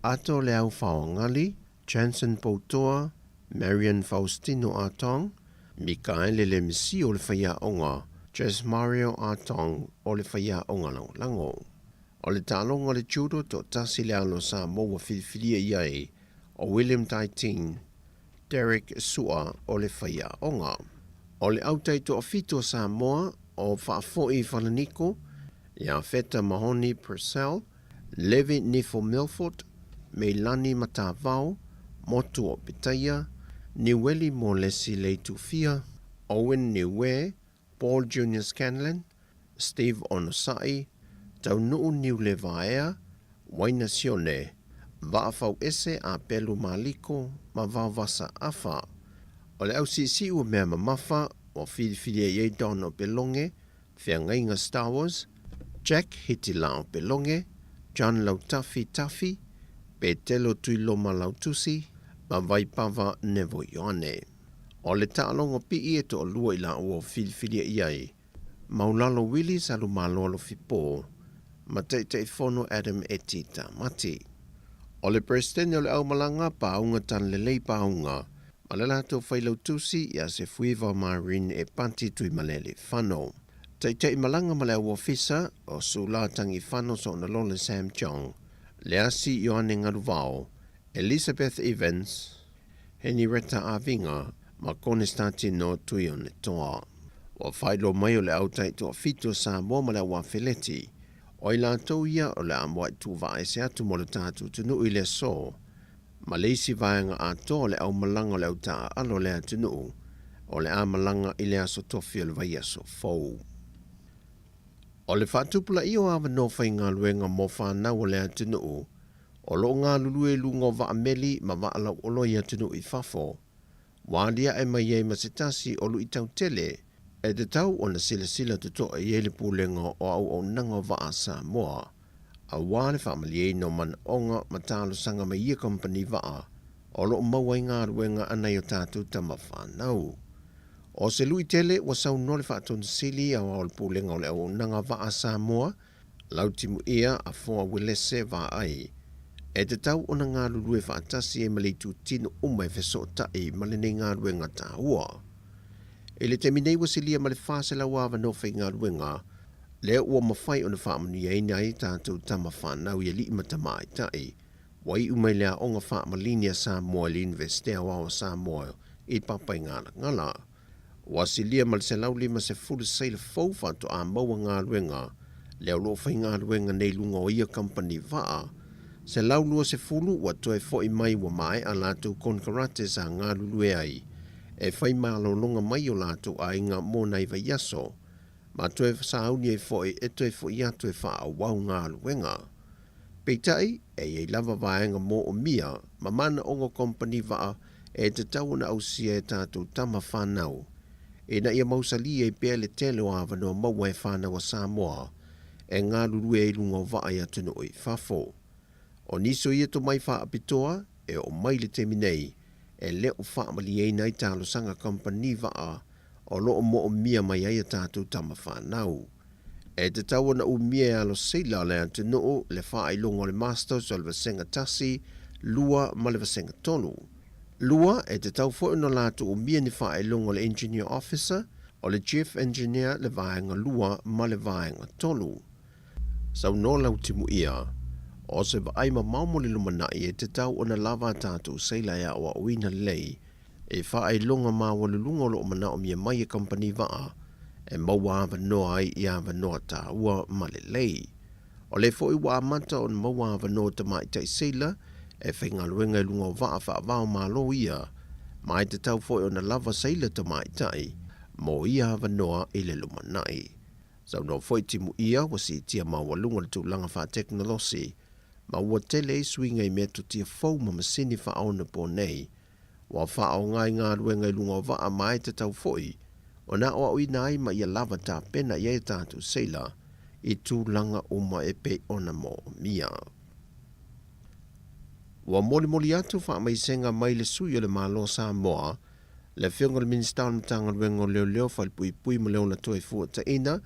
Ato le au faogali, Jansen Poutoa, Marion Faustino Atong, Mikaele Lemisi o le faiaoga, Jess Mario Atong o le faiaoga lagolago. O le taaloga o le judo toatasi le alo Samoa ua filifilia i ai o William Taiting, Derek Sua o le faiaoga. O le au taitoafitu a Samoa o Faafoi Falaniko, Iafeta Mahoni Purcell, Levi Nifo Milford, Meilani Matavao, Motu o Petaia, Niueli Molesi Leitufia, Owen Niue, Paul Junior Scanlon, Steve Onosai, Taunuu Niulevaea, Waina Sione, Vaafauese Apelu Maliko ma Vaovasa Afa. O le au siisiu o mea mamafa ua filifilia i ai Don Opeloge, Feagaiga Star Wars, Jack Hitilao Opeloge, John Lautafi Tafi, Petelo Tuiloma Lautusi ma Vaipava Nevo Ioane. O le taaloga pii e toalua i laua ua filifilia i ai, Maulalo Willie Salumalo Alofipo ma Taitaifono Adam Eti Tamati. O le Peresetene o le Aumalaga, Paauga Tanlelei Paauga, ma le latou Failautusi ia Sefuiva Maureen Epati Tuimalealiifano. Taitaimalaga ma le Au Ofisa o Sula Tagifano Soonalole Sam Chong, Leasi Ioane Galuvao, Elizabeth Evans, Henireta Avinga ma Konestatino Tuionetoa. Ua faailoa mai o le au taitoafitu a Samoa ma le au afeleti, o i latou ia o le a moa'i tuvaese atu mo le tatou atunuu i le aso, ma le isi vaega atoa o le aumalaga o le au taaalo o le atunuu, o le a malaga i le aso tofi o le vaiaso fou. O le faatupulaia o avanoa faigaluega mo fanau o le atunuu, o lo o galulue i luga o vaa meli ma vaa lauoloa i atunuu i fafo, ua aliae mai ai ma se tasi o luitau tele e tatau ona silasila totoa i ai le Pulega o Auaunaga o Vaa a Samoa, aua le faamalieina o manaoga ma talosaga mai ia kamupani vaa o lo o maua ai galuega a nai o tatou tama fanau. O se lui tele ua saunoa le Faatonisili Aoao o le Pulega o le Auaunaga Vaa a Samoa, Lautimuia a Foa Uelese Vaai, e tatau ona galulue faatasi ai ma le itutino uma e fesootai ma lenei galuega taua. I le taimi nei ua silia ma le 400 avanoa faigaluega lea ua mafai ona faamanuiaina ai tatou tama fanau i alii ma tamaitai ua iu mai le Aoga Faamalini a Samoa i le Iunivesite Aoao o Samoa i Papaigalagala. Ua silia ma le 150 seila fou faatoa maua galuega lea o lo o faigaluega nei i luga o ia kamupani vaa. 120 ua toe foi mai ua maea latou konekarate sa galulue ai e fai malologa mai o latou aiga mo nai vaiaso ma toe sauni ai foi e toe foi atu e faaauau galuega. Peitai, e i ai lava vaega moomia ma manaoga o kompani vaa e tatau ona ausia e tatou tama fanau ina ia mausali ai pea le tele o avanoa maua e fanau a Samoa e galulue ai i luga o vaa i atunuu i fafo. O nisi o ia tomai faapitoa e oo mai le taimi nei e le o faamalieina ai talosaga kamupani vaa o lo o moomia mai ai a tatou tama fanau. E tatau ona umia e alo seila o le atunuu le faailoga o le Masters o le Vasega 1, 2 ma le Vasega 3. 2, e tatau foi ona latou umia ni faailoga o le Engineer Officer, o le Chief Engineer le Vaega 2 ma le Vaega 3. Saunoa Lautimuia, o se vaai mamao mo le lumanai e tatau ona lava a tatou seila e aoaoina lelei e faailoga maualuluga o lo o manaomia mai e kamupani vaa e maua avanoa ai i avanoa taua ma lelei. O lea foi ua amata ona maua avanoa tamaitai seila e faigaluega i luga o vaa faavao malo ia, ma e tatau foi ona lava seila tamaitai mo ia avanoa i le lumanai. Saunoa foi Timuia ua siitia maualuga le tulaga faatekonolosi ma ua tele ai suiga i metotia fou ma masini faaonaponei ua faaaoga i galuega i luga o vaa ma e tatau foi ona aoaoina ai ma ia lava tapena i ai a tatou seila i tulaga uma e pei ona moomia. Ua molimoli atu faamaisega mai le sui o le Malo o Samoa, le Afioga i le Minisita o le Matagaluega o Leoleo, Falepuipui ma le Ola Toefuataina,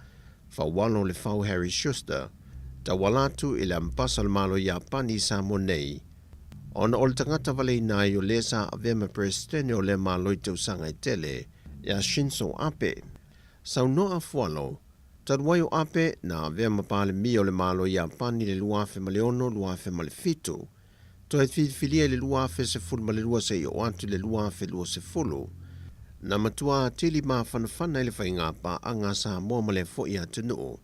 Faualo Lefau Harry Schuster, tauala atu i le Ambasa o le Malo o Iapani i Samoa nei, ona o le tagata valeina ai o lē sa avea ma Peresetene o lea Malo i tausaga e tele, iā Shinzo Abe. Saunoa Afualo, talu ai o Abe na avea ma Palemia o le Malo o Iapani i le 2006, 2007, toe filifilia i le 2012 seia oo atu i le 2020, na matua atili mafanafana ai le faiga paaga a Samoa ma lea foi atunuu,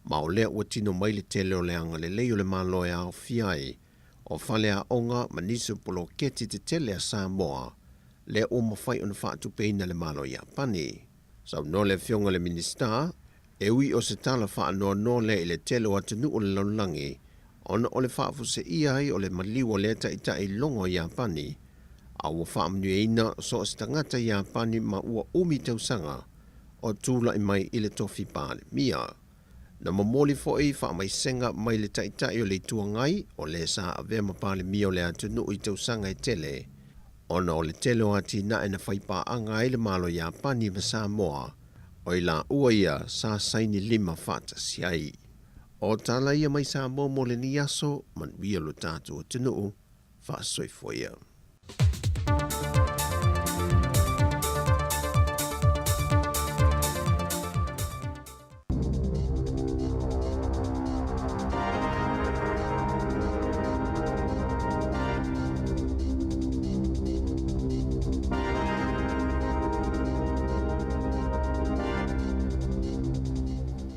ma o lea ua tino mai le tele o le agalelei o le Malo e aofia ai o faleaoga ma nisi o poloketi tetele a Samoa lea ua mafai ona faatupeina e le Malo o Iapani. Saunoa le Afioga i le Minisita, e ui o se tala faanoanoa lea i le tele o atunuu o le lalolagi ona o le faafuseia ai o le maliu o lea taitai logo o Iapani, a ua faamanuiaina so o se tagata Iapani ma ua umi tausaga o tulai mai i le tofi Palemia. Na momoli foi faamaisega mai le Taitai o le Itu Agai o lē sa avea ma Palemia o le atunuu i tausaga e tele, ona o le tele o atinae na faipaaga ai le Malo Iapani ma Samoa, o i laua ia sa saini lima faatasi ai. O tala ia mai Samoa mo lenei aso, manuia lo tatou atunuu, faasoifua ia.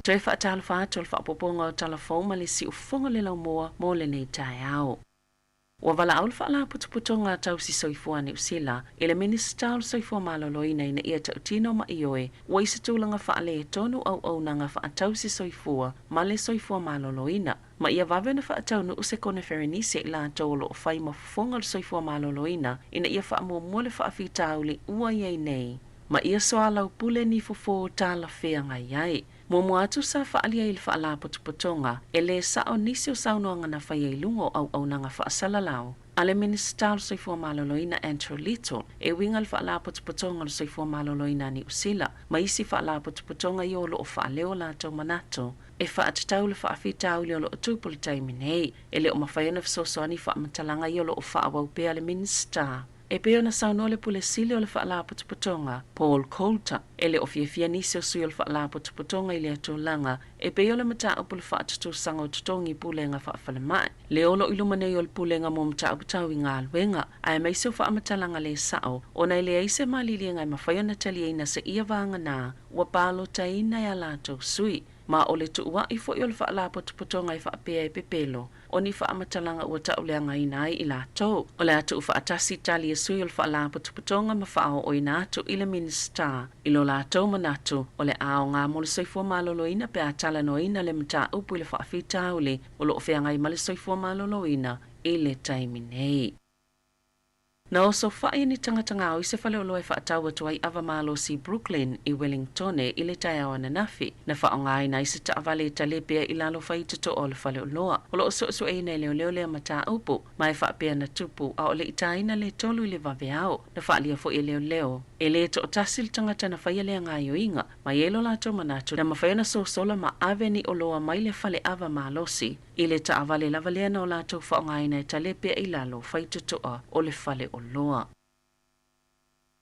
Toe faatalofa atu o le faaopoopoga o Tala Fou ma le Siufofoga o le Laumua mo lenei taeao. Ua valaau le Faalapotopotoga Tausi Soifua a Niu Sila i le Minisita o le Soifua Maloloina ina ia tautino ma ioe ua i se tulaga faaletonu auaunaga faatausi soifua ma le soifua maloloina, ma ia vave ona faataunuu se koneferenisi a i latou o lo o fai ma fofoga o le soifua maloloina ina ia faamuamua le faafitauli ua i ai nei ma ia soalaupule ni fofo talafeagai ai. Muamua atu sa faaalia i le Faalapotopotoga e lē sa'o nisi o saunoaga na faia i luga o auaunaga faasalalau a le Minisita o le Soifua Maloloina Andrew Little e uiga i le Faalapotopotoga o le Soifua Maloloina a Niu Sila ma isi faalapotopotoga ia o lo o faaleo latou manatu e faatatau le faafitauli o lo o tupu i le taimi nei. E le o mafai ona fesoasoani i faamatalaga ia o lo o faaauau pea le Minisita. E pei ona saunoa le Pule Sili o le Faalapotopotoga, Paul Coulter, e le o fiafia nisi o sui o le Faalapotopotoga i lea tulaga, e pei o le mataupu le faatutusaga o totogi pulega faafalemai, le o lo o i luma nei o le Pulega mo Mataupu Tau i Galuega, aemaise o faamatalaga le sa'o, ona e leai se maliliega e mafai ona taliaina seia vagana ua palotaina e a latou sui. Ma o le tuua'i foi o le Faalapotopotoga e faapea e pepelo, o ni faamatalaga ua tauleagaina ai i latou. O le a tuufaatasi tali a sui o le Faalapotopotoga ma faaooina atu i le Minisita i lo latou manatu o le a aoga mo le soifua maloloina pe a talanoaina le mataupu i le faafitauli o lo o feagai ma le soifua maloloina i le taimi nei. Na osofa'i ni tagata gaoi se faleoloa e faatau atu ai ava malosi i Brooklyn i Wellingtone i le taeao ananafi. Na faaaogaina ai se taavale e tale pea i lalo faitotoa o le faleoloa. O lo o suesueina e leoleo lea mataupu, ma e faapea na tupu a o le i tāina le 3 i le vaveao. Na faaalia foi e leoleo. E lē toʻatasi le tagata na faia lea gaioiga ma i ai lo latou manatu na mafai ona sosola ma ave ni oloa mai le faleʻava malosi i le taʻavale lava lea na o latou faaaogāina e tale pea i lalo faitotoa o le fale oloa.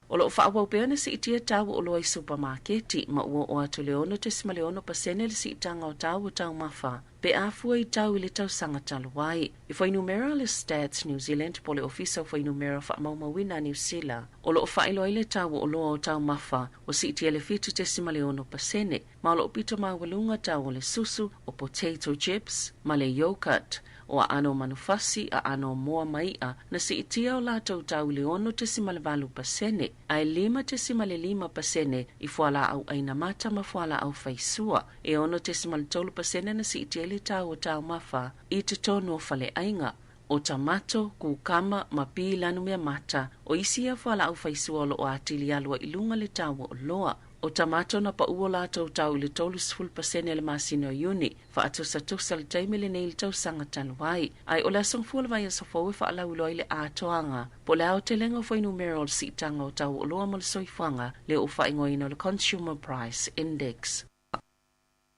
O loo faaauau pea ona siitia tau o oloa i supamaketi ma ua oo atu le 6.6% le siitaga o tau o taumafa pe a fua i tau i le tausaga talu ai. I fuainumera le Stats New Zealand po o le Ofisa o Fuainumera Faamaumauina a Niu Sila, o loo faailoa ai le tau o oloa o taumafa ua siitia le 7.6% ma o loo pito maualuga tau o le susu, o potato chips ma le yoghurt, o aano o manufasi, aano o moa ma iʻa, na siitia o latou tau i le 6.8% ae 5.5% i fualaau aina mata ma fualaau faisua. E 6.3% na siitia ai le tau o taumafa i totonu o faleaiga. O tamato, kukama ma pi lanu mea mata, o isi ia fualaau faisua o loo atili alu ai i luga le tau o oloa. O tamato na paʻu o latou tau i le 30% le masina o Iuni, faatusatusa le taimi lenei i le tausaga talu ai. Ae o le aso gafua o le vaiaso fou e faalauiloa ai le atoaga po o le aotelega o fuainumera o le siitaga o tau oloa mo le soifuaga lea ua faaigoaina o le Consumer Price Index.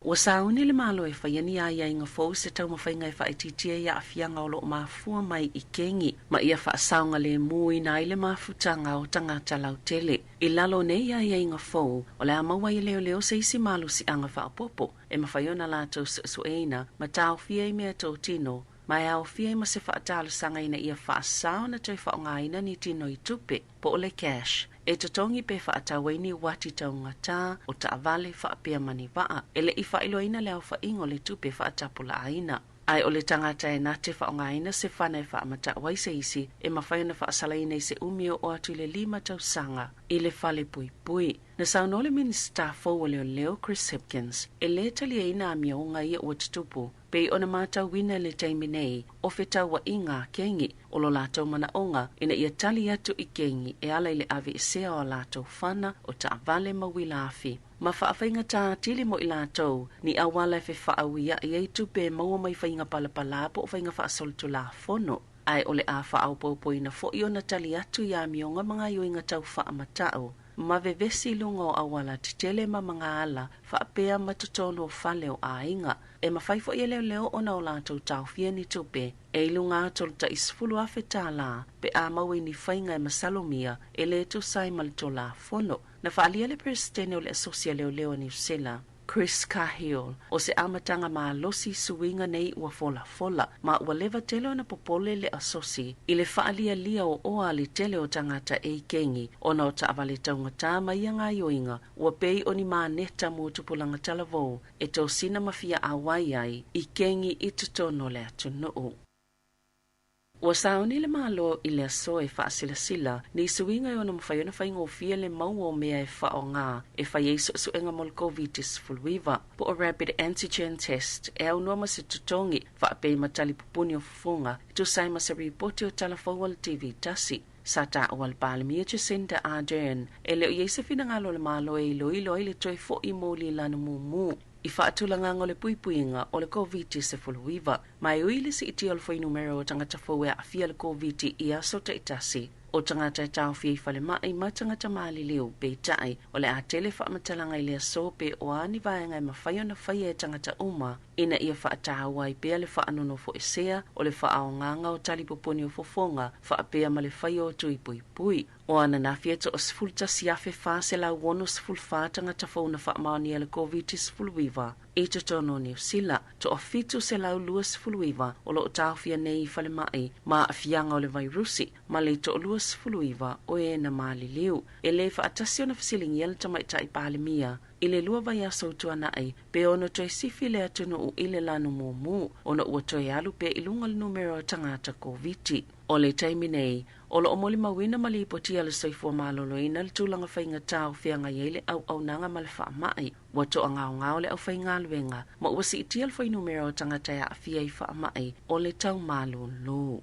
Ua sauni le Malo e faia ni aiaiga fou i se taumafaiga e faaitiitia ai aafiaga o loo mafua mai i kegi ma ia faasaogalēmūina ai le mafutaga o tagata lautele. I lalo o nei aiaiga fou, o le a maua ai e leoleo se isi malosiaga faaopoopo e mafai ona latou suesueina ma taofia ai meatotino ma e aofia ai ma se faatalosaga ina ia faasao ona toe faaaogāina ni tino i tupe po o le cash e totogi pe faatau ai ni uati taugatā o taavale faapea ma ni vaa. E leʻi faailoaina le aofaiga o le tupe faatapulaaina. Ae o le tagata e na te faaaogāina se fana e faamataʻu ai se isi e mafai ona faasalaina i se umi e oo atu i le 5 tausaga i le fale puipui. Na saunoa le Minisita fou o Leoleo Chris Hipkins e lē taliaina amioga ia ua tutupu pei ona matauina i le taimi nei o fetauaiga a kegi o lo latou manaʻoga ina ia tali atu i kegi e ala i le aveesea o a latou fana o taavale ma uila afi ma faafaigatā atili mo i latou ni auala e fefaauiaʻi ai tupe e maua mai faiga palapalā po o faiga faasolitulafono. Ae o le a faaopoopoina foʻi ona tali atu i amioga ma gaioiga tau faamataʻu ma vevesi i luga o auala tetele ma magaala faapea ma totonu o fale o aiga. E mafai foʻi e leoleo ona o latou taofia ni tupe e i luga atu o le tai $10,000 pe a maua i ni faiga e masalomia e lē tusa ai ma le tulafono. Na faaalia le Peresetene o le Asosi a Leoleo a Niu Sila, Chris Cahill, o se amataga malosi i suiga nei ua folafola, ma ua leva tele ona popole le asosi i le faalialia o oa a le tele o tagata e i kegi ona o taavale taugatā ma ia gaioiga ua pei o ni maneta mo tupulaga talavou e tosina ma fia auai ai i kegi i totonu o le atunuu. Ua sauni le Malo i le aso e faasilasila ni suiga e ono mafai ona faigofie le maua o mea e faaaogā e fai ai suesuega mo le Covid-19 po o rapid antigen test e aunoa ma se totogi faapei ma tali pupuni o fofoga e tusa ai ma se ripoti o tala fou a le TV tasi. Sa taua le Palemia Jacinda Ardern e le o i ai se finagalo o le Malo e iloilo ai le toe foʻi moli i lana mumu i faatulagaga o le puipuiga o le Covid-19. Ma e ui i le siitia o le fuainumera o tagata fou e aafia i le Koviti i aso taitasi, o tagata e taofia i falemai ma tagata maliliu, peitai, o le a tele faamatalaga i le aso pe o a ni vaega e mafai ona faia e tagata uma ina ia faataua ai pea le faanonofoesea o le faaaogaga o talipoponi o fofoga faapea ma le faia o tui puipui. O ananafi e toa-11,464 tagata fou na faamaonia i le Koviti-19 i totonu o Niu Sila, toa-729 o loo taofia nei i falemai ma aafiaga o le vairusi, ma le toa-29 o e na maliliu. E lē faatasi ona fesiligia le tamaitai Palemia i le 2 vaiaso ua tuanai pe ono toe sifi le atunuu i le lanu mumu ona ua toe alu pea i luga le numera o tagata Koviti. O le taimi nei, o loo molimauina ma lipotia e le Soifua Maloloina le tulaga faigatā o feagai ai le auaunaga ma le faamai. Ua toagaogao le aufaigaluega ma ua siitia le fuainumera o tagata e aafia i faamai o le taumalūlū.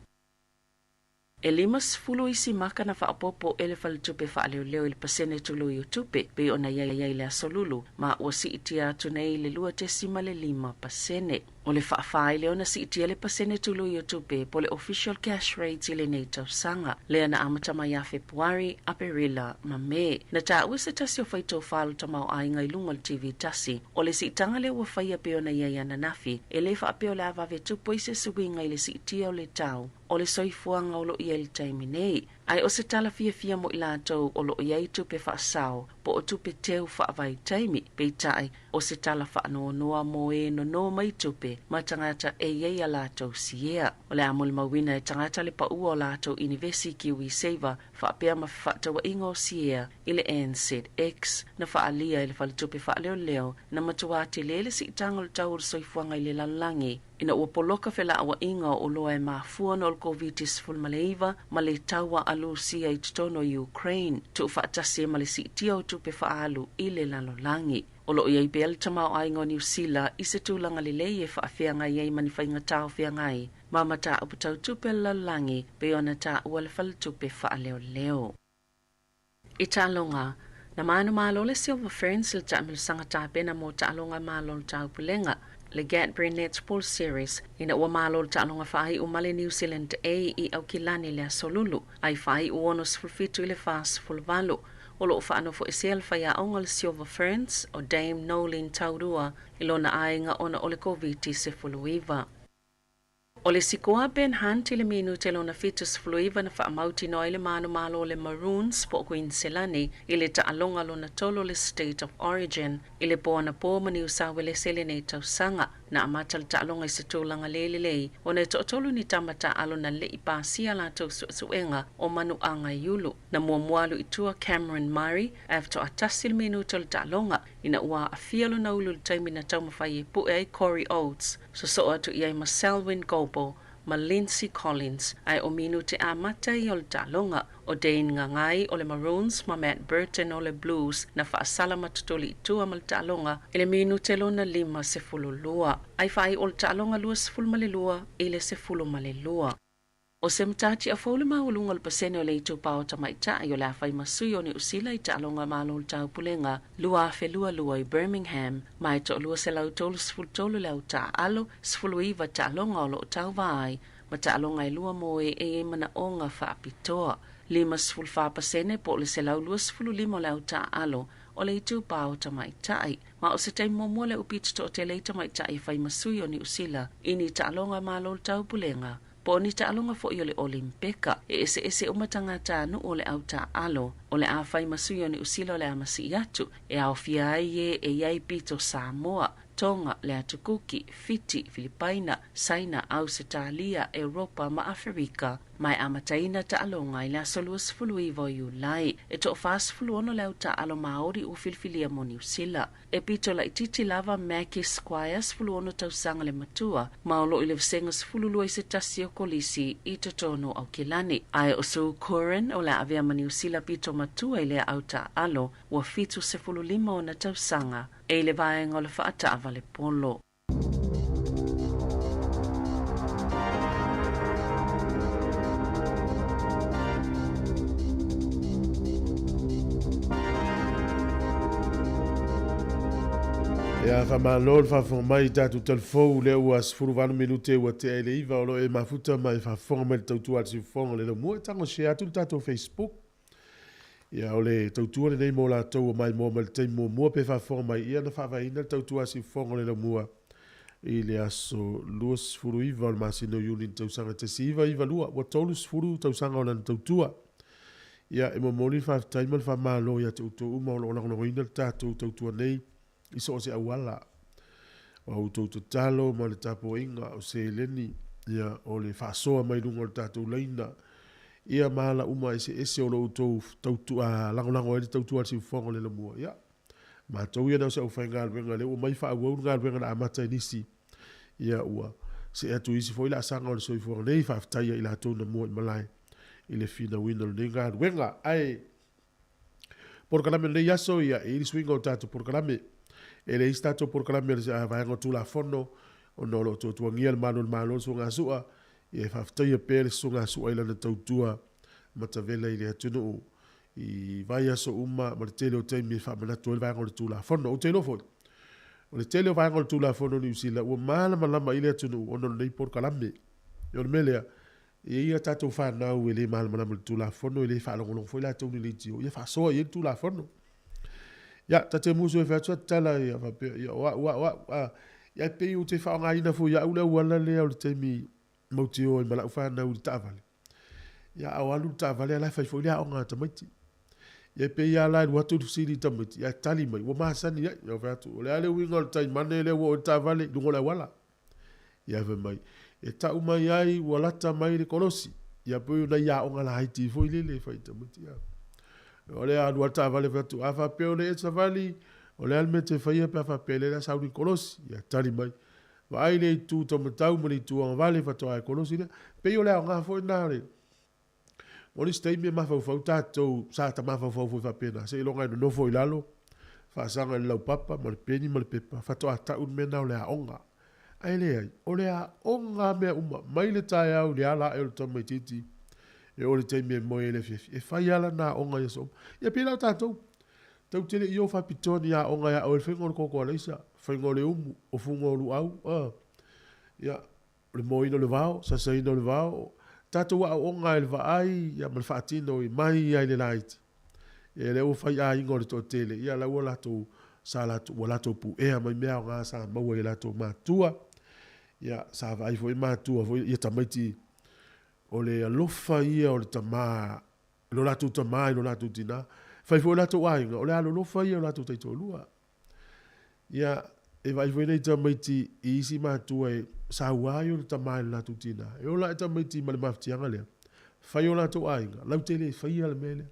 E 50 isi maka na faaopoopo e le Faletupe Faaleoleo i le pasene tului o tupe pei ona i ai le aso Lulu ma ua siitia atu nei i le 2.5%. O le faafa ai lea ona siitia le pasene tului o tupe po o le official cash rate i lenei tausaga, lea na amata mai ia Fepuari, Aperila ma Me. Na taua e se tasi o faitofa o le tamaoaiga i luga o le TV tasi, o le siitaga lea ua faia pei ona i ai ananafi, e le faapea o le a vave tupu ai se suiga i le siitia o le tau o le soifuaga o lo o i ai i le taimi nei. Ae o se tala fiafia mo i latou o lo o i ai tupe faasao po o tupe teu faavaitaimi, peitai, o se tala faanoanoa mo e nono mai tupe ma tagata e i ai a latou siea. O le a molimauina e tagata le paua o latou inivesi KiwiSaver faapea ma fefaatauaiga o siea i le NZX na faaalia e le Faletupe Faaleoleo na matuā tele le siitaga o le tau o le soifuaga i le lalolagi ina ua poloka felauaiga o oloa e mafua ona o le Koviti-19 ma le taua a Lusia i totonu o Ukraine, tuufaatasi ai ma le siitia o tupe faaalu i le lalolagi. O lo o i ai pea le tamaoaiga o Niu Sila i se tulaga lelei e faafeagai ai ma ni faigatā o feagai ma mataupu tau tupe a le lalolagi pei ona taua le Faletupe Faaleoleo. I taaloga, na manumalo le Silver Ferns i le taamilosaga tapena mo taaloga malo o le taupulega, le Cadbury Netball Series, ina ua malo le taaloga faaiu ma le New Zealand A i Aukilani i le Aso Lulu, ai faaiu 67 i le 48. O lo o faanofoesea le faiaoga o le Silver Ferns, o Dame Noeline Taurua, i lona aiga ona o le Koviti-19. O le sikoa Ben Hunt i le minute lona 79 na faamautinoa ai le manumalo o le Maroons po o Kuiniselani i le taaloga lona tolu o le State of Origin i le po anapo ma Niu Sauelese i lenei tausaga. Na amata le taaloga i se tulaga le lelei ona e toatolu ni tama taaalo na le i pasia a latou suesuega o manuaga i ulu. Na muamua alu i tua Cameron Murray ae faatoa tasi le minute o le taaloga ina ua aafia lona ulu i le taimi na taumafai e pue ai Corey Oates. Sosoo atu i ai ma Selwyn Goble ma Lindsay Collins, ae o minute amata ia o le taaloga. O Dane Gagai o le Maroons ma Matt Burton o le Blues na faasala ma totoli i tua ma le taaloga i le minute lona 52. Ai faaiu o le taaloga 22 i le 12. O se matati a fou le maualuga o le pasene o le itupa o tamaitai o le a fai ma sui o Niu Sila i taaloga Malo o le Taupulega 2022 i Birmingham, ma e toalua 133 le au taaalo, 19 taaloga o lo o tauva ai, ma taaloga e lua mo e e i ai manaoga faapitoa. 54 pasene po o le 125 o le au taaalo o le itupa o tamaitai. Ma o se taimi muamua le upita toatele i tamaitai e fai ma sui o Niu Sila i ni taaloga Malo o le Taupulega po o ni taaloga foi o le Olimpeka. E eseese uma tagatanuu o le au taaalo o le a fai ma sui o Niu Sila o le a masii atu, e aofia ai e e i ai pito Samoa, Tonga, le Atu Kuki, Fiti, Filipaina, Saina, Ausetalia, Europa ma Aferika. Ma e amataina taaloga i le aso 29 o Iulai. E toa-46 le au taaalo Maori ua filifilia mo Niu Sila. E pito laitiiti lava Mackie Squire, 16 tausaga le matua, ma o lo o i le vasega 12 i se tasi o kolisi i totonu o Aukilani. Ae o Sue Curran o le a avea ma Niu Sila pito matua i lea au taaalo, ua 75 ona tausaga, e i le vaega o le faataavale polo.
Ia, faamalo le faafofoga mai i tatou talafou, lea ua 18 minute ua tea i le iva o lo o e mafuta ma e faafofoga mai i le tautua a le siufofoga o le laumua. E tago share atu le tatou Facebook. Ia, o le tautua lenei mo latou ua maimoa mai i le taimi muamua pe faafofoga mai, ia na faavaeina le tautua a siufofoga o le laumua i le aso 29 o le masina o Iuni i le tausaga 1992, ua 30 tausaga o lana tautua. Ia, e momoli le faafetai ma le faamalo ia te outou uma o lo o lagolagoina le tatou tautua nei i so o se auala. O a outou tatalo ma le tapuaiga, o seleni, ia, o le faasoa mai luga o le tatou laina, ia, ma ala uma eseese o lo outou tautua, lagolago ai le tautua a le siufofoga o le lamua. Ia, matou ia na o se aufaigaluega, lea ua omai faaauau le galuega na amata e nisi, ia ua see atu i isi foi laasaga o le soifuaga nei, faafetai ia i latou na mua i malae i le finauina o lenei galuega. Ae polokalame o lenei aso, ia e i ai le suiga o tatou polokalame. E leai se tatou polokalame o le vaega o Tulafono, ona o lo o tuatuagia le malu o le Malo le suagasua, ia e faafetaia pea le suagasua i lana tautua matavela i le atunuu i vaiaso uma ma le tele o taimi e faamanatu ai le vaega o le Tulafono. Ou te iloa foi, O le tele o vaega o le Tulafono o Niu Sila ua malamalama i le atunuu ona o lenei polokalame. O le mea lea, e i ai a tatou fanau e le malamalama i le Tulafono, e le faalogologo foi latou i ni leitio, ia faasoa i ai le Tulafono. Ia, ta te musu e fai atu atu tala ia faapea, ia o au, o au, au, a. Ia e pei ou te faaaogaina foi e au le auala lea o le taimi mautioa ai ma lau fanau i le taavale. Ia, a o alu le taavale a o la e fai foi le aoga a tamaiti. Ia e pei lava la e alu atu le fesili i tamaiti, ae tali mai, ua masani ai. Ia ou fai atu, o le a le uiga o le taimane lea ua oo i le taavale i luga o le auala? Ia fai mai, e tau mai ai ua lata mai le kolosi. Ia pei o nai aoga laiti foi lele e fai i tamaiti. Ia. O le alu a le taavale fai atu, a faapea o le e savali, o le a le mea e te faia pe a faapea lea o le a sau le kolosi? Ia tali mai, vaai le itu taumatau ma le itu agavale faatoa e kolosi lea. Pei o le aoga foi lena o le O le isi taimi e mafaufau tatou, sa ta mafaufau foi faapena, seiloga e nonofo i lalo, faasaga i le laupapa ma le peni ma le pepa, faatoa tau le mea lena o le aoga. Ae leai, o le aoga lava mea uma, mai le taeao i le ala ae o le tamaitiiti e oo i le taimi e moe ai i le afiafi, e fai lava lana aoga i aso uma. Ia pei la o tatou, tatou te le i o faapitoa ni aoga e ao ai le faiga o le koko alaisa, faiga o le umu, ofuga o luau, ia, O le moaina o le vao, sasaina o le vao, tatou aoaoga i le vaai ia ma le faatino i mai lava i le laiti. Ia lea ua fai aiga o le toatele, ia la ua latou sa latou ua latou puea mai mea aoga sa maua i latou matua. Ia sa vaai foi matua foi ia tamaiti o le alofa ia o le tama lo latou tama i lo latou tina. Fai foi latou aiga, o le alolofa ia o latou taitoalua. Ia, e vaai foi nai tamaiti i isi matua e saua ai ona tama i le latou tina. E ola ae tamaiti ma le mafatiaga lea, fai o latou aiga, lautele e faia le mea lea.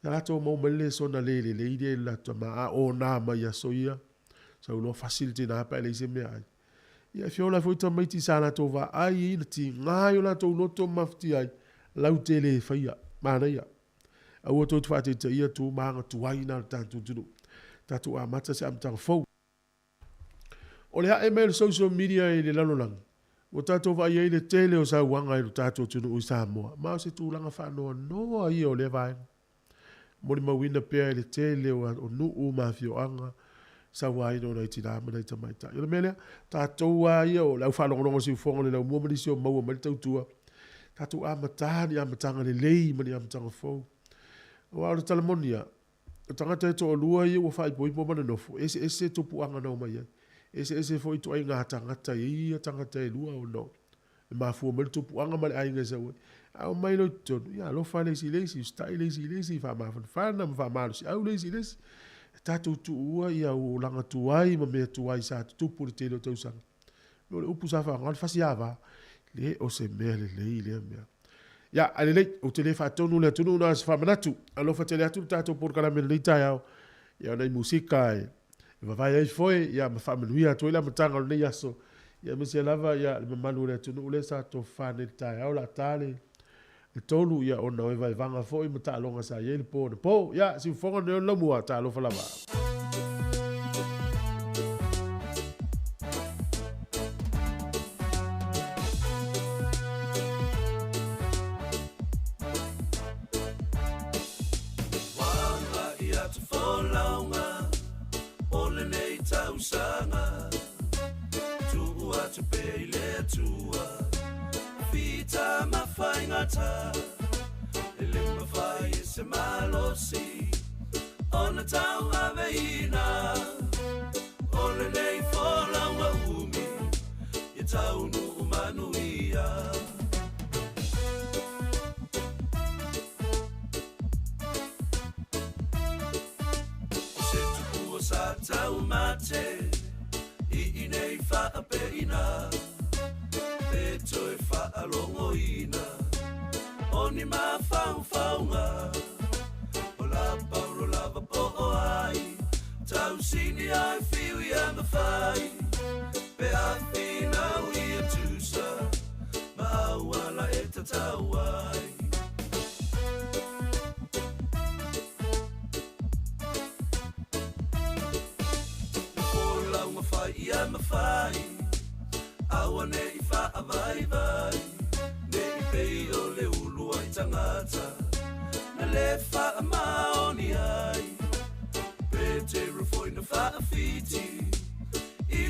Na latou maua mai le lesona le lelei lea i le latou tama, a ona mai i aso ia, sau loa fasi le tina pe a leai se meaai. Ia e fia ola ai foi tamaiti sa latou vaai na tiga ai o latou loto ma mafatia ai, lautele e faia. Manaia. Aua tou te faataitaia tu ma aga tuai na o le tatou atunuu. Tatou amata se amataga fou. O le ae mai o le social media i le lalolagi, ua tatou vaai ai le tele o sauaga i lo tatou atunuu i Samoa, ma o se tulaga faanoanoa ia o lea vaega. Molimauina pea i le tele o nuu ma afioaga, sauaina o nai tina ma nai tamaitai. O le mea lea, tatou lava ia o le au faalogologo siufofoga o le laumua ma nisi o maua mai le tautua, tatou amata ni amataga lelei ma ni amataga fou. Aua o le tala moni lava, o tagata e toalua ia ua faaipoipo ma nonofo, e eseese tupuaga na omai ai. E eseese foi ituaiga tagata e i ai ia tagata e lua ona e mafua mai le tupuaga ma le aiga e sau ai. A omai loa i totonu, ia alofa le isi i le isi, usitai le isi i le isi, faamafanafana ma faamalosiau le isi i le isi. E tatou tuua ia olaga tuai ma mea tuai sa tutupu i le tele o tausaga. O le upu sa faaaoga o le fasi ava. Le o se mea lelei lea mea. Ia, ae lelei, ou te le faatonu le atunuu na o se faamanatu. Alofa tele atu le tatou polokalame i lenei taeao. Ia, o nai musika e vavae ai foe, ia, ma faamanuia atu ai le amataga o lenei aso. Ia, aemaise lava, ia, le mamalu o le atunuu lea sa tofafa nei i le taeao, o le a ta le 3, ia, ona o evaevaga foi ma taaloga sa i ai le po anapo. Ia, siufofoga nei o le laumua, talofa lava.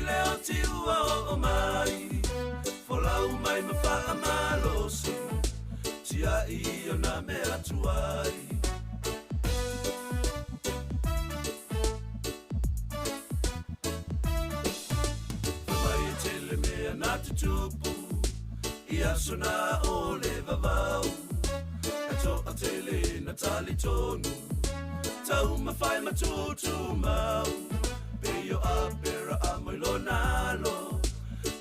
le oti ua o mai Folau mai ma whaamalosi Tia i o nā mea tuai Mai e tele mea nā te tupu I aso nā o le vavau E toa tele na tali tonu Tau mawhai matutu mau Pe yo a pera a moi lo nalo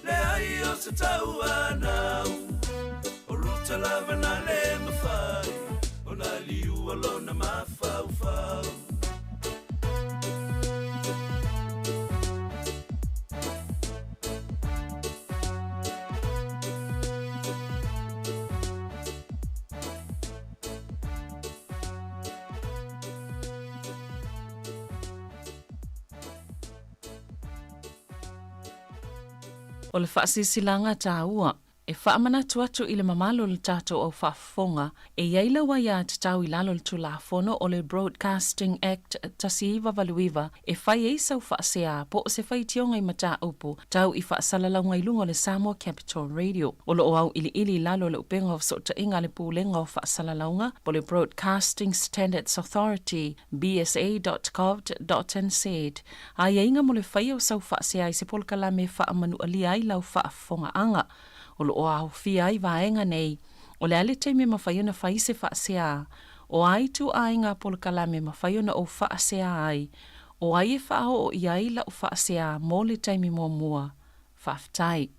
Le ai o se tau anau O ruta lava na le mawhai O na liu alona mawhau whau
O le faasilasilaga taua e faamanatu atu i le mamalu o le tatou au faafofoga e i ai lau aiatatau i lalo o le Tulafono o le Broadcasting Act 1989 e fai ai sau faasea po o se faitioga i mataupu tau i faasalalauga i luga o le Samoa Capital Radio. O lo o auiliili i lalo o le Upega o Fesootaiga a le Pulega o Faasalalauga po o le Broadcasting Standards Authority, bsa.govt.nz, aiaiga mo le faia o sau faasea i se polokalame e faamanualia ai lau faafofogaaga. O lo o aofia ai vaega nei, o le a le taimi e mafai ona fai se faasea, o a ituaiga polokalame e mafai ona ou faasea ai, o ai e faaoo i ai lau faasea mo le taimi muamua. Faafetai.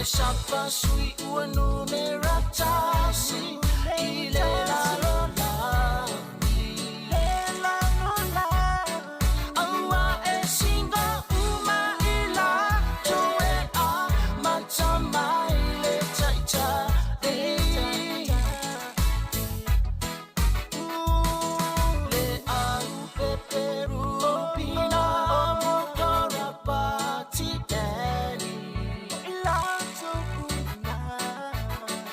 Le sapa sui ua numera tasi i le lalolagi. Aua e singa uma i latou e amata mai le taitai. Le au peperu pina mo korapati eni.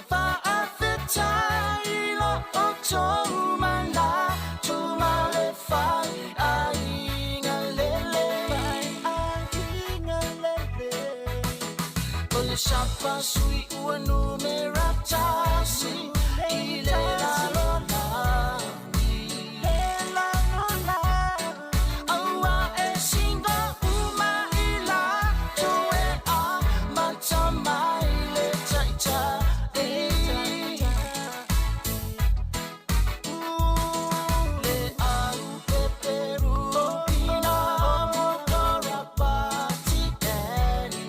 Fa'afetai lo outou manatu ma le faiaiga lelei. O le sapa sui ua numera tasi i le lalolagi. Aua e singa uma i latou e amata mai le taitai. Le au peperu pina mo korapati eni.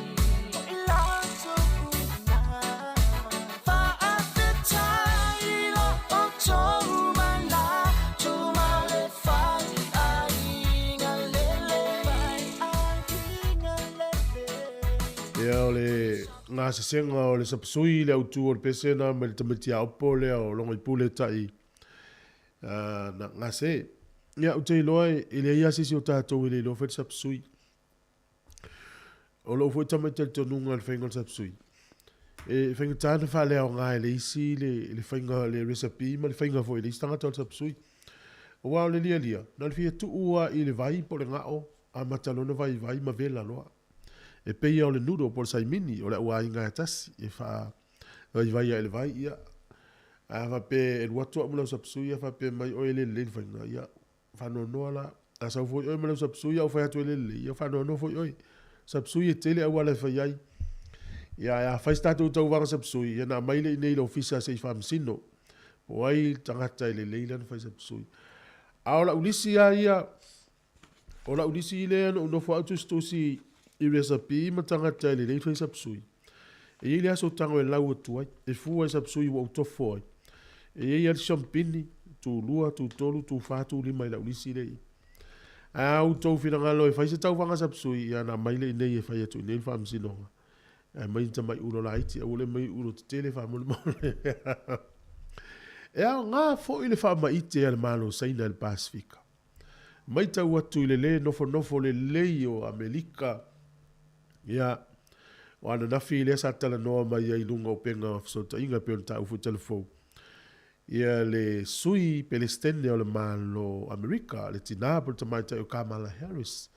Fa'afetai lo outou manatu ma le faiaiga lelei.
Ia o le gasesega o le sapasui le autu o le pese na ma le tamaiti aopo lea o logo i pule ta'i na gase. Ia ou te iloa e leai lava se isi o tatou e le iloa fai le sapasui. O lou foi tamaiti talitonuga i le faiga o le sapasui. E faigata ona faaleaoga e le isi le faiga le recipe ma le faiga foi e le isi tagata o le sapasui. Aua o le lialia, na o le fia tuu lava i le vai po o le gao, amata loa ona vaivai ma vela loa. E pei o le noodle po o le saimini, o le auaiga e tasi, e faa vaivai ai i le vai, ia. A faapea e alu atu au ma lau sapasui, ia faapea mai oe e le lelei le faiga, ia faanoanoa la. A sau foi oe ma lau sapasui, au fai atu e le lelei, ia faanoanoa foi oe. Sapasui e tele auala e fai ai. Ia a fai se tatou tauvaga sapasui, ia na aumai le i nei i le ofisa se i faamasino. Po o ai le tagata e lelei lana fai sapasui. A o lau lisi lava ia, o lau lisi lea na ou nofo au tusitusi i recipe ma tagata e lelei fai sapasui. E i ai le aso tago e lau atu ai, e fua i sapasui ua ou tofo ai. E i ai lava le siampini, tulua, tutolu, tufa, tulima i lau lisi lea i i. A outou finagalo e fai se tauvaga sapasui, ia na aumai le i nei e fai atu i nei le faamasinoga. Ae aumai ni tamai ulo laiti, aua le aumai ulo tetele faamolemole. E aoga foi le faamaite a le Malo o Saina i le Pasefika. Matau atu i le lē nofonofo lelei o Amelika, ia, o ananafi lea sa talanoa mai ai i luga o upega o fesootaiga e pei ona taua foi i telefou, ia le sui Pelestene o le Malo o Amerika, le tinā po o le tamaitai o Kamala Harris.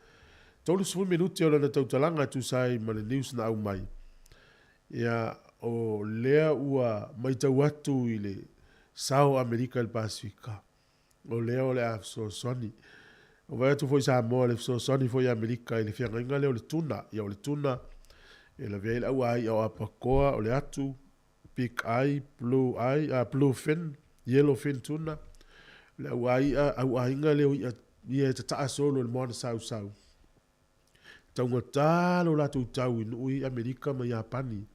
30 minute o lana tautalaga e tusa ai ma le news na aumai, ia, o lea ua matau atu i le sao o Amerika i le Pasefika, o lea o le a fesoasoani. Ua vaai atu foi Samoa i le fesoasoani foi a Amerika i le feagaiga lea o le tuna. Ia o le tuna e lavea ai le auai'a o apakoa, o le atu, big eye, blue eye, blue fin, yellow fin tuna. O le auai'a, auaiga lea o i'a ia e tata'a solo i le moana sausau. Taugata lo latou tau i nuu i Amerika ma Iapani.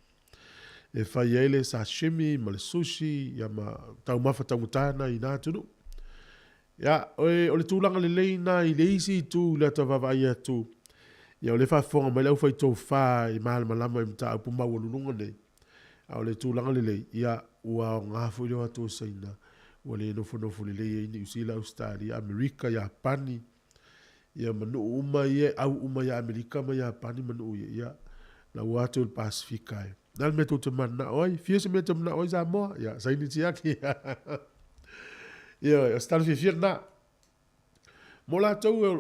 E fai ai le sashimi ma le sushi, ia ma taumafa taugata na i na atunuu. Ia, o le tulaga lelei na i le isi itu i le ata vaavaai atu, ia o lea e faafofoga mai le aufai tofa i malamalama i mataupu maualuluga nei. A o le tulaga lelei, ia, ua aoga foi le o atu o Saina, ua le nofonofo lelei ai Niu Sila, Ausetalia, Amerika, Iapani, ia ma nuu uma ia e au uma ia Amerika ma Iapani ma nuu ia, ia, la ua atu i le Pasefika e. Na le mea tou te mananao ai, fia se mea te mananao ai Samoa, ia, saini tiaki. Ia, o se tala fiafia lena. Mo latou o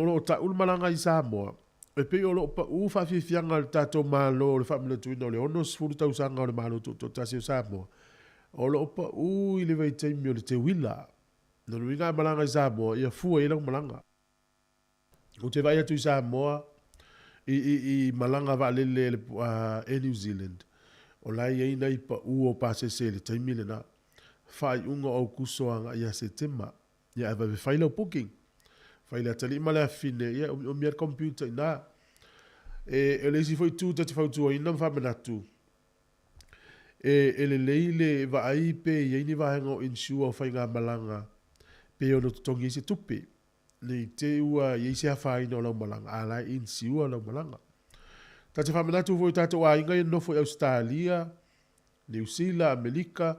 lo o ta'u le malaga i Samoa, e pei o lo o pa'u faafiafiaga a le tatou Malo o le faamanatuina o le 60 tausaga o le Malo Tutoatasi o Samoa, o lo o pa'u i le vaitaimi o le teuila. Lona uiga a malaga i Samoa, ia fua i ai lau malaga. Ou te vaai atu i Samoa i malaga vaalele a Air New Zealand, o la e i ai nai pa'u o pasese i le taimi lena. Faaiuga o Aukuso agai ia Setema. Ia ae vave fai lau booking. Fai le atalii ma le afafine, ia e omiomi ai le computer i ina. E, o le isi foi itu ta te fautuaina ma faamanatu. E, e lelei le vaai pe i ai ni vaega o insure o faigamalaga pe ono totogi ai se tupe. Ne i te i ua i ai se afaina o lau malaga, a la e insure lau malaga. Ta te faamanatu foi i tatou aiga ia nonofo i Ausetalia, Niu Sila, Amelika,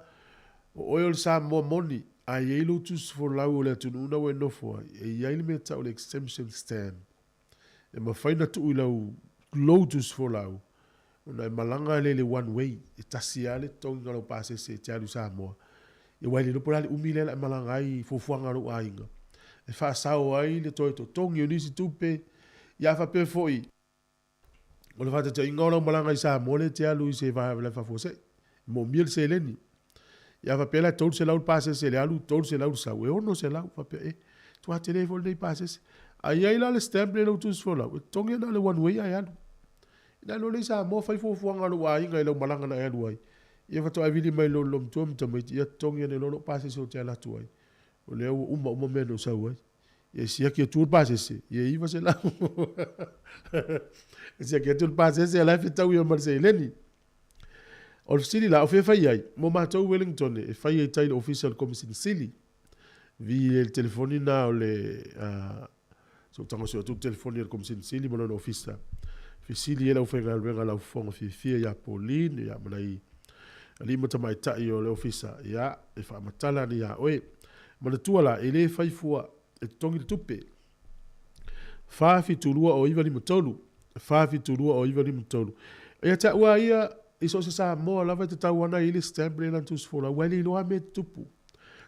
o oe o le Samoa moni, a i ai lou tusi folau o le atunuu na ua e nofo ai, e i ai le mea tau o le exemption stamp. E mafai ona tuu i lau lou tusi folau, ona e malaga lea i le one way, e tasi lava le totogiga o lau pasese e te alu i Samoa. Ia aua e le iloa po o le a le umi lea o le a e malaga ai i fuafuaga a lou aiga, e faasao ai le toe totogi o nisi tupe, ia a faapea foi, O le faataitaiga o lau malaga i Samoa lea e te alu i se vaega faafuasei, e moomia le seleni. Ia a faapea la e 300 le pasese i le alu, 300 le sau, e 600. Faapea e, matua tele foi lenei pasese. A i ai la le stamp lea i lou tusi folau, e totogi na o le one way ae alu. Ina alu loa lea i Samoa fai fuafuaga a lou aiga i lau malaga na e alu ai, ia faatoa e vili mai loa i le loomatua ma tamaiti, ia totogi ane loa lou pasese ou te alu atu ai. O lea ua uma uma mea na ou sau ai. Ia siaki atu le pasese, ia 900. E siaki atu le pasese, o la e fetau ia ma le seleni. O le fesili la, o fea e fai ai? Mo matou i Wellington, e fai ai tai i le ofisa o le Komisini Sili. Vi i le telefoni na o le uh, so tago sio atu le telefoni a le Komisini Sili ma lona ofisa. Fesili ai le aufaigaluega lau fofoga fiafia ia Pauline, ia ma nai alii ma tamaitai o le ofisa, ia, e faamatala ane iā oe. Manatua la, e le fai fua e totogi le tupe. 4720953, 4720953. Ia te au lava ia, i so o se Samoa lava e tatau ana i ai le stamp lea i lana tusi folau, aua e le iloa lava mea e tutupu.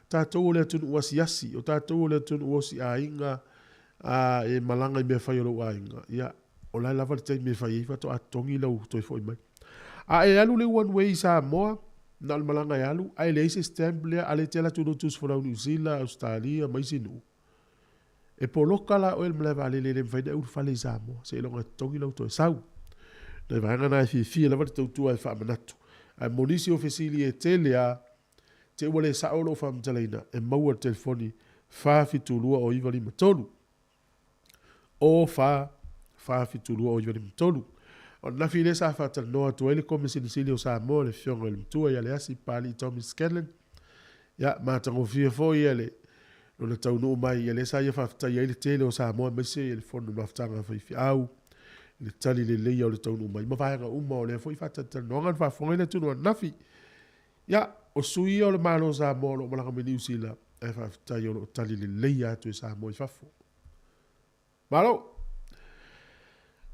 Tatou o le atunuu asiasi, o tatou o le atunuu osi aiga, a e malaga i mea fai a lou aiga, ia, o la e lava le taimi e fai ai faatoa totogi lau toe foi mai. A e alu le one way i Samoa, na o le malaga e alu, ae leai se stamp lea, a lea e te alu atu i lou tusi folau i Niu Sila, Ausetalia ma isi nuu, e poloka la oe i le malae vaalele e le mafai ona e ulufale i Samoa, seiloga e totogi lau toe sau. Nai vaega na e fiafia lava le tautua e faamanatu. Ae mo nisi o fesili e tele a, te ua le sao lou faamatalaina, e maua i le telefoni 4720953. O 4 4 7 2 o 9 5 3. O ananafi lea sa faatalanoa atu ai le Komesina Sili o Samoa, le Afioga i le Matua ia Leasi Papalii Tommy Scanlan. Ia, matagofie foi ia le lona taunuu mai, ia lea sa ia faafetaia ai le tele o Samoa aemaise ia le Fono Mafutaga a Faifeau i le tali leleia o le taunuu mai ma vaega uma o lea foi faatalatalanoaga na faafofoga ai le atunuu ananafi. Ia, o sui ia o le Malo o Samoa o lo o malaga mai Niu Sila, ae faafetai o lo o tali lelei atu e Samoa i fafo. Malo!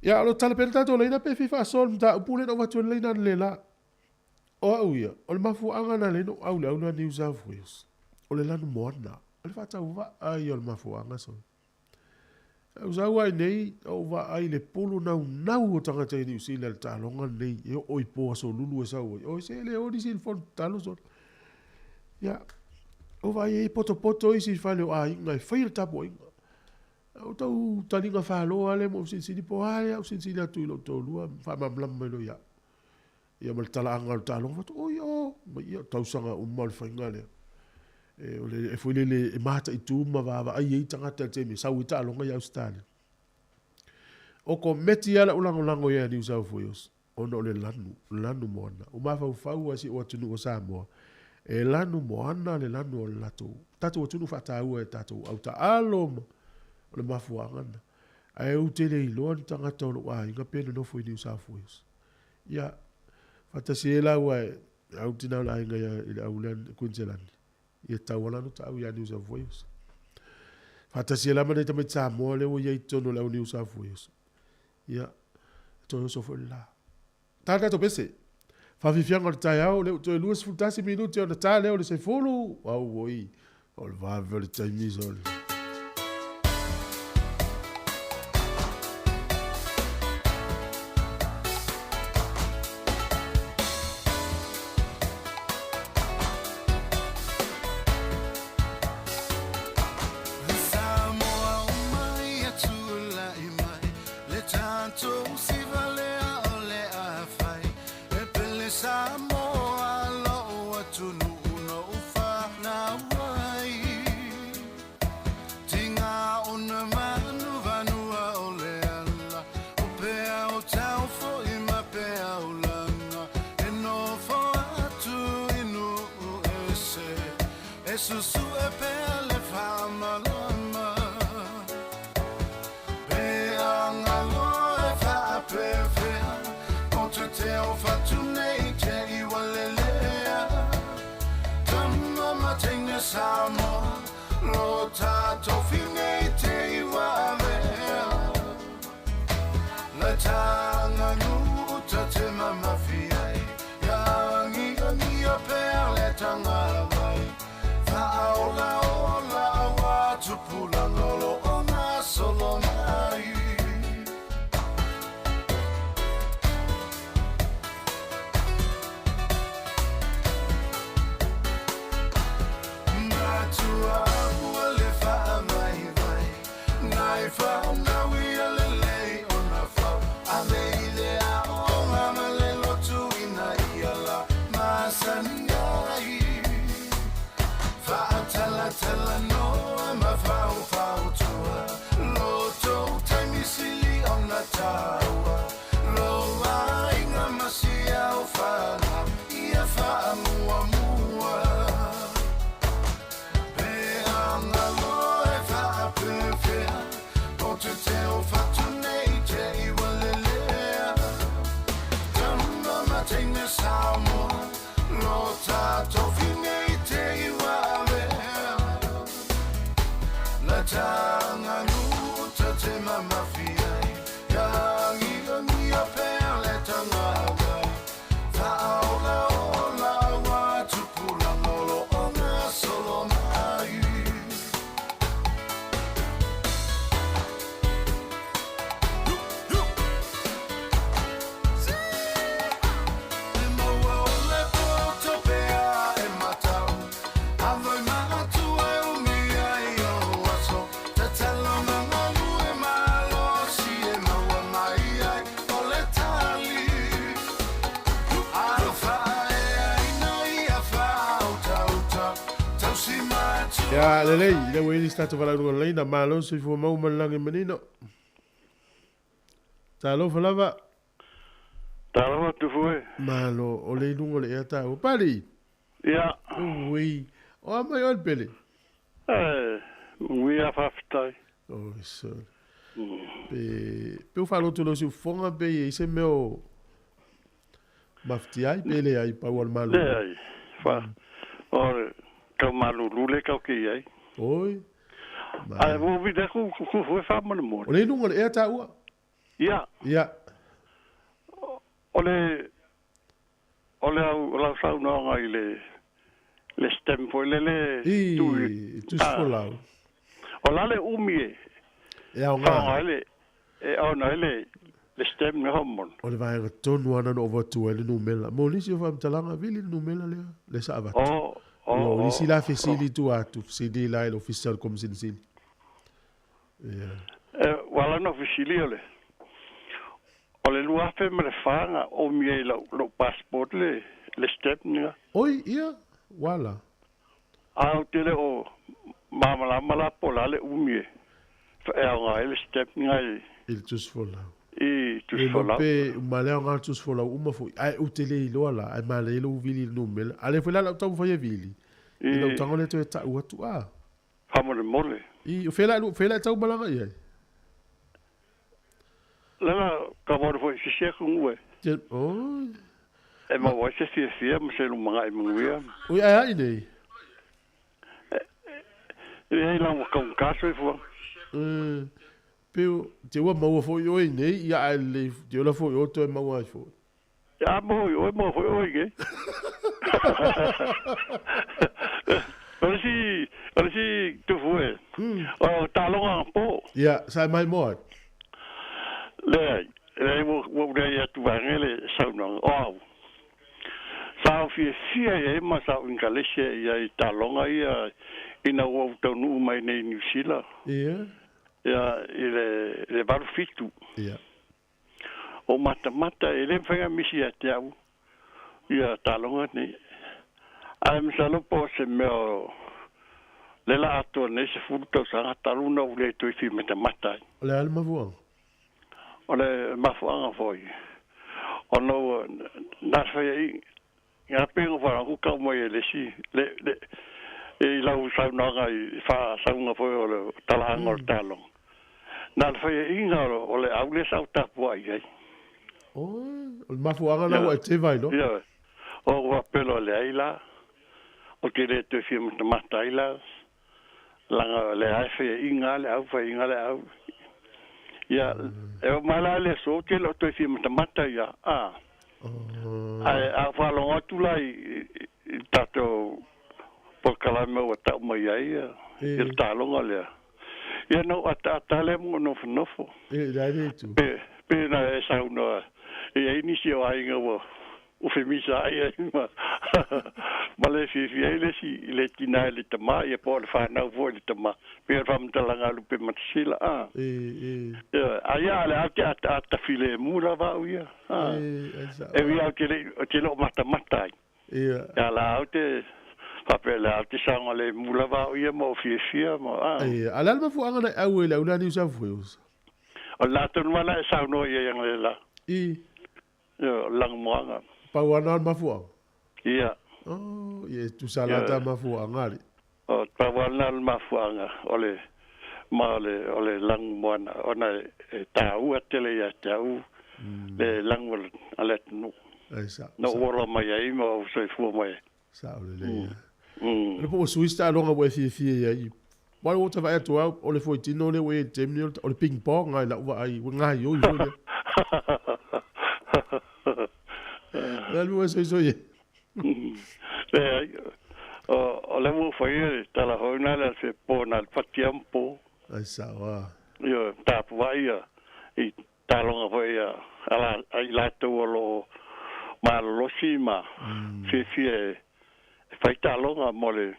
Ia, o lo o tala pea le tatou laina pe fia faasoa le mataupu lea na ou avatu ai le laina analeila. O au ia, o le mafuaaga na ala ai ona ou au i le au lea New South Wales, o le lanu moana. O le faatauvaa ia o le mafuaaga sole. Sa ou sau ai nei, ou vaai i le pulu naunau o tagata i Niu Sila i le taaloga lenei, e oo i po aso lulu e sau ai. Oi se le oli si le fono tatalo sole. Ia, ou vaai ai e potopoto isi i fale o aiga e faia le tapuaiga. Ou tau taliga falo lava lea ma ou silisili po o a lea, ou silisili atu i lou toalua ma faamalamalama mai loa ia au. Ia ma le talaaga o le taaloga, fai atu, oi o, mai ia, o tausaga uma o le faiga lea. E, o le, e foi lele e mataitu ma vaavaai ai tagata i le taimi e sau ai taaloga i Ausetalia. O kometi lava lau lagolago ia New South Wales, ona o le lanu, lanu moana. Ua mafaufau lava si ou atunuu o Samoa, e lanu moana le lanu o le latou, tatou atunuu faataua e tatou au taalo ma, o le mafuaaga lena. Ae ou te le iloa ni tagata o lou aiga pe nonofo i New South Wales. Ia, faatasi ai la ua e au tina o le aiga ia i le au lea Queensland. Ia tau ala no ta au ia New South Wales. Faatasi ai la ma nei tamaiti Samoa lea ua i ai i totonu o le au New South Wales. Ia, e toe oso foi le la. Tā le tatou pese. Faafiafiaga o le taeao, lea ua toe 21 minute ona ta lea o le sefulu. Auoi, o le vave o le taimi sole. Ia, lelei, le ua i le tatou valaauga leina, malo le soifua maua ma le lagi manino. Talofa lava.
Talofa tufu e.
Malo, o le iluga o le ea tāua. Pali!
Ia.
Ui, o a mai oe le pele?
E, manuia faafetai.
Oi, sole. Pe, pe ua faaloto lau siufofoga pe i ai se mea o mafatia ai pe leai pau o le malulu.
Leai, fa, o le tau malulu le kau ke i ai.
Oi.
Ai, ua vita ku ku ku fue faamolemole.
O le iluga o le ea taua.
Ia.
Ia.
O le o le au lau saunoaga i le le stem foi lele
I, tusi folau.
O la le umi e.
E aoga.
Faaaoga ai le e aoga ai le le stem le hormone.
O le vaega tonu lava na ou avatua ai le numera. Mo nisi o faamatalaga, vili le numera lea, lea sa avatu.
Oh, oh,
Ua, o nisi
oh,
la fesili i tua atu, fesili la i le Ofisa o le Komisini Sili. Ia.
E, ua ala ona ou fesili o le o le 2004 na omi ai i lau lou passport le le stamp lena.
Oi, ia, ua ala.
A ou te le o malamalama la po o le a le umi e e aoga ai le stamp lena i
I le tusi folau.
I tusi
E iloa
folau.
pe uma le aoga o le tusi folau uma foi, ae ou te le iloa la, ae manaia lou vili i le numera. A lea foi la lau taumafai e vili, i lau tago lea toe tau atu a.
Faamolemole.
I, o fea la, fea la e tau malaga i ai?
Lala ka waru foi sisi aku ngue.
Te, oi.
E maua ai se fiafia ma se lumangaʻi manuia.
Oi, ae a i nei?
E leai la ua kaugata soifua.
E, pe o, te ua maua foi oe i nei, ia ae lelei, te ola foi oe toe maua ai foi.
A moho i oe, moho foi oe i nei. O le isi, o le isi tufu e, o taaloga anapo.
Ia, sa e maimoa ai.
Leai, leai ua, ua ou leai atu vaega le saunoaga, o au. Sa ou fiafia i ai ma sa ou inkalesi i ai i taaloga ia ina ua ou taunuu mai nei i Niu Sila.
Ia.
Ia, i le, le 87.
Ia.
O matamata, e le mafai ona misi ia te au ia taaloga nei. Ae masalo po o se mea o le la atoa nei 10 tausaga talu ona ou le toe fia matamata ai.
O le a le mafuaaga?
O le mafuaaga foi, ona ua na fai ai, ngā pēnga wharangu kau mai e le isi, le, le, I lau saunoaga i faasauga foi o le talaaga o le taaloga. Na o le faiaina o le au lea sa ou tapuai ai.
Oi, o le mafuaaga la ua e teva ai loa.
Ioe. O ou faapea loa, Leai la, ou te le toe fia matamata ai la, leaga o lea lava e faiaina lava le au, faiaina le au. Ia, e oo mai la i le aso, ou te le o toe fia matamata ia, a. Ae a ou faalogo atu la i le tatou polokalame ua tau mai ai le taaloga lea, ia na ou ataata lea ma ou nofonofo. Pe, pe na e saunoa e i ai nisi o aiga ua ua femisaai ai ma ma le fiafia ai le isi i le tina i le tama ia po o le fanau foi i le tama. Pei o le faamatalaga a Lupe Matasila a. Ioe, ae ia a o le a ou te ataata filemu lava au ia a. E ui lava ou te le i ou te le o matamata ai. Ia la ou te faapea le a ou te saogalemu lava au ia ma ou fiafia ma a.
Ia, a o le a le mafuaaga na e au ai i le au lea New South Wales?
O le la tonu lava la e saunoa i ai analeila.
I.
Ia, o le lanumoaga.
Pau lava na o le mafuaaga?
Ia.
Oh, ia e tusa la ta mafuaaga alii.
O, pau lava na o le mafuaaga o le ma o le o le lanumoana ona e taua tele ia te au le lanu o le atunuu.
Ai sao.
Na ou ola mai ai ma ou soifua mai ai.
Sao lelei lava. O le po ua sui se taaloga ua e fiafia i ai. Aua ua ou vaai atu lava o le fuaitino lea ua i ai i le taimi lenei o le ping pong lava i lau vaai ua gaioi foi lea. O le a le mea ua e soisoi ai?
Leai, o lea ua ou faia le tala foi lena le aso e po na le pati lava ma po.
Ai sao lava.
Ioe, tapuai ia i taaloga foi a i latou o lo o malolosi ma fiafia e fai taaloga mo le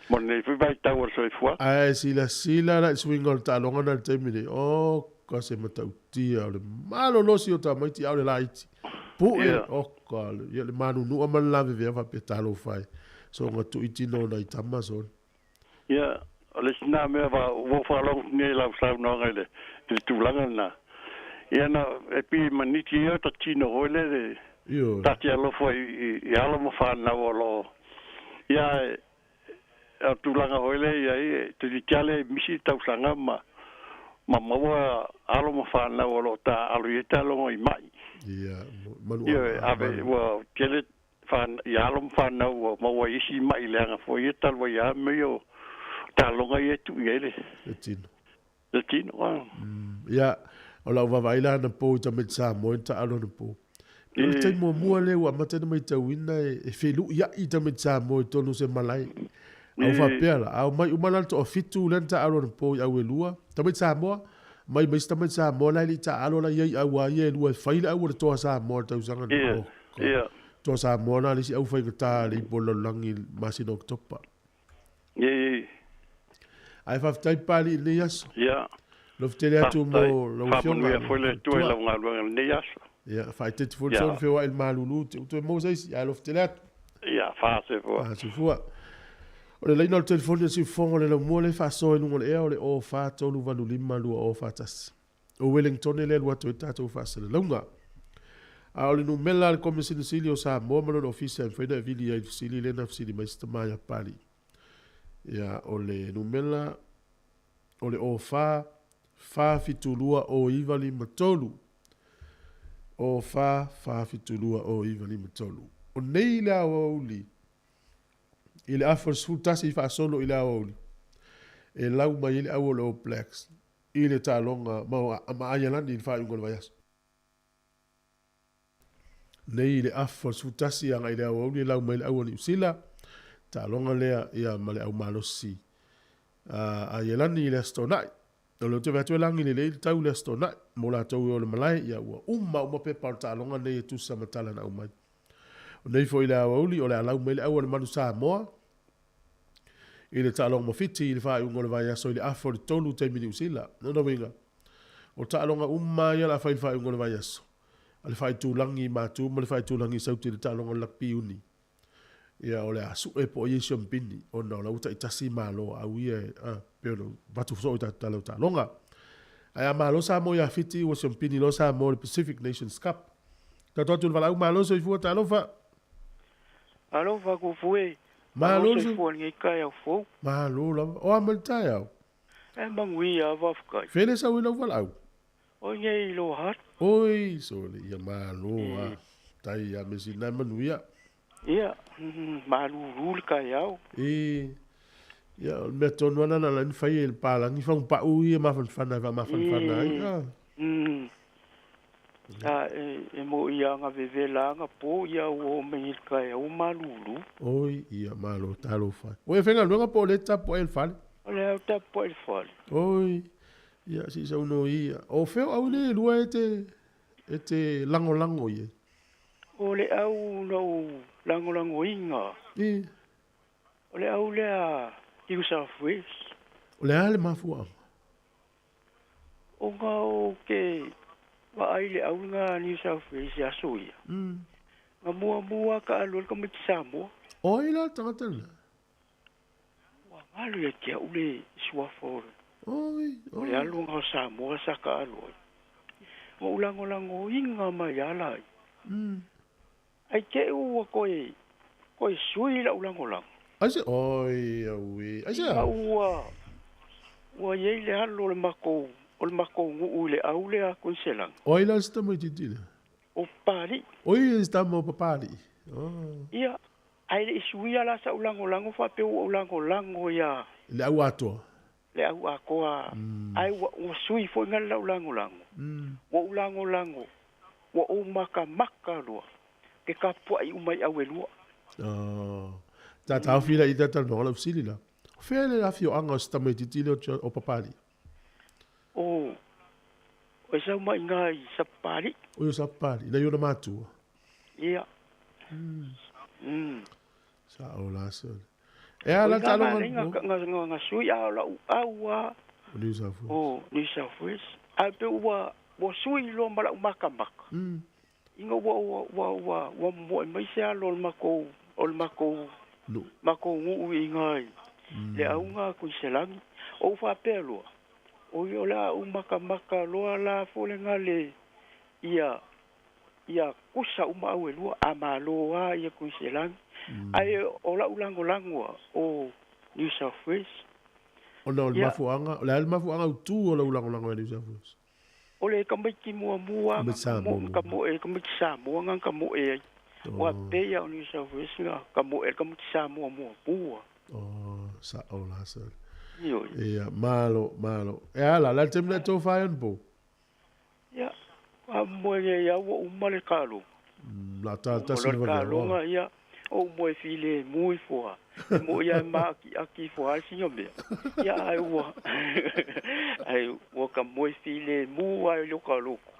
mo lenei foi vaitau o le soifuaga.
Ae silasila la i suiga o le taaloga na i le taimi nei, oka se matautia o le malolosi o tamaiti a o le laiti. Pue, oka, ia le manunua ma le lavevea faapea talofa e soona tui tino o nai tama sona.
Ia, o le isi na mea ua ou faalogo atu nei i lau saunoaga i le i le tulaga lena. Ia na e pei e maniti ai ota tino foi lele ta te alofa i i alo ma fanau o lo o ia e o tulaga foi lea i ai e toeitiiti lava lea misi le tausaga ma ma maua alo ma fanau o lo o taaalo i ai taaloga i mai.
Ia, malu
Ioe, ave ua tele i alo ma fanau ua maua ai isi ma'i leaga foi ia talu ai lava mea ia o taaloga ia e tuu i ai le
Le tino.
Le tino, a.
Ia, o lau vaavaai la anapo i tamaiti Samoa i le taaalo anapo. Pei o le taimi muamua lea ua amata ona matauina e feluiai tamaiti Samoa i totonu o se malae. A ua faapea la, a omai uma la le toafitu lea na taaalo anapo i Auelua, tamaiti Samoa, omai ma isi tamaiti Samoa la e le i taaalo la i ai i auā ia e lua e fai le au o le toa Samoa i le tausaga lenei. Oh, God. Toa Samoa la le isi au faigata a le ipu o le lalolagi i le masina o Oketopa. Ae faafetai Papalii i lenei aso.
Ia.
Alofa tele atu mo lau Afioga.
Faamanuia foi le Atua i lau galuega i lenei aso.
Ia, faaeteete foi le solo feoai i le malulu, te u toe maua se isi, ae alofa tele atu.
Ia, faasoifua.
Faasoifua. O le laina o le telefoni a le siufofoga o le laumua lea e faasoa i luga o le ea o le 04 385 2041. O Wellingtone lea e alu atu ai le tatou faasalalauga. A o le numela a le Komesina Sili o Samoa ma lona Ofisa e mafai ona e vili ai i le fesili lea na fesili mai si tama ia Papalii. Ia, o le numela o le 04 472 0953. 04 472 0953. O nei le aoauli i le afa o le 11 i faasolo i le aoauli e lau mai ai le au o le All Blacks i le taaloga ma Aialani i le faaiuga o le vaiaso. Nei i le afa o le 11 agai i le aoauli e lau mai le au a Niu Sila, taaloga lea ia ma le au malosi a Aialani i le Aso Toonai. O lea ou te vaai atu e lagi lelei le tau i le Aso Toonai mo latou e o i le malae, ia ua uma uma pepa o le taaloga nei e tusa ma tala na aumai. O nei foi i le aoauli o le a lau mai le au a le Manu Samoa i le taaloga ma Fiti i le faaiuga o le vaiaso i le afa o le tolu taimi Niu Sila. Lona uiga, o taaloga uma lava ia o le a fai i le faaiuga o le vaiaso, a le faaitulagi i Matu ma le faaitulagi i Sauti i le taaloga o le Lakpi Uni. Ia, o le a sue po o i ai siompini ona o la ua taitasi Malo a au ia e, a, pei ona avatu soo i tatou tala o taaloga. Ae a malo Samoa ia Fiti, ua siompini loa Samoa i le Pacific Nations Cup. Tatou atu i le valaau malo soifua talofa.
Alofa Kufu e.
Malo
le soifua i lenei taeao fou.
Malo lava. O a ma le taeao?
E manuia lava faafetai.
Fea le sau i lau valaau?
O i inei i Lower Hutt.
Oi, sole, ia malo a. Tai ia me sina manuia.
Ia, malulu le taeao.
E, ia, o le mea tonu ana na lani fai e le palangi fagupau ia mafanafana e faamafanafana ai. Ah.
A e mo ia nga vevela nga po ia ua oo mai i le taeao malulu.
Oi, ia malo talofa. Ua e faigaluega po o le tapuai i le fale?
O le au tapuai i le fale.
Oi, ia se i saunoa ia. O fea o au nei e lua e te, e te lagolago i ai?
O le au na ou lagolagoina.
I.
O le au lea New South Wales.
O le a le mafuaaga?
Ona ou te vaai i le au lena New South Wales i aso ia. Na muamua ka alu ai le tamaiti Samoa.
O ai la le tagata lena?
Ua galo ia te au le suafa o le,
Oi,
o le
oi.
alu lena o Samoa sa ka alu ai. Ua ou lagolagoina mai ala ai. Ai te i ua toe, toe sui lau lagolago.
Aisea? Oi, auē, aisea?
Ina ua, ua i ai le alo o le matou, o le matou nuu i le au lea Kuiniselani.
O ai la le tamaitiiti lea?
O Papalii.
Oi, le tama o Papalii. Oh.
Ia, ae le i suia la sa'u lagolago faapea ua ou lagolago ia.
I le au atoa.
Le au atoa, ae ua, ua sui foi ngale lau lagolago. Ua ou lagolago, ua ou makamaka loa, ke tapua'i uma i au e lua.
Oh. Ta taofi la i ta talanoaga lau fesili la. O fea le afioaga o si tamaitiiti lea o Papalii?
O, o e sau mai iga i Sapapalii.
Oi o Sapapalii, nai ona matua.
Ia.
Sa'o la sole. E a la taaloga.
O iga nga nga nga sui a o la'u au a.
O New South Wales.
O New South Wales. Ae pei ua ua sui loa ma la'u makamaka. Ina ua ua ua ua ua momoe mai se alo o le makou o le makou
Nuu.
makou nuu i iga i le auga a Kuiselani. Ou faapea loa, Oi o le a ou makamaka loa la foliga le ia ia kusa uma au e lua, a malo lava ia Kuiselani. Ae o la'u lagolago a o New South Wales.
Ona o le
Ia.
mafuaaga, o le a le mafuaaga autū o lau lagolago ia New South Wales?
O le tamaiti muamua
Tamaiti Samoa
nga ka moe, tamaiti Samoa nga ka moe ai. Ua pei a o New South Wales nga ka moe le tamaiti Samoa muamua.
Oh, sa'o la sole.
Ioe.
Ia, malo, malo. E a la, le a le taimi le tofa ai anapo?
Ia, faamoe nei au ua uma le taloga.
La ta
Uma
tasi
loa
le
le
vaveaoa.
taloga, ia, ou moe filemu ifo lava. E mo'i lava e maakiaki ifo lava le sina mea. Ia, ae ua, ae ua ka moe filemu lava i lou loko,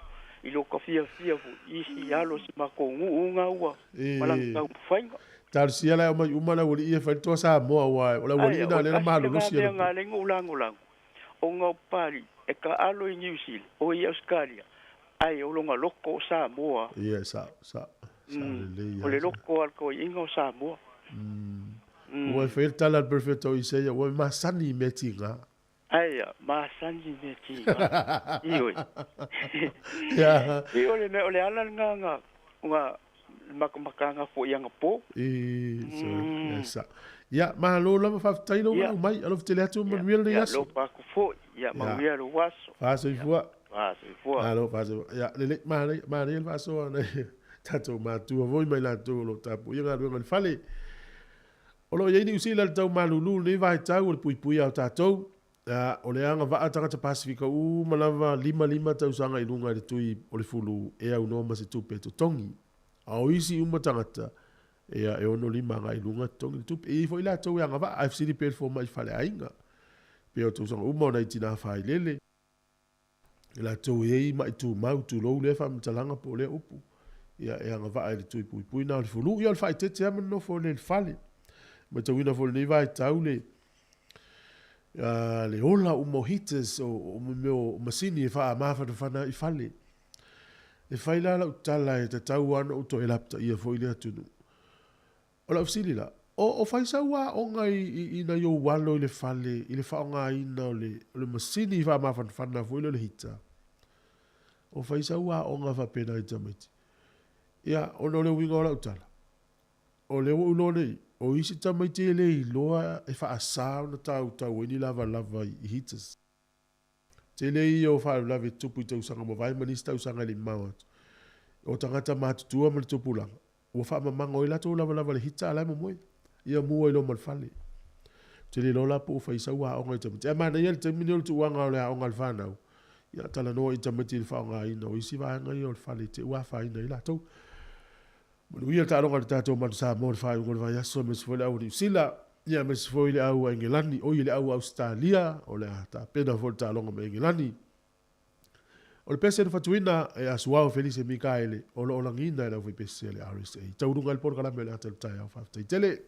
i lou fiafia foi i isi alo o si matou nuu ga ua malaga taumafaiga.
Talosia la e aumai uma le aualii e fai le Toa Samoa aua o le
Ae,
aualii
o
na lea na
tasi lena
malolosi
mea
anapo.
ga ala ai ona ou lagolago, ona o Papalii e taalo i New Zealand, o i Ausetalia, ae o lona loko o Samoa.
Ia, sa'o, sa'o, sa'o lelei
O le
lava.
loko lava o le toeaina o Samoa.
Ua e fai le tala a le Perofeta o Isaia, ua e masani i mea tiga.
Ae a, masani i mea tiga. Ioe.
Ia.
I o le mea, o le ala lena na, na makamakaga foi anapo.
I, so, ia sa'o. Ia, malo lava, faafetai lou valaau mai. Alofa tele atu, manuia lenei
Ia,
aso.
alofa atu foi. Ia, manuia lou aso.
Faasoifua.
Faasoifua.
Malo, faasoifua. Ia, lelei, manaia, manaia le faasoa nai tatou matua foi ma i latou o lo o tapuia galuega i le fale. O lo o i ai Niu Sila i le tau malulu i lenei vaitau o le puipuia o tatou. O le agavaa tagata Pasifika uma lava 5 5 tausaga i luga i le tui o le fulu e aunoa ma se tupe e totogi. A o isi uma tagata, ia, e 65 agai i luga totogi le tupe. E i ai foi latou e agavaa ae fesili pea i le fomai faleaiga. Pei o tausaga uma o nai tina failele. E latou e i ai ma'i tumau, tulou lea faamatalaga po o lea upu. Ia, e agavaa i le tui puipui na o le fulu. Ia, o le faaeteete lava ma nonofo i le fale. Matauina foi i lenei vaitau le, le ola uma o heaters, o mea o masini e faamafanafana ai i fale. E fai la lau tala e tatau lava ona ou toe lapataia foi le atunuu. O lau fesili la, o fai sau aoga i nai ou alo i le fale i le faaaogaina o le masini faamafanafana foi lea o le heater? O fai sau aoga faapena i tamaiti? Ia, ona o le uiga o lau tala, o lea ua ou iloa nei, O isi tamaiti e le iloa e faasā ona tautau ai ni lavalava i heaters. Tele ia o faalavelave e tutupu i tausaga mavae ma nisi tausaga e le i mamao atu. O tagata matutua ma le tupulaga, ua faamamago ai latou lavalava i le heater a o la e momoe. Ia mua ai loa ma le fale. Ou te le iloa la po o fai sau aoga i tamaiti. Ae manaia le taimi lenei o le tuuaga o le aoga a le fanau, ia talanoa i tamaiti i le faaaogaina o isi vaega ia o le fale i te i ua afaina ai latou. Manuia le taaloga a le tatou Manu Samoa i le faaiuga o le vaiaso aemaise foi le au a Niu Sila, ia aemaise foi le au a Engelani, oi le au a Ausetalia, o le a tapena foi le taaloga ma Engelani. O le pese na fatuina e Asuao Felise Mikaele o lo o lagiina e le aufaipese a le RSA. Taualuga ai le polokalame o le ata i le taeao. Faafetai tele.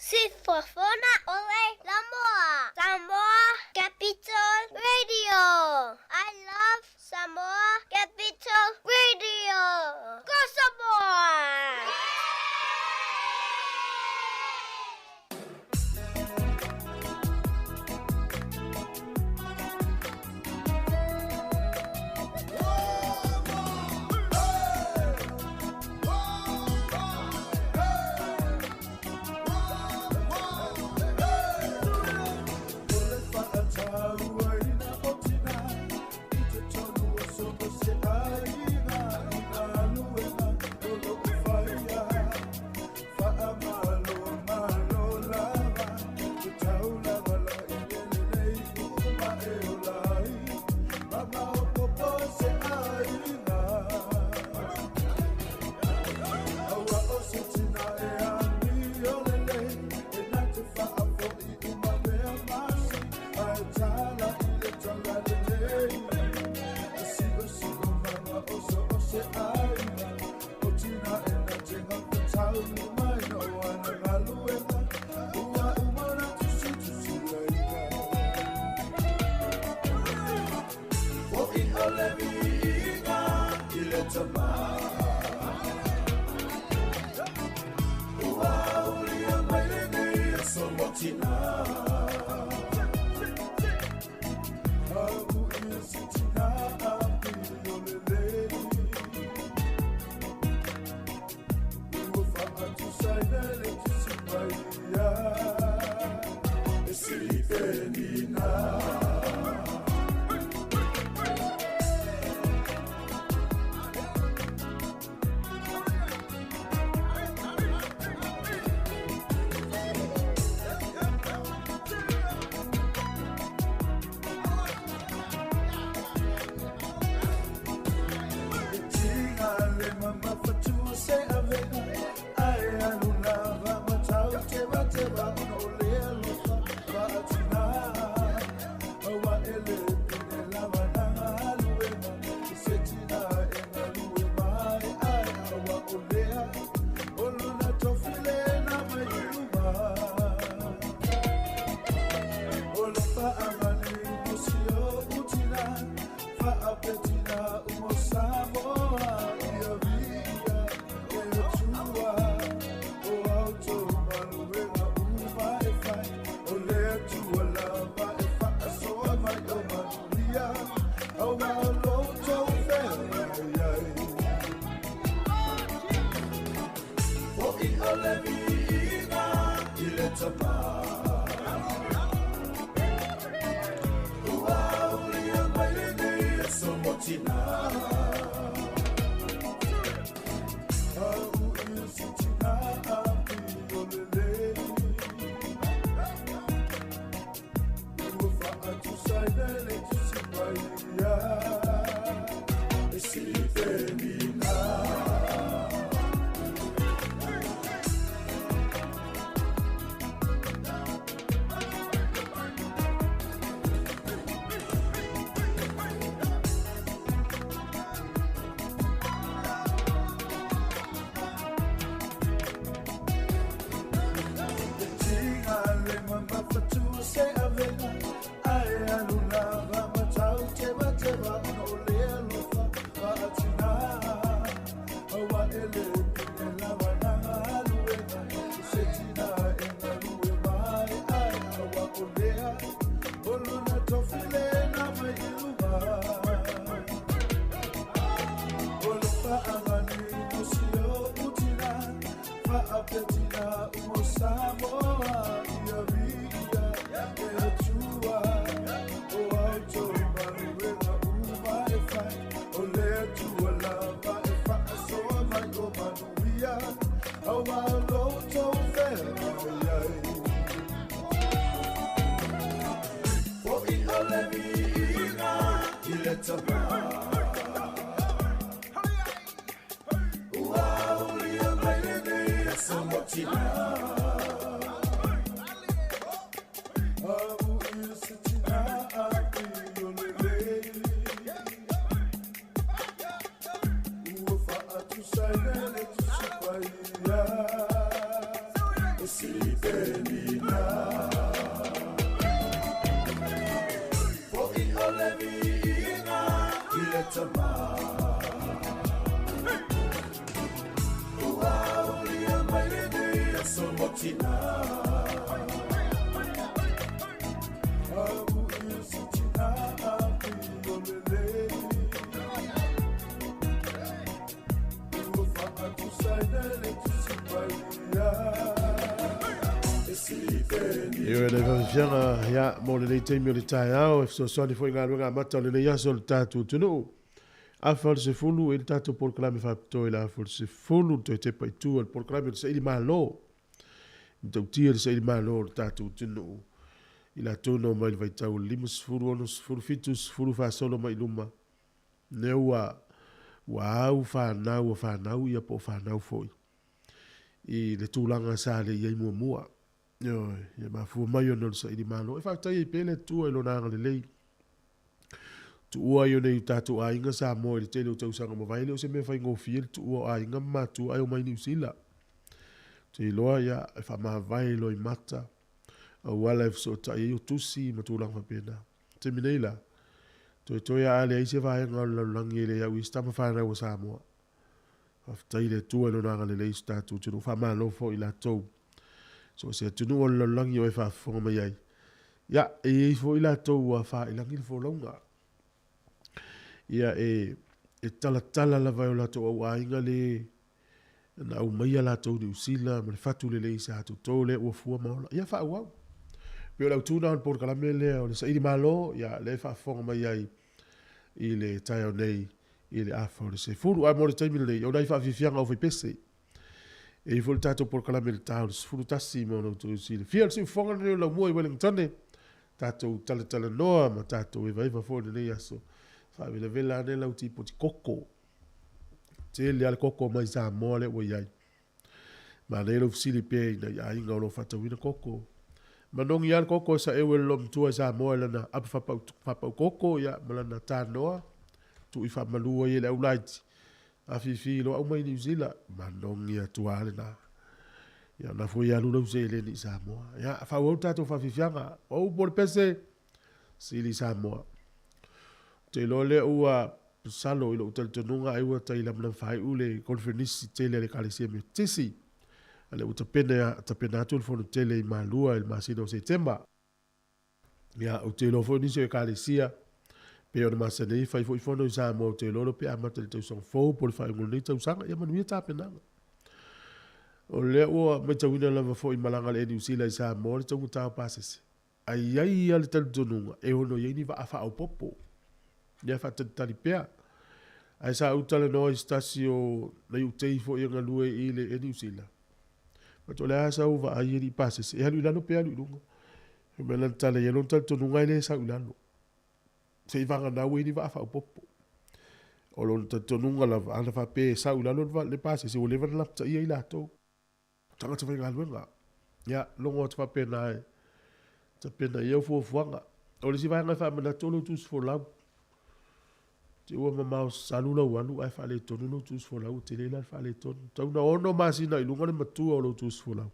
Sifofoga ole Samoa. Samoa Capital Radio. I love Samoa Capital Radio. Go Samoa!
Penina. Fo'i o le viiga i le Tamā. Ua aulia mai lenei aso mo tinā. Amuia si tinā afio lelei. Ua faatusaina le Tusi Paia. E si Penina.
Ioe le faafiafiaga ia mo lenei taimi o le taeao e fesoasoani foi i galuega amata o lenei aso o le tatou atunuu. Afa o le 10 e le tatou polokalame faapitoa i le afa o le 10 le toe tepa i tua le polokalame o le saili malo. E matautia le saili malo o le tatou atunuu i latou na omai i le vaitau o le 50, 60, 70 faasolo mai i luma. Lea ua ua au fanau a fanau ia po o fanau foi i le tulaga sa le i ai muamua. Ioe, ia mafua mai ona o le saili malo. E faafetai ai pea le Atua i Lona agalelei. Tuua ai o nei tatou aiga Samoa i le tele o tausaga mavae, e le o se mea faigofie le tuua o aiga ma matua ae omai Niu Sila. Ou te iloa ia e faamavae loimata, auala e fesootai ai o tusi ma tulaga faapena. Taimi nei la, toetoe a leai se vaega o le lalolagi e le au i ai se tama fanau a Samoa. Faafetai i le Atua i Lona agalelei i so tatou atunuu. Faamalo foi i latou so o se atunuu o le lalolagi o e faafofoga mai ai. Ia, e i ai foi latou ua faailagi le folauga. Ia, e, e talatala lava e o latou auaiga le na aumaia latou i Niu Sila ma le fatu lelei sa toto lea ua fua ma ola. Ia, faaauau. Pei o le autu na o le polokalame lea o le saili malo, ia, lea e faafofoga mai ai i le taeao nei i le afa o le 10. Ae mo le taimi lenei, o nai faafiafiaga aufaipese. E i ai foi le tatou polokalame i le ta o le 11 mo lo outou silafia. O le siufofoga lenei o le laumua i Wellingtone, tatou talatalanoa ma tatou evaeva foi i lenei aso. Faavelavela ane lau tipoti koko. Tele lava le koko mai Samoa lea ua i ai. Manaia lou fesili pea i nai aiga o lo o faatauina koko. Manogi lava le koko e saeu e le loomatua i Samoa i lana apa faapau koko ia ma lana tanoa tuu i faamalu ai e le aulaiti. Afifi loa aumai Niu Sila, manogi atu lava lena. Ia ona foi alu lau seleni i Samoa. Ia faaauau le tatou faafiafiaga. O upu o le pese, sili Samoa. Ou te iloa lea ua masalo i lou talitonuga ai ua tai lamalama faaiu le konferenisi tele a le Ekalesia Metotisi. A lea ua tapena, tapena atu le fono tele i Malua i le masina o Setema. Ia, ou te iloa foi nisi o Ekalesia pei ona masani ai fai foi fono i Samoa, ou te iloa pe amata i le tausaga fou po o le faaiuga o lenei tausaga. Ia manuia tapenaga. O lea ua matauina lava foi i malaga a le Air New Zealand i Samoa le taugata o pasese. Ae i ai lava le talitonuga e ono i ai ni vaa faaopoopo. Ia faatalitali pea. Ae sa ou talanoa i se tasi o nai utei foi e galue i le Air New Zealand. Fai atu, o le a sau vaai e ni pasese, e alu i lalo pe alu i luga. Fai mai lana tala, ia lona talitonuga e le sau i lalo. Se i vagana ua i ni vaa faaopoopo. O lona talitonuga lava, ana faapea e sau i lalo le pasese, ua leva ona lapataia i latou. Tagata faigaluega. Ia, logo atu faapena e tapena i au fuafuaga. O le isi vaega e faamanatu o lou tusi folau. Te ua mamao salu lau alu ae faaletonu lou tusi folau, ua tele la le faaletonu. Tau na 6 masina i luga le matua o lou tusi folau.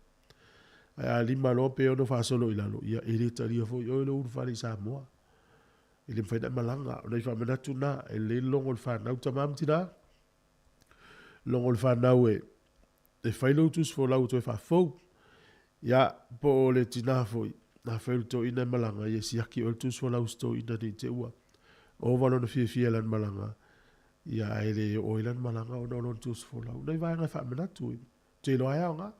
Ae a 5 loa pe 6 faasolo i lalo, ia e le talia foi oe lou ulufale i Samoa. E le mafai ona e malaga. O nai faamanatu na, e lelei le logo o le fanau tama ma tina. Logo o le fanau e e fai lou tusi folau e toe faafou. Ia, po o le tinā foi, afai o le toeaina e malaga, ia siaki oe le tusi folau si toeaina nei te ua ova lona fiafia i lana malaga, ia ae le oo ai lana malaga ona o lona tusi folau. Nai vaega e faamanatu, ou te iloa e aoga.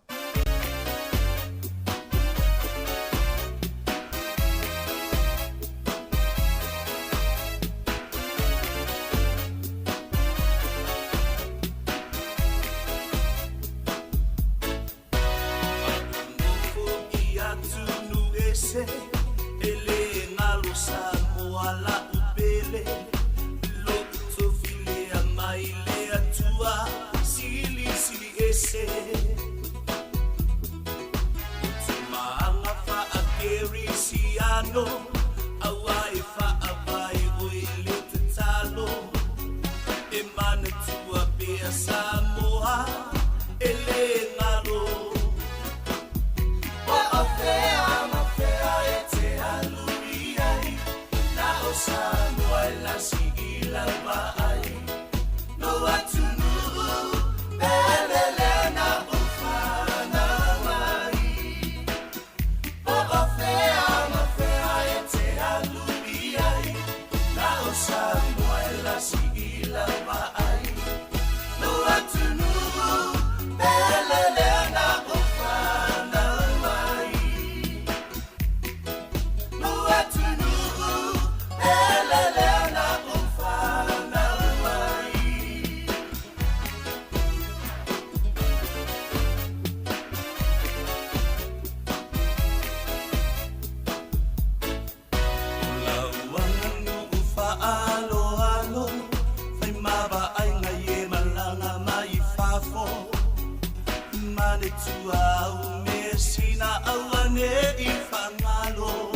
matua me sina aua ne i whangalo.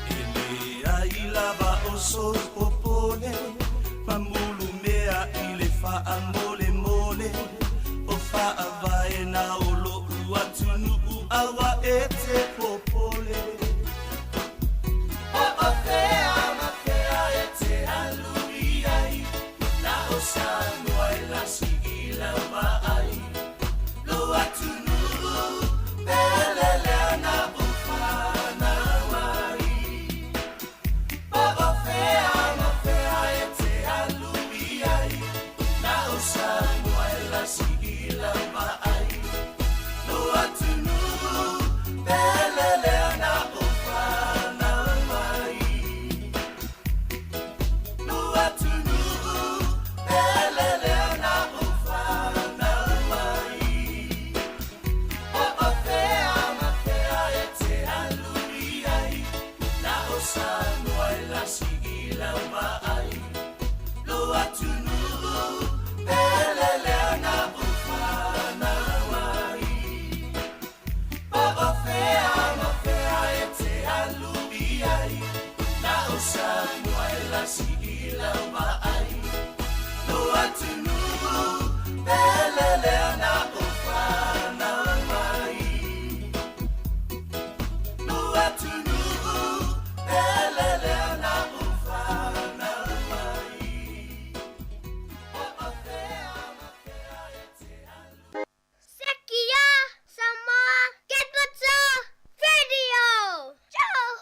E le ai lava o so popole, mamulu mea i le wha mole mole, o wha avae na o lo uatunu awa e te popole. O o fea ma fea e te alu i ai, na o Samoa e lasi i lau ai. Lo atunu pelele na o whanau ai. O o fea ma fea e te alu i ai, na o Samoa e lasi i lau ai. Lo atunu pelele na o whanau ai. Lo atunu pelele na o whanau ai. O o fea ma fea e te alu i ai, na o Samoa e lasi i lau ai. Lo atunu pelele na o whanau ai. O o fea ma fea e te alu i ai, na o Samoa e lasi i lau ai. Lo atunu pelele na o whanau ai. Lo atunu pelele na o whanau ai. O o fea ma fea e te alu.
Sekia Samoa Capital Radio. Joe.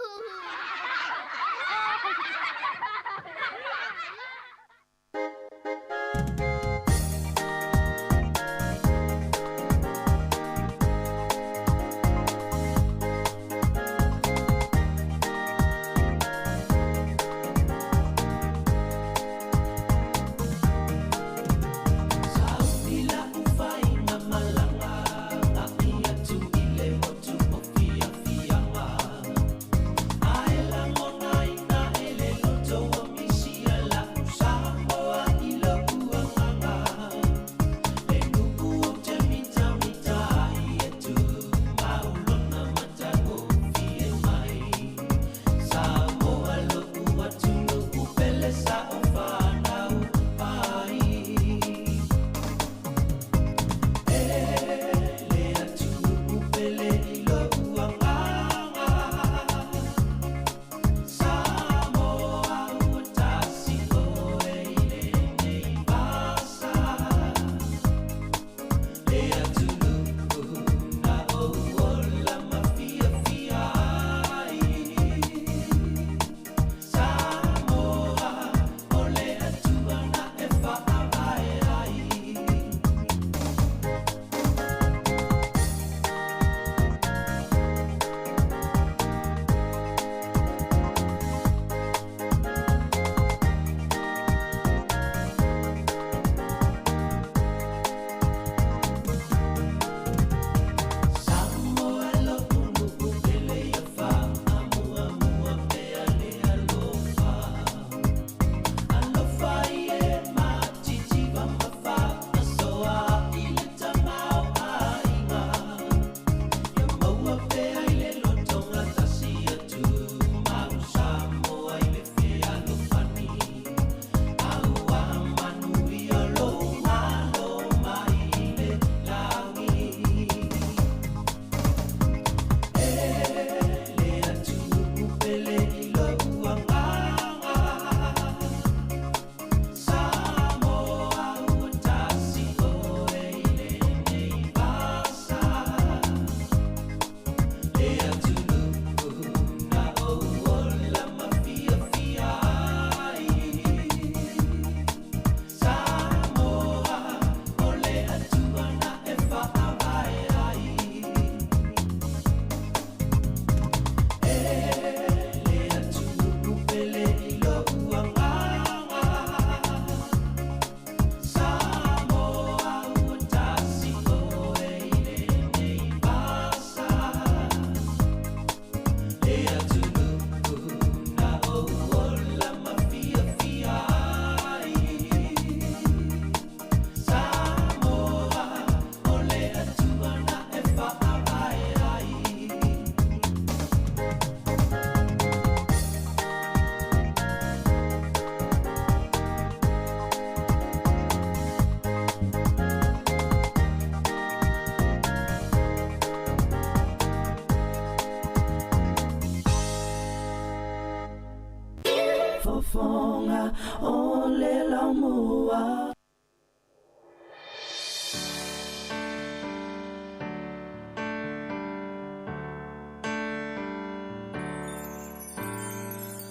Siufofoga o le Laumua.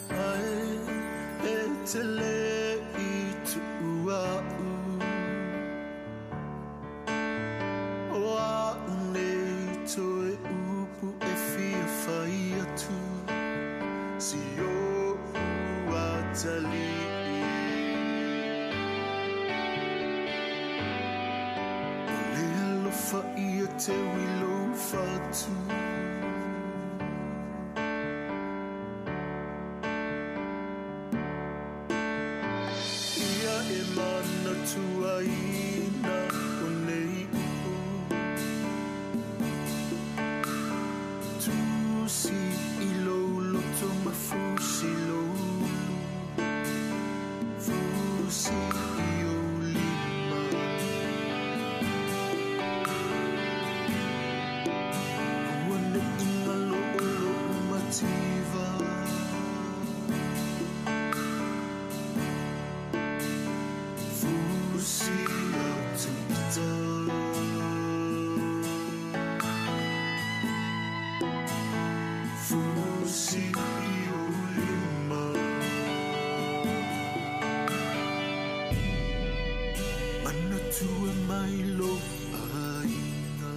Ai e te le i tua u O a nei toe upu e fia whai atu Si o ua tali O le alofa ia te wilo whatu Ia e mana tuaina o nei upu Tusi i lou loto mafusi lou Fusi i ou lima Ua nei ngalo o lou mativa Fusi atu i Fusi i ou lima Manatua mai lou aiga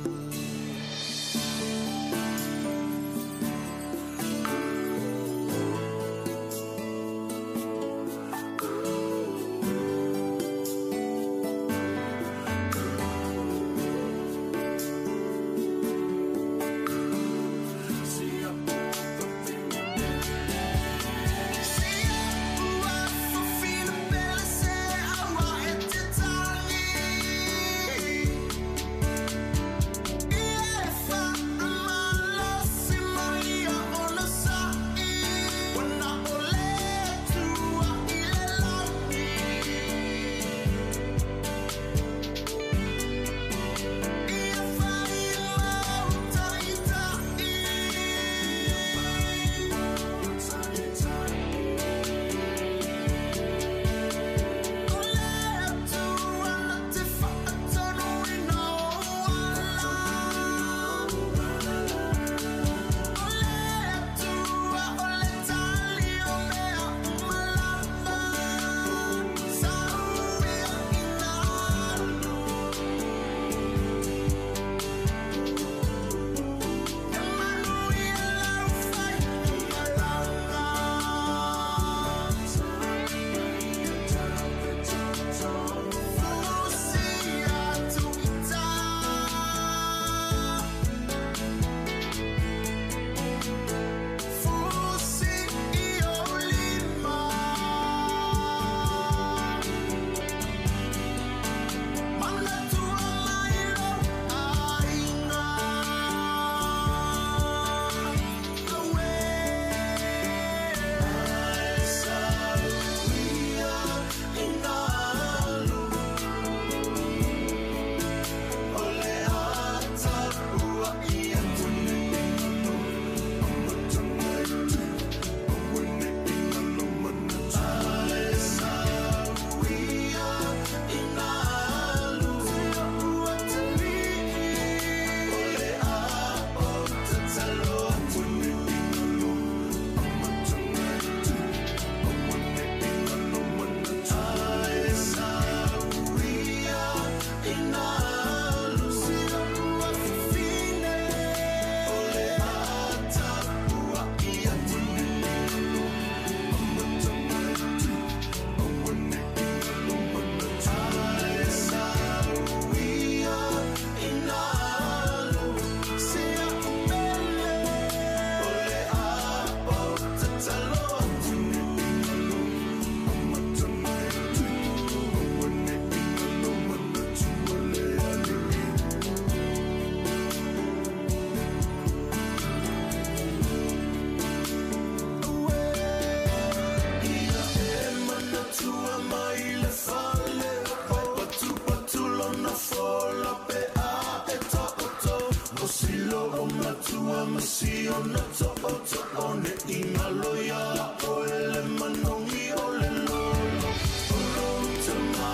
Atua ma si ona to'oto'o ne'i galo iā oe le manogi o le lolo. O lou tamā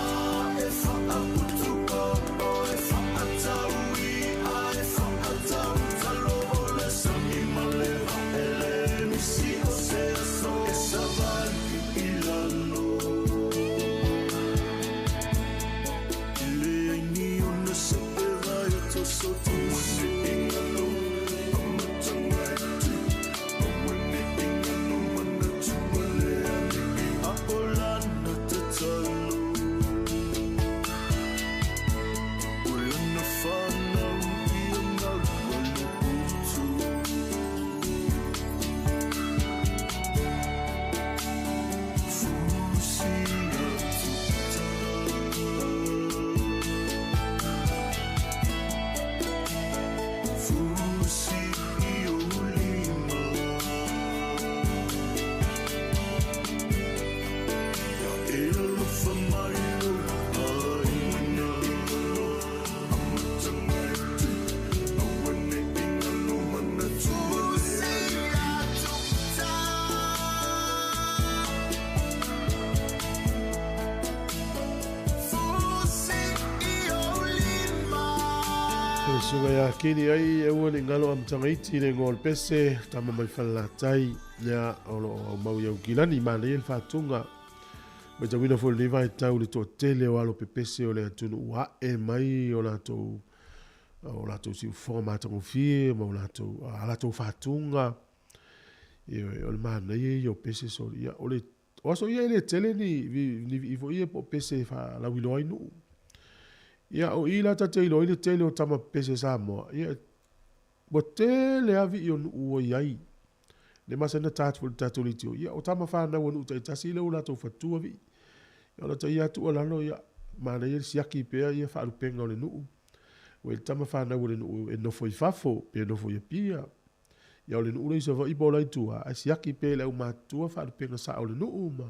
e fa'aputu'o e fa'ataui'a e fa'atautalo o le sami ma le va'ele misi o se aso e savali i lalo. E leai ni ona sepe vai o toso toso i galo amataga e tu aua ne'i galo manatua le Alii a o lana tatalo. O lana fanau ia gau a le utu. Fusi atu Fusi i ou lima. Ia e alofa mai lou aiga. Amataga e tu aua ne'i galo manatua le Alii.
O le susuga ia Keni ai e ua le galo amataga iti le igoa o le pese tama mai Falelatai ia o lo o aumau i Aukilani manaia le faatuga matauina foi lenei vaitau le toatele o alo pepese o le atunuu a'e mai o latou o latou siufofoga matagofie ma o latou a latou faatuga ioe o le manaia ia o pese soli ia o le o aso ia e le tele ni ni vii foi ia po o pese e faalauiloa ai nuu. Ia o i la ta te iloa ai le tele o tama pepese Samoa, ia ua tele lava vii o nuu ua i ai. Le masani ona ta atu foi i le tatou leitio, ia o tama fanau a nuu taitasi lea ua latou fatua vii. Ia o lata ia lava tuualalo, ia manaia le siaki pea ia faalupega o le nuu. Ua i ai le tama fanau a le nuu e nofo i fafo pe nofo i Apia. Ia o le nuu lea i Savaii po o la i tua, ae siaki pea i le aumatutua faalupega sao o le nuu ma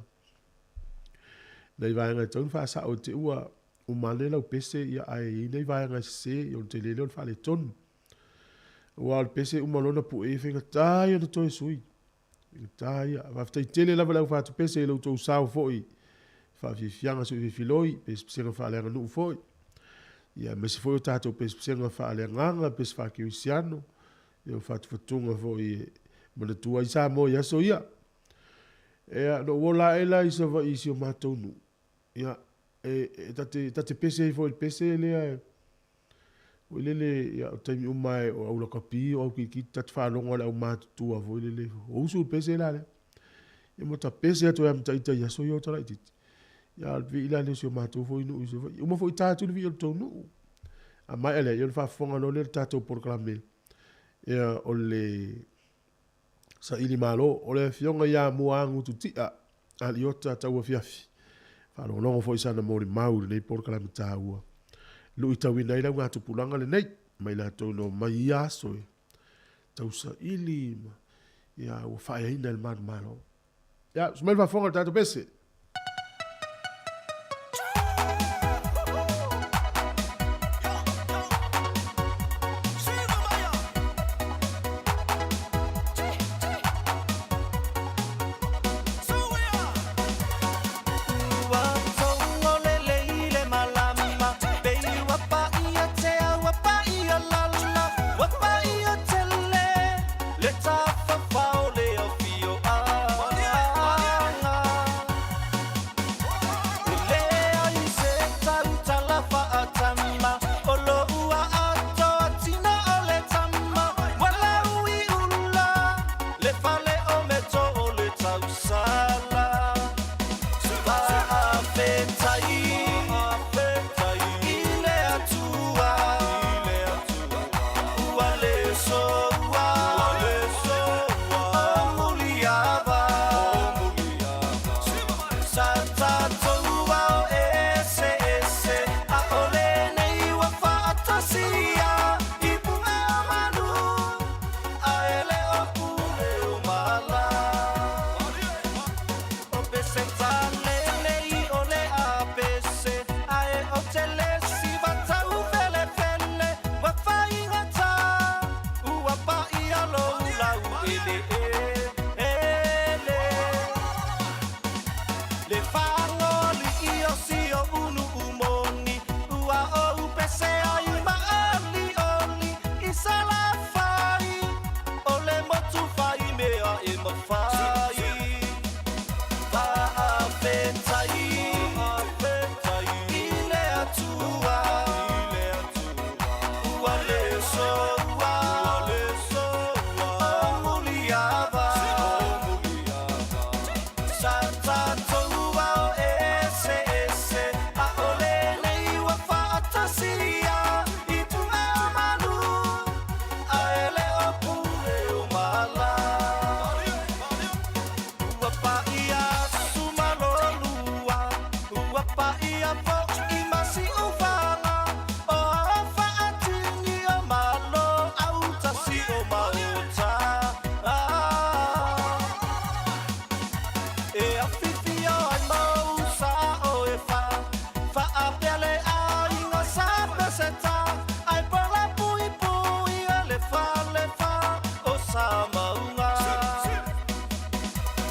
nai vaega e tatau ona faasao i te i ua uma ane lau pese ia ae i ai nai vaega e sese ia ona tele lea o le faaletonu. Aua o le pese e uma loa ona pue e faigata ia ona toe sui. Faigata ia. Faafetai tele lava le au fatupese i lo outou sao foi i faafiafiaga suifiloi, pesepesega faaleaganuu foi. Ia aemaise foi o tatou pesepesega faaleagaga, pese faakerisiano, ia o fatufatuga foi e manatua ai Samoa i aso ia. Ia, na ou ola ae la i Savaii i si o matou nuu, ia, e, e, ta te, ta te pese ai foi i le pese lea, foi lele, ia, o taimi uma e o au lakapi, o au kirikiti, ta te faalogo lava i le aumatutua foi lele, o usu le pese la lea. Ia ma ta pese atu ai lava ma ita i aso ia o ta laitiiti. Ia, a o le vii la lea o si o matou foi nuu i Savaii. Uma foi ta atu le vii o le tou nuu. A maea lea, ia ona faafofoga loa lea i le tatou polokalame, ia, o le saili malo, o le afioga ia Muagutu Tia Aliota Tauafiafi. Faalogologo foi sana molimau i lenei polokalame taua. Luitauina ai le augatupulaga lenei ma i latou na omai i ia aso e tausaili ma ia ua faaeaina e le manumalo. Ia, usu mai le faafofoga i le tatou pese.
Eleele. Le fagoli o si o unu umoni, ua ou pese ai ma oli oli, i salafai, o le motu fai mea e mawhai. Fa'afetai i le Atua, ua le soua, o muliava. Sa tatou ao ese ese, a o lenei ua fa'atasia i puʻe o malu, a e le o pule o mala. Ua paia sumalolua, ua paia fo'i ma si'ufaga, o fa'atini o malo autasi o maota. Ah. E afifio ai mau sa'o e fa, fa'apea le aiga sa peseta, ai pola puipui e le falefa o Samauga.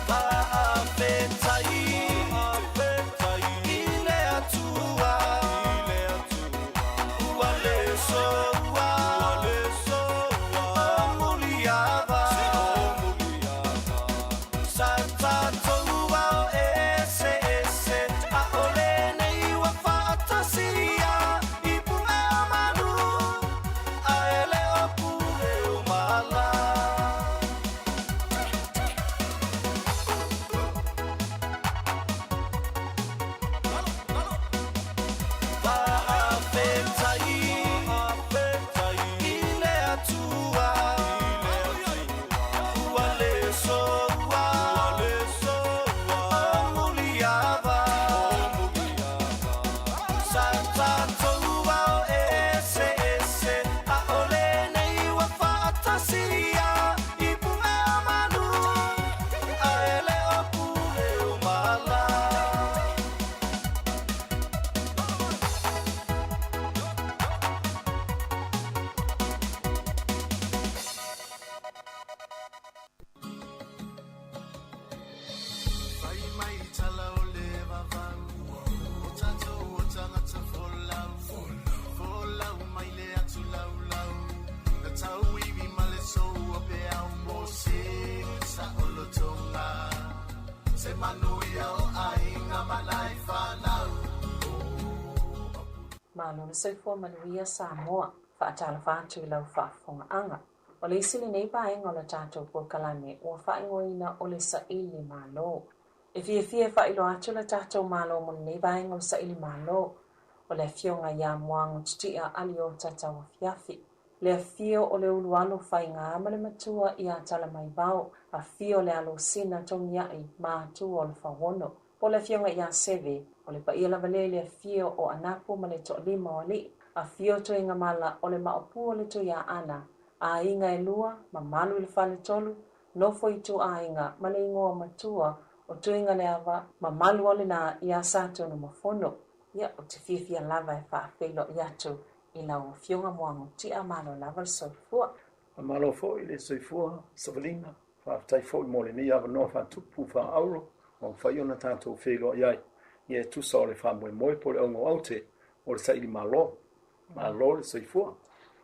Fa'afetai i le Atua, ua le soua, o muliava. Sa tatou ao ese ese, a o lenei ua fa'atasia i puʻe o malu, a e le o pule o mala. Fa'afetai i le Atua, ua le soua, o muliava. Sa tatou ao ese ese, a o lenei ua fa'atasia i puʻe o malu, a e le o pule o mala.
Fai mai tala o le vavau, o tatou o tagata folau, folau mai le atu laulau, na tauivi ma le soua pe au mo se sa olotoga, se manuia o aiga ma nai fanau.
Malo le soifua manuia Samoa, fa'atalofa atu i lau fa'afoga'aga. O le isi lenei vaega o le tatou polokalame ua fa'aigoaina o le Saili Malo. E fiafia e fa'ailoa atu le tatou malo mo lenei vaega o le Saili Malo, o le afioga iā Moago Titi'a Aliota Tauafiafi. Le afio o le ulualo faigā ma le matua iā Talamaivao, afio le alosina Togia'i ma atua o le Fauono. Po le afioga iā Seve, o le paia lava lea i le afio o Anapu ma le To'alima o Alii, afio Toegamala o le Maopu o le Tuiaana, aiga e lua, mamalu i le faletolu, nofo i tuaiga ma le igoa matua o Tuigaleava, mamalu o lena iā Satunumafono. Ia, o te fiafia lava e fa'afeiloai atu i lau afioga Moago Ti'a, malo lava le soifua.
Malo foi le soifua savalina, fa'afetai foi mo lenei avanoa fa'atupu fa'aauro ua mafai ona tatou feiloai ai ia e tusa o le fa'amoemoe po le auga o aute o le saili malo. Malo le soifua.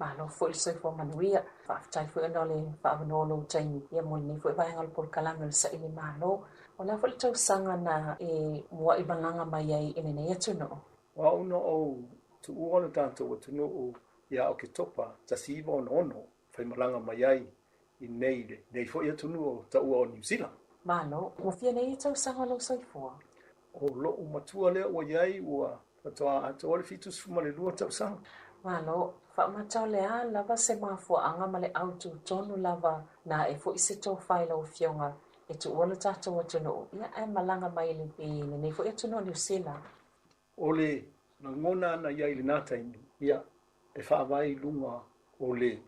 Malo foi le soifua manuia. Fa'afetai foi ona o le fa'avanoa lou taimi ia mo lenei foi vaega o le polokalame o le Saili Malo. O le a foi le tausaga na e mua'i malaga mai ai i lenei atunuu?
O au na ou tuua le tatou atunuu ia Oketopa 1966, faimalaga mai ai i nei lenei foi atunuu o taua o Niu Sila.
Malo, ua fia nei e tausaga o lou soifua?
O lo'u matua lea ua i ai ua fa'atoa atoa le 72 tausaga.
Malo, fa'amata o le a lava se mafua'aga ma le aututonu lava na e fo'i se tofā i lau afioga e tuua le tatou atunuu, ia ae malaga mai i lenei foi atunuu o Niu Sila.
O le lagona ana i ai i lenā taimi, ia, e fa'avae i luga o le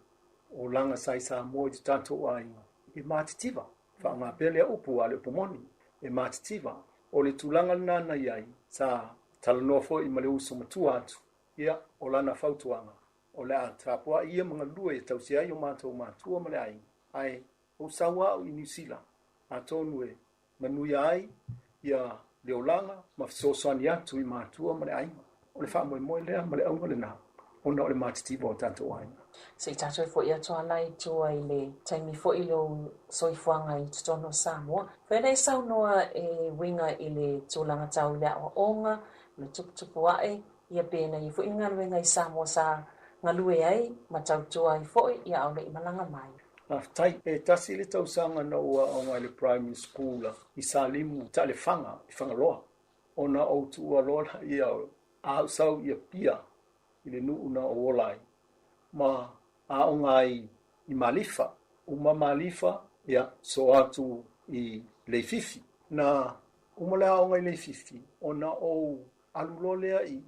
olaga sa i Samoa i to tatou aiga, e matitiva, fa'aaogā pea lea upu a le upu moni, e matitiva. O le tulaga lenā na i ai, sa talanoa foi ma le uso matua atu, ia, o lana fautuaga, o le a tapua'i ia ma galue e tausi ai o matou matua ma le aiga, ae Ou sau a'u i Niu Sila, atonu e manuia ai ia le olaga ma fesoasoani atu i matua ma le aiga. O le faamoemoe lea ma le auga lenā, ona o le matitiva o tatou aiga.
Se i tatou foi atu ala i tua i le taimi foi lou soifuaga i totonu o Samoa. Fai lea e saunoa e uiga i le tulaga tau i le aoaoga, le tuputupu ae, ia pe na ia foi ni galuega i Samoa sa galue ai ma tautua ai foi, ia a o le i malaga mai.
Faafetai. E tasi le tausaga na ou aoga i le Primary School i Salimu, Taelefaga i Fagaloa, ona ou tuua loa laia o a ou sau i Apia i le nuu na ou ola ai, ma aoga ai i Malifa. Uma Malifa, ia, sosoo atu i Leififi. Na uma le aoga i Leififi, ona ou alu loa lea i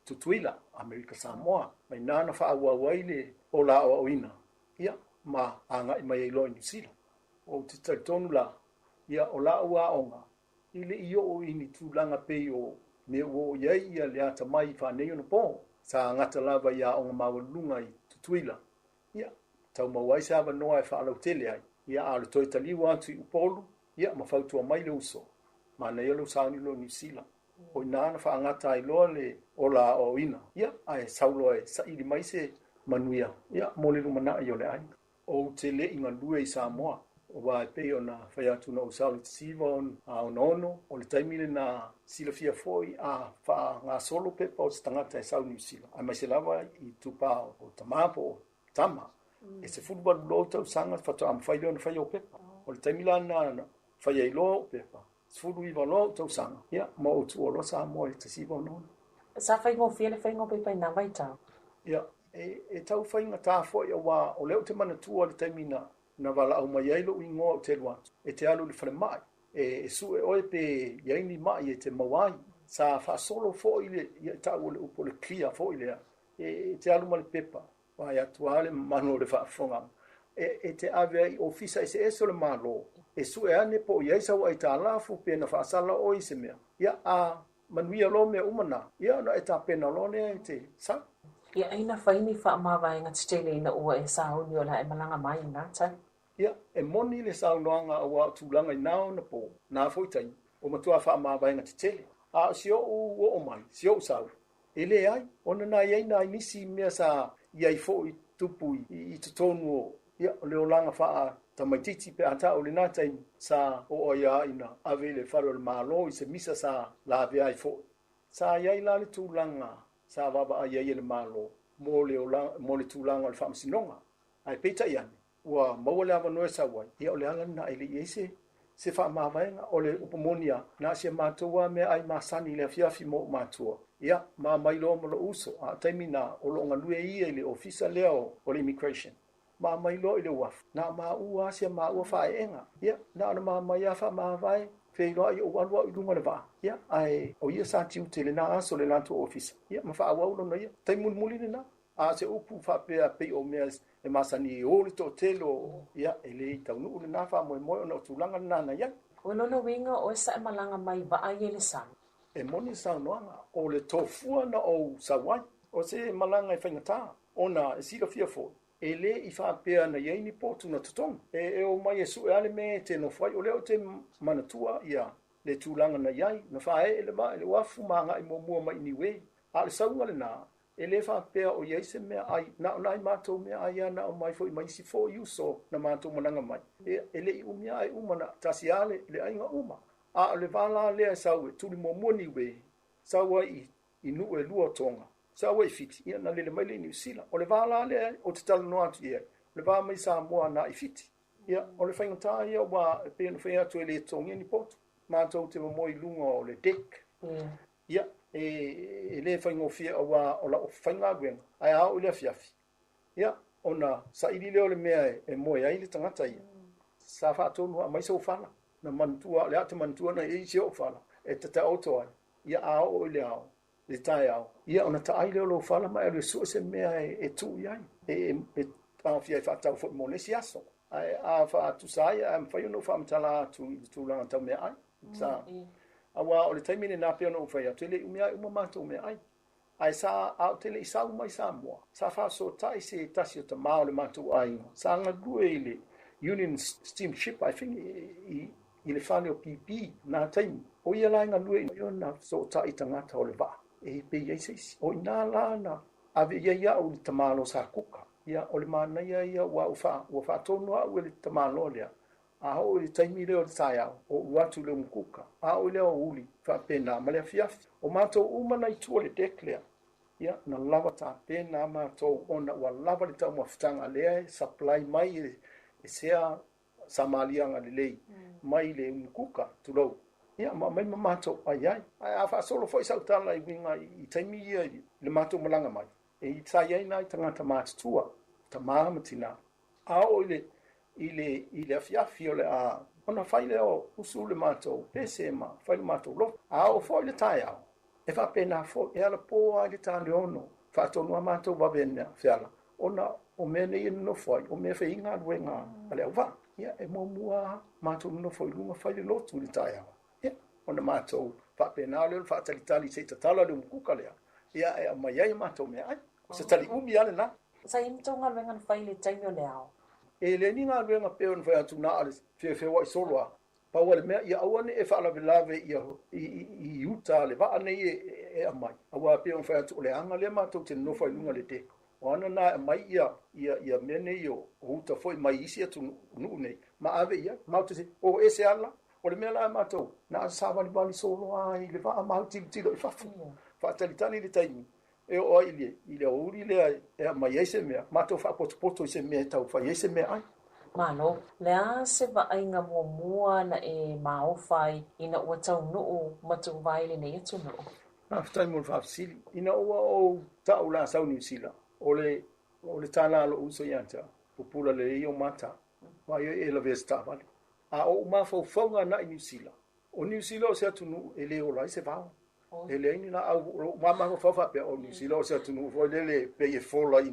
Tutuila, Amerika Samoa, mai ina na faaauau ai le ola aoaoina, ia, ma agai mai ai loa i Niu Sila. Ou te talitonu la, ia, o la'u aoga, e le i oo i ni tulaga pei o mea ua oo i ai ia le atamai faaneionapo. Sa gata lava i aoga maualuluga i Tutuila, ia, tau maua ai se avanoa e faalautele ai, ia, a o le toe taliu atu i Upolu, ia, ma fautua mai le uso, manaia lou sauni loa i Niu Sila. O i ina na faagata ai loa le ola aoaoina, ia, ae sau loa e saili mai se manuia, ia, mo le lumanai o le aiga. Ou te le i galue i Samoa, aua e pei ona fai atu na ou sau i le 1966, o le taimi lenā silafia foi a faagasolo pepa o se tagata e sau i Niu Sila, aemaise lava i itupa o tama po o tama. E 18 loa ou tausaga faatoa mafai lea ona fai ou pepa. O le taimi la lenā na fai ai loa ou pepa, 19 loa ou tausaga, ia, ma ou tuua loa Samoa i le 1966.
Sa faigofie le faiga o pepa i nā vaitau?
Ia, e tau faigata foi auā o lea ou te manatua le taimi na na valaau mai ai lou igoa ou te alu atu, e te alu i le falemai, e sue oe pe i ai ni ma'i e te maua ai. Sa faasolo foi le, ia e ta'u o le upu o le clear foi lea, e te alu ma le pepa, Vaai atu lava le mamalu o le faafofoga e te ave ai i ofisa eseese o le Malo e sue ane po o i ai sau aitalafu pe na faasala oe i se mea. Ia, a manuia loa mea uma na, ia ona e tapena loa lea e te sau.
Ia, ai na fai ni faamavaega tetele ina ua e sauni o le a e malaga mai i na taimi?
Ia, e moni le saunoaga auā o tulaga i nā ona pō, nā foi taimi, ua matua faamavaega tetele. A o si oʻu oo mai, si oʻu sau, E leai, ona na i ai nai nisi mea sa i ai foi tupu i totonu o, ia, o le olaga faa tamaitiiti pe a ta'u i lenā taimi, sa oo ai a ina ave i le fale o le Malo i se misa sa lavea ai foi. Sa i ai la le tulaga sa vaavaai ai e le Malo mo le olaga, mo le tulaga o le faamasinoga. Ae peitai ane, ua maua le avanoa e sau ai, ia o le ala lena e le i ai se se faamavaega. O le upu moni lava, na o si a matou lava meaai masani i le afiafi ma ou matua, ia, ma aumai loa ma lou uso, a o taimi na, o lo o galue ia i le ofisa lea o le immigration. Ma aumai loa i le uafu, na o maua lava si a maua faaeega, ia, na ona ma aumai lava faamavae, feiloai ou alu au i luga o le vaa, ia, ae o ia sa tiute i lena aso i le latou ofisa, ia, ma faaauau lona ia taimi mulimuli lena. A o se upu faapea pei o mea e masani e o le toatele o, ia, e le i taunuu lenā faamoemoe ona o tulaga lenā na i ai.
O lona uiga oe sa e malaga mai vaai e le sami.
E moni saunoaga, o le tofua na ou sau ai, o se malaga e faigata, ona e silafia foi, e le i faapea na i ai ni potu na totogi. E o mai e sue lava le mea e te nofo ai, o lea ou te manatua ia le tulaga na i ai, na faaee le vaa i le uafu ma agai muamua mai i Niue. A o le sauga lenā, E le faapea o i ai se mea ai, na o nai matou mea ai a na aumai foi ma isi foi uso na matou malaga mai. Ia, e le i umi a e uma na tasi a le, le aiga uma. A o le va la lea e sau e tuli muamua Niue, sau ai i, i nuu e lua o Tonga, sau ai i Fiti, ia na lele mai lea i Niu Sila. O le va la lea ou te talanoa atu i ai, o le va mai Samoa na i Fiti. Ia, o le faigata ia ua e pei ona fai atu e le totogia ni potu. Matou te momoe i luga o le deck. Ia, e le faigofie auā o lau faigaluega, ae a oo i le afiafi, ia, ona saili lea o le mea e moe ai le tagata ia. Sa faatonu lava mai sou fala, na manatua, o lea ou te manatua na i ai si ou fala e tataoto ai, ia a oo i le ao, le taeao, ia ona taai lea o lou fala ma e alu e sue se mea e tuu i ai, e taofia ai faatau foi mo le isi aso. Ae a faatusa ai, ae mafai ona ou faamatala atu i le tulaga tau meaai. Sa, auā o le taimi lenā pei ona ou fai atu, e le i umi ae uma matou meaai. Ae sa, a ou te le i sau mai Samoa, sa faasootai se tasi o tamā o le matou aiga, sa galue i le, Union Steamship, I think, i le fale o BP na taimi. O ia la e galue i ona fesootai i tagata o le vaa e pei ai se isi. O i ina la na ave i ai au i le tamaloa sa kuka. Ia, o le manaia ia ua ua faatonu au e le tamaloa lea. A oo i le taimi lea o le taeao, ou atu i le umukuka. A oo i le aoauli, faapena ma le afiafi. O matou uma na i tua o le deck lea, ia, na lava tapena matou ona ua lava le taumafataga lea e supply mai e sea Samaliaga lelei mai le umukuka, tulou. Ia, ma aumai ma matou ai ai. Ae a faasolo foi sau tala i uiga i taimi ia i le matou malaga mai, e sa i ai nai tagata matutua, tama ma tina. A oo i le i le i le afiafi o le a ona fai lea o usu le matou pese ma fai le matou lotu. A oo foi i le taeao, e faapena foi, e alapō lava i le ta 6, faatonu lava matou vave ina feala, ona o mea nei e nonofo ai, o mea e fai ai galuega a le auvaa. Ia, e muamua lava matou nonofo i luga fai le lotu i le taeao. Ia, ona matou faapena lea o le faatalitali se i tatala le umukuka lea, ia, e aumai ai a matou meaai. O se tali umi lava lena.
Sa i ai ni tou galuega na fai i le taimi o le ao?
E leai ni galuega pei ona fai atu na o le feofeoai solo lava. Pau lava le mea, ia aua ne i e faalavelave i uta a le vaa nei e aumai, aua pei ona fai atu o le aga lea matou te nonofo ai i luga o le deck. O ana na e aumai ia mea nei o uta foi mai isi atunuu nei ma ave i ai. Matou te o ese lava la. O le mea la a matou, na o savalivali solo lava i le vaa ma tilotilo i fafo, faatalitali le taimi e oo ai i le aoauli lea e aumai ai se mea, matou faapotopoto i se mea e tau fai ai se meaai.
Malo. Le a se vaaiga muamua na e maofa ai ina ua taunuu ma tuvae i lenei atunuu?
Faafetai mo le faafesili. Ina ua ou tau la sau Niu Sila, o le o le tala a lou uso ia te au, pupula lelei ou mata, vaai oe e lavea i se taavale. A o ou mafaufauga na i Niu Sila, o Niu Sila o se atunuu e le ola ai se vao. E leai ni laau, o lou mafaufau faapea, o Niu Sila o se atunuu foi lele pei e fola i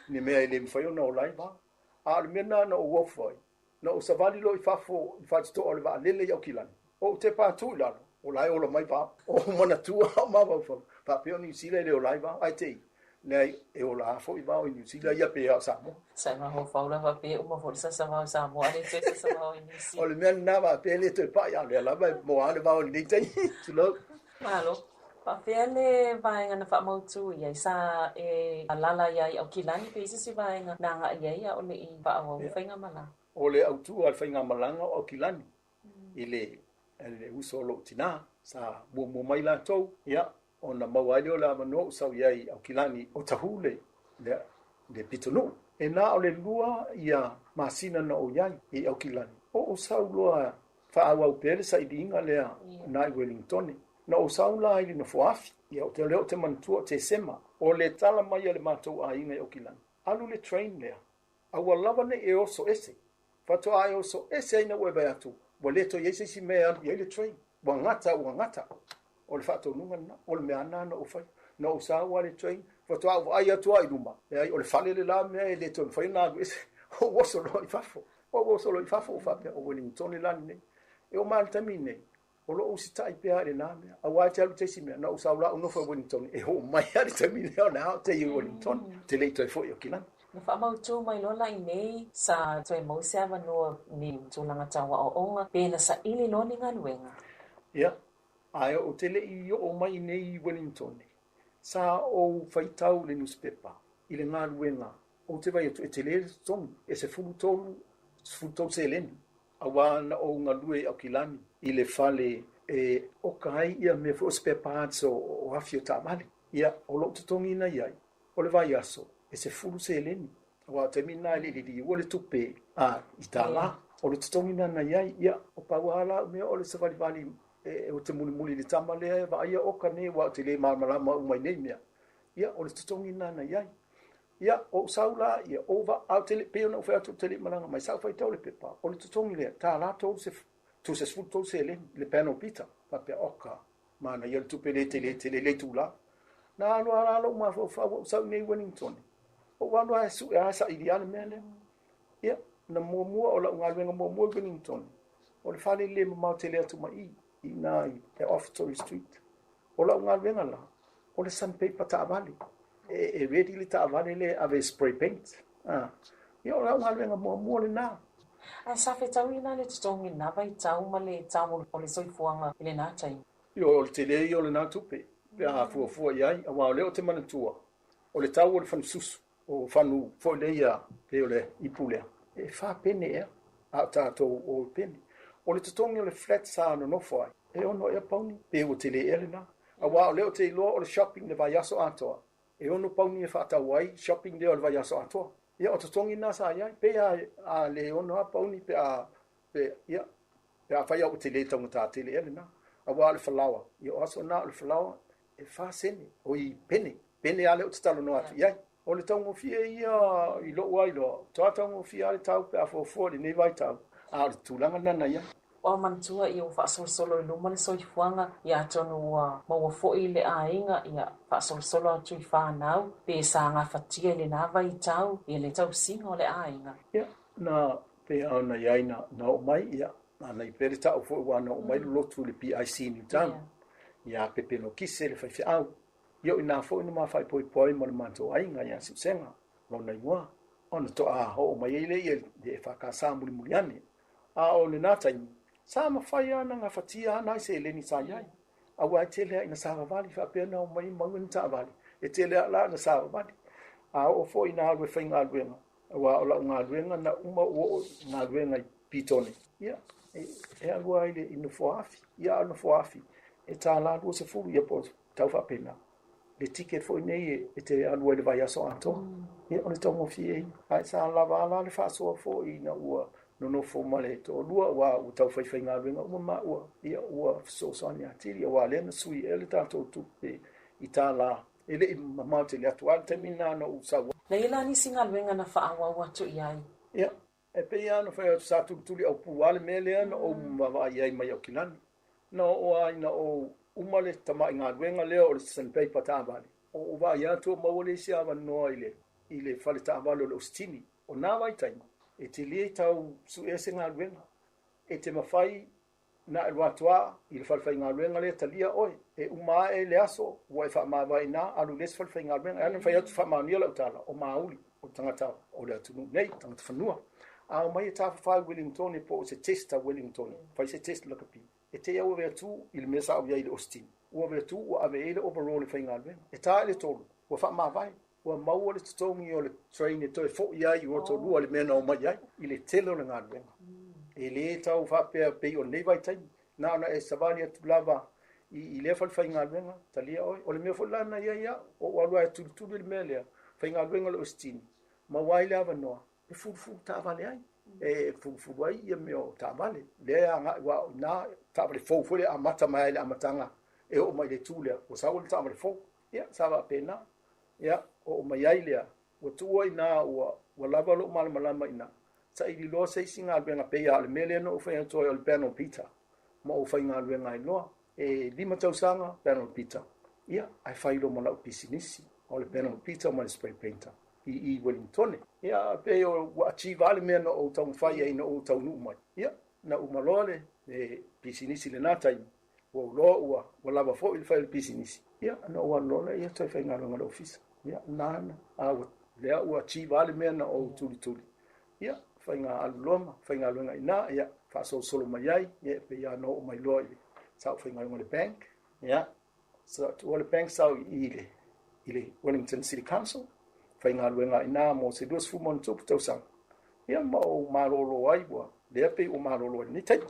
ni mea e le mafai ona ola ai vao. A o le mea lena na ou ofo ai, na ou savali loa i fafo i faitotoa o le vaalele i Aukilani, ou tepa atu i lalo, o la e ola mai vao. O manatua au mafaufau, faapea o Niu Sila e le ola ai vao, ae te i, leai, e ola lava foi vao i Niu Sila ia pe a o Samoa.
Sa e mafaufau la faapea e uma foi le sasa vao i Samoa, a le toe sasa vao i Niu Sila.
O le mea lena faapea e le toe pai, a o lea lava e moa le vao i lenei taimi, tulou.
Malo. Faapea le vaega na faamautu i ai, sa e alaala ai i Aukilani pe i ai se isi vaega na agai i ai a o le i faaauau le faigamalaga?
O le autu a le faigamalaga o Aukilani i le uso o lou tina, sa muamua mai latou, ia, ona maua ai lea o le avanoa ou sau i ai i Aukilani o tahu le le pitonuu. E na o le 2 ia masina na ou i ai i Aukilani, o ou sau loa faaauau pea le sailiga lea na i Welingtone. Na ou sau la i le nofoafi, ia o te lea ou te manatua o Tesema, o le tala mai a le matou aiga i Aukilani, alu le train lea, a ua lava nei e oso ese. Faatoa e oso ese ai ina ua e vaai atu, ua le toe i ai se isi mea e alu i ai le train. Ua gata, ua gata. O le faatonuga lena. O le mea lena na ou faia. Na ou sau lava i le train, faatoa ou vaai atu lava i luma, leai, o le fale le la mea e le toe mafai ona alu ese. Ou oso loa i fafo. Ou oso loa i fafo, ou faapea, o Wellington la lenei. E oo mai lava i le taimi lenei, o lo o usitai pea i lena mea. Aua e te alu i te isi mea, na ou sau la ou nofo i Wellington, e oo mai lava i le taimi lea o le a ou te i Wellington, ou te le i toe foi i Aukilani.
Na faamautu mai loa la i nei, sa toe maua se avanoa ni tulaga tau aoaoga, pe na saili loa ni galuega.
Ia, ae ou te le i oo mai i nei i Wellington, sa ou faitau i le nusipepa i le galuega, ou te vaai atu e tele le totogi, e 13, 13 seleni. Aua na ou galue i Aukilani i le fale e oka ai ia mea foi o spare parts o afi o taavale. Ia, o lou totogi na i ai, o le vaiaso e 10 seleni. Aua o taimi na e le i liliua le tupe a i tālā. O le totogi na na i ai, ia, o pau lava la au mea o le savalivali e ou te mulimuli i le tama lea e vaaia oka nei aua ou te le malamalama uma i nei mea. Ia, o le totogi na na i ai. Ia, ou sau la, ia, ou va, a ou te le, pei ona ou fai atu ou te le i malaga mai, sa ou faitau i le pepa, o le totogi lea, tālā 33 seleni, le panel beater, faapea, oka, manaia le tupe le tele tele i le itulā. Na alu lava la lou mafaufau ou sau i nei Wellington, ou alu lava e sue lava e saili lava le mea lea. Ia, na muamua, o lau galuega muamua i Wellington, o le fale le mamao tele atu ma i, i ina i Offertory Street. O lau galuega la, o le sandpaper taavale. E ready le taavale lea e ave e spray paint. Ia, o lau galuega muamua lena.
Ae sa fetaui la le totogi i lena vaitau ma le tau o le soifuaga i lena taimi?
Ioe, o le tele ia o lena tupe pe a fuafua i ai, aua o lea ou te manatua, o le tau o le fanususu, o fanu foi lea pei o le ipu lea, e 4 pene ea, a o tatou o i pene. O le totogi o le flat sa nonofo ai, e 6 ea pauni, pe ua tele ea lena. Aua o lea ou te iloa o le shopping le vaiaso atoa, e 6 pauni e faatau ai shopping lea o le vaiaso atoa. Ia, o totogi na sa i ai, pe a le 6 lava pauni pe a, pe, ia, pe a fai au ua tele taugata tele ea lena. Aua o le falaoa, ia o aso na o le falaoa, e 4 sene, oi pene, pene lava lea ou te talanoa atu i ai. O le taugofie ia i lou ai loa, toa taugofie lava le tau pe a fuafua i lenei vaitau, a o le tulaga lena na i ai.
Ua manatua ia ua faasolosolo i luma le soifuaga, ia atonu ua maua foi le aiga, ia faasolosolo atu i fanau, pe sa gafatia i lena vaitau ia le tausiga o le aiga.
Ia, na pei ona i ai na oo mai, ia, na i pea le tau foi ua na oo mai le lotu i le PIC Newtown. Ia Pepe Nokise le faifeau. Ia o i ina foi na ma faaipoipo ai ma le matou aiga ia Siusega, lona igoa, ona toa oo mai ai lea i le EFKS mulimuli ane. A o lena taimi, sa mafai lava ona gafatia lava nai seleni sa i ai. Aua e tele lava ina savavali faapea na omai maua ni taavale, e tele lava la ina savavali. A oo foi ina alu e faigaluega, aua o lau galuega na uma ou oo i galuega i Petone, ia, e alu lava i Nofoaafi. Ia a o Nofoaafi, e $20 ia po o tau faapena. Le ticket foi nei e te alu ai i le vaiaso atoa. Ia o le taugofie ia. Ae sa lava la le faasoa foi ina ua nonofo ma le toalua ua tau faifaigaluega uma maua, ia ua fesoasoani atili, aua lea na sui ea le tatou tupe i tālā. E le i mamao tele atu lava le taimi lena na ou sau.
Na i ai la nisi galuega na faaauau atu i ai?
Ia, e pei lava ona fai atu sa tulituli aupū lava le mea lea na ou vaavaai ai mai Aukilani. Na oo lava ina ou uma le tama'i galuega lea o le sandpaper taavale, o ou vaai atu o maua le isi avanoa i le fale taavale o le Ositini. O nā vaitaimi, e te lē tau su'ea se galuega. E te mafai na e alu atu lava i le falefaigaluega lea talia oe. E uma ae le aso, ua e faamavae i ina, alu i le isi falefaigaluega. E ala ona fai atu faamaonia lau tala, o Māuli, o tagata o le atunuu nei, tagata fanua. A omai e tafafao i Wellington po o se test a Wellington, fai se test lakapi, e te i au ave atu i le mea sa ou i ai i le Ositini. Ua ave atu ua ave i ai le overall e faigaluega. E ta i le 3, ua faamavae. Ua maua le totogi o le train e toe fo'i ai i Rotorua le mea na omai ai, i le tele o le galuega. E lē tau faapea pei o lenei vaitaimi. Na ona e savali atu lava i lea falefaigaluega, talia oe. O le mea foi la na i ai au, o ou alu lava e tulituli le mea lea, faigaluega o le Ositini, maua ai le avanoa, e fulufulu taavale ai. E fulufulu ai ia mea o taavale. Lea e agai aua o i ina taavale fou foi lea e amata mai ai i le amataga e oo mai i le itu lea, ua sau le taavale fou. Ia, sa faapena. Ia, oo mai ai lea, ua tuua i ina ua lava lou malamalama i ina. Saili loa se isi galuega pei lava o le mea lea na ou fai atu ai o le panel beater ma ou faigaluega ai loa. E 5 tausaga panel beater. Ia, ae fai loa ma lau pisinisi o le panel beater ma le spray painter i Wellington. Ia, pei ua achieve lava le mea na ou taumafai ai na ou taunuu mai. Ia, na uma loa le pisinisi i lena taimi, ua ou loa ua lava foi le fai o le pisinisi. Ia, na ou alu loa lea ia toe faigaluega i le ofisa. Ia, na a ua lea ua achieve lava le mea na ou tulituli. Ia, faiga alu loa ma faigaluega i ina, ia, faasolosolo mai ai, ia, pei lava na oo mai loa i le sa ou faigaluega i le bank. Ia, sa tuua le bank sa ou i le Wellington City Council, faigaluega i ina mo se 20+ tausaga. Ia, ma ou malolo ai ua lea pei ua malolo ai lenei taimi.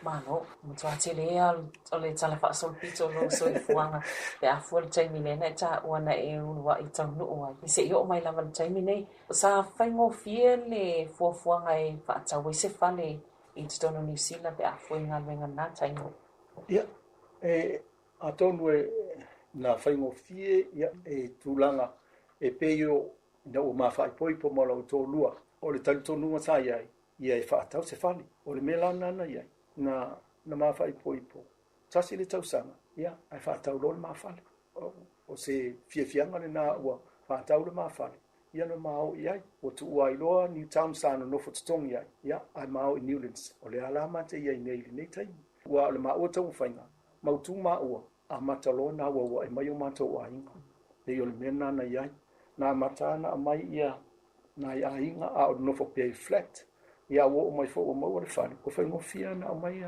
Malo, matua tele ea o le tala faasolopito o lou soifuaga pe a fua le taimi lea na e taua na e uluai taunuu ai. Seia oo mai lava i le taimi nei, sa faigofie le fuafuaga e faatau ai se fale i totonu o Niu Sila pe a fua i galuega i lena taimi?
Ia, e atonu e na faigofie ia e tulaga e pei o ina ua mafaaipoipo ma lou toalua, o le talitonuga sa i ai, ia e faatau se fale. O le mea la lena na i ai, na mafaaipoipo, 1 le tausaga, ia, ae faatau loa le ma fale. O se fiafiaga lena ua faatau le ma fale, ia na ma oo i ai. Ua tuua ai loa Newtown sa nonofo totogi ai, ia, ae ma oo i Newlands. O lea la ma te i ai nei i lenei taimi. Ua o le maua taumafaiga, mautu maua, amata loa na auaua'i mai o matou aiga. Pei o le mea lena na i ai. Na amata na aumai ia nai aiga a o nonofo pea i flat. Ia ua oo mai foi ua maua le fale, ua faigofie ona aumai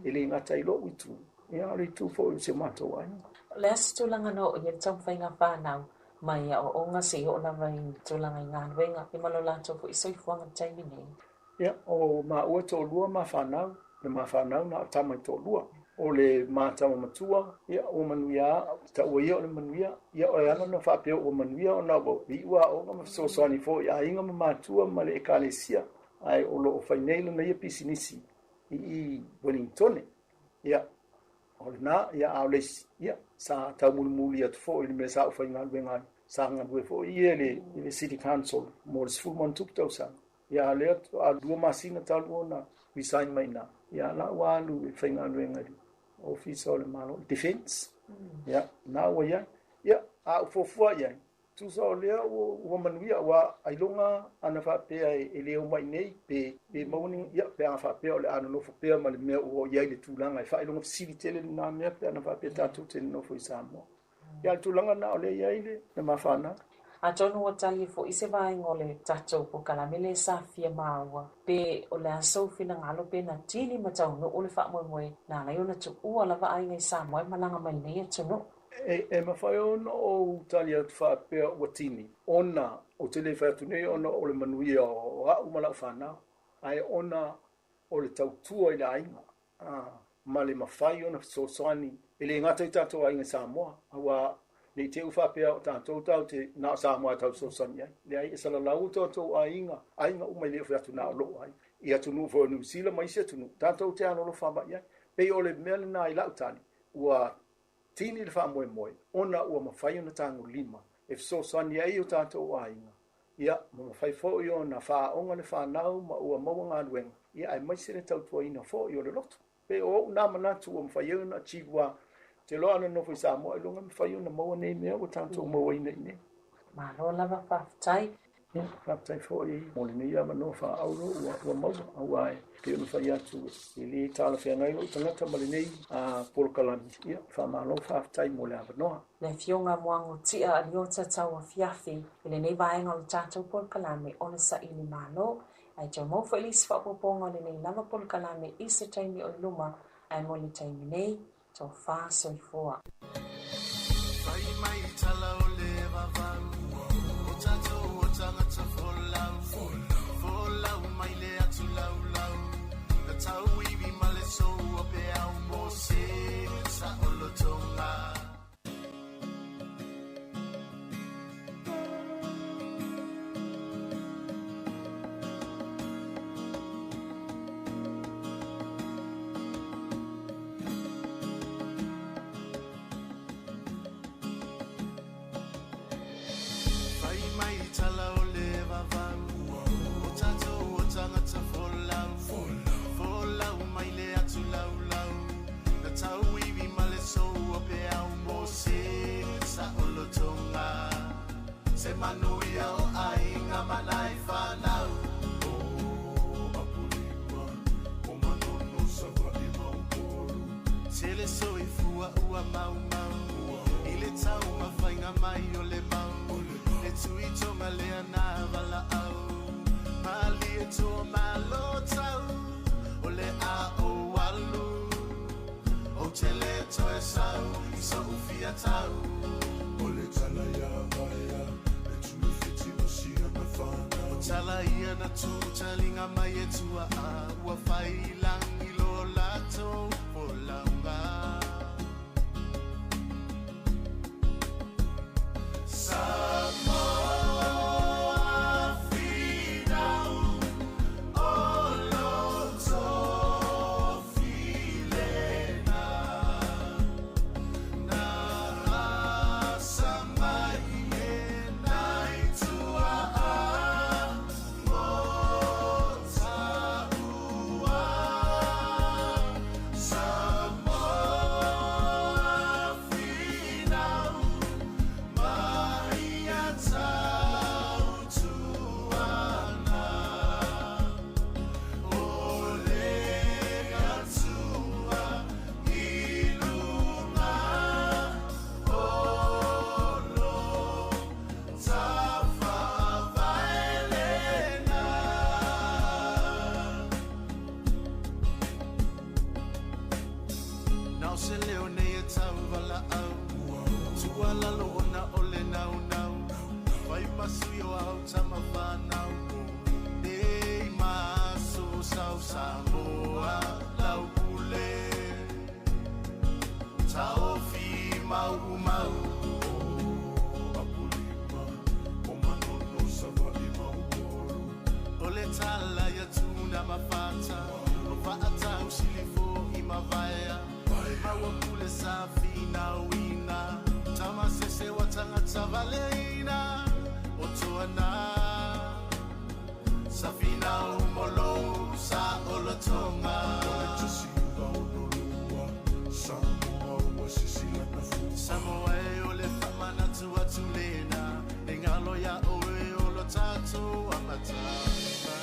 e le gata i lou itu, ia a o le itu foi o si o matou aiga.
O le a se tulaga na oo i ai le taumafaiga a fanau mai aoaoga seia oo lava i tulaga i galuega ma lo latou foi soifuaga i le taimi nei?
Ia, o maua e toalua ma fanau, le ma fanau na o tama e toalua. O le ma tama matua, ia, ua manuia a, taua ia o le manuia. Ia, o le ala na faapea ua manuia ona ua iu aoga ma fesoasoani foi i aiga ma matua ma le ekalesia, ae o lo o fai nei lana ia pisinisi i i Wellingtone. Ia, o lena, ia, a o le isi, ia, sa taumulimuli atu foi i le mea sa ou faigaluega ai, sa galue foi ia i le City Council mo le 10 ma ona tupu tausaga. Ia, a lea a 2 masina talu ona resign mai ina, ia la ua alu e faigaluega i le Ofisa o le Malo, Defence. Ia, na ua iai. Ia, a ou fuafua i ai, tusa o lea ua manuia, ua ailoga ana faapea e le omai nei, pe maua ni, ia, pe ana faapea o le a nonofo pea ma le mea ua i ai le tulaga e faailoga fesili tele lena mea pe ana faapea tatou te nonofo i Samoa. Ia, le tulaga na o lea i ai le mafanau.
Atonu ua tali foi se vaega o le tatou polokalame le sa fia maua pe o le a sou finagalo pe na tini ma taunuu le faamoemoe na ala ai ona tuua lava aiga i Samoa e malaga mai lenei atunuu.
E mafai ona ou tali atu faapea ua tini, ona ou te le fai atu nei ona o le manuia o au ma lau fanau, ae ona o le tautua i le aiga ma le mafai ona fesoasoani e le gata i tatou aiga i Samoa, aua ne i te i faapea o tatou tatou te na o Samoa e tau fesoasoani ai. Leai, e salalau o tatou aiga, aiga uma i le fai atu na o lou aiga. I atunuu foi o Niu Sila ma isi atunuu, tatou te alolofa mai ai. Pei o le mea lena i lau tali, ua tini le faamoemoe, ona ua mafai ona tagolima e fesoasoani ai o tatou aiga. Ia, ma mafai foi ona faaoga le fanau ma ua maua galuega, ia aemaise le tautuaina foi o le loto. Pe o ou nā manatu ua mafai ai ona achieve ua te loa ana nofo i Samoa i luga mafai ona maua nei mea ua tatou mauaina i nei.
Malo lava, faafetai.
Ia, faafetai foi mo lenei avanoa faaauro ua maua, aua e pei ona fai atu e le talafeagai lou tagata ma lenei polokalame. Ia, faamalo faafetai mo le avanoa.
Le afioga Muagututia Aliota Tauafiafi i lenei vaega o le tatou polokalame o le Saili Malo. Ae toe maua foi le isi faaopoopoga o lenei lava polokalame i se taimi o i luma, ae mo le taimi nei, tofa soifua.
Fai mai tala o le vavau o tatou o tagata folau folau mai le atu laulau na tau ivi ma le sou o pe au mo se sa o lotonga. Fai mai tala o le vavau o tatou o tagata folau folau mai le atu laulau na tau ivi ma le sou o pe au mo se sa o lotonga se manuia o aiga ma nai whanau o Apolima o Manono Savaii ma Upolu tele soifua ua maumau i le tau mafaiga mai o le mau e tui tonga lea na valaau malie toa malo tau o le a o alu o tele toe sau i so'u fia tau o le tala ia vaea le tui fiti o sia na whanau o tala ia na tū talinga mai e tua a ua whai langi lo latou folauga. Samoa finau o loto filena na asa mai e nai tua a mo ta A o se leo nei e tau valaau. Tuualalo ona o le naunau. Fai masui o au tama whanau. Nei maso sau Samoa lau pule. Taofi mau mau. Apolima o Manono Sava'i ma Upolu. O le tala ia tuna mafata. O faatau silifo i mavaea. Maua pule sa finauina. Tama sese wa tangata valeina. O toana. Sa finau molo sa olotonga. Samoa e o le whamanatu atu lena. E ngalo ya oe o lo tātou a matata.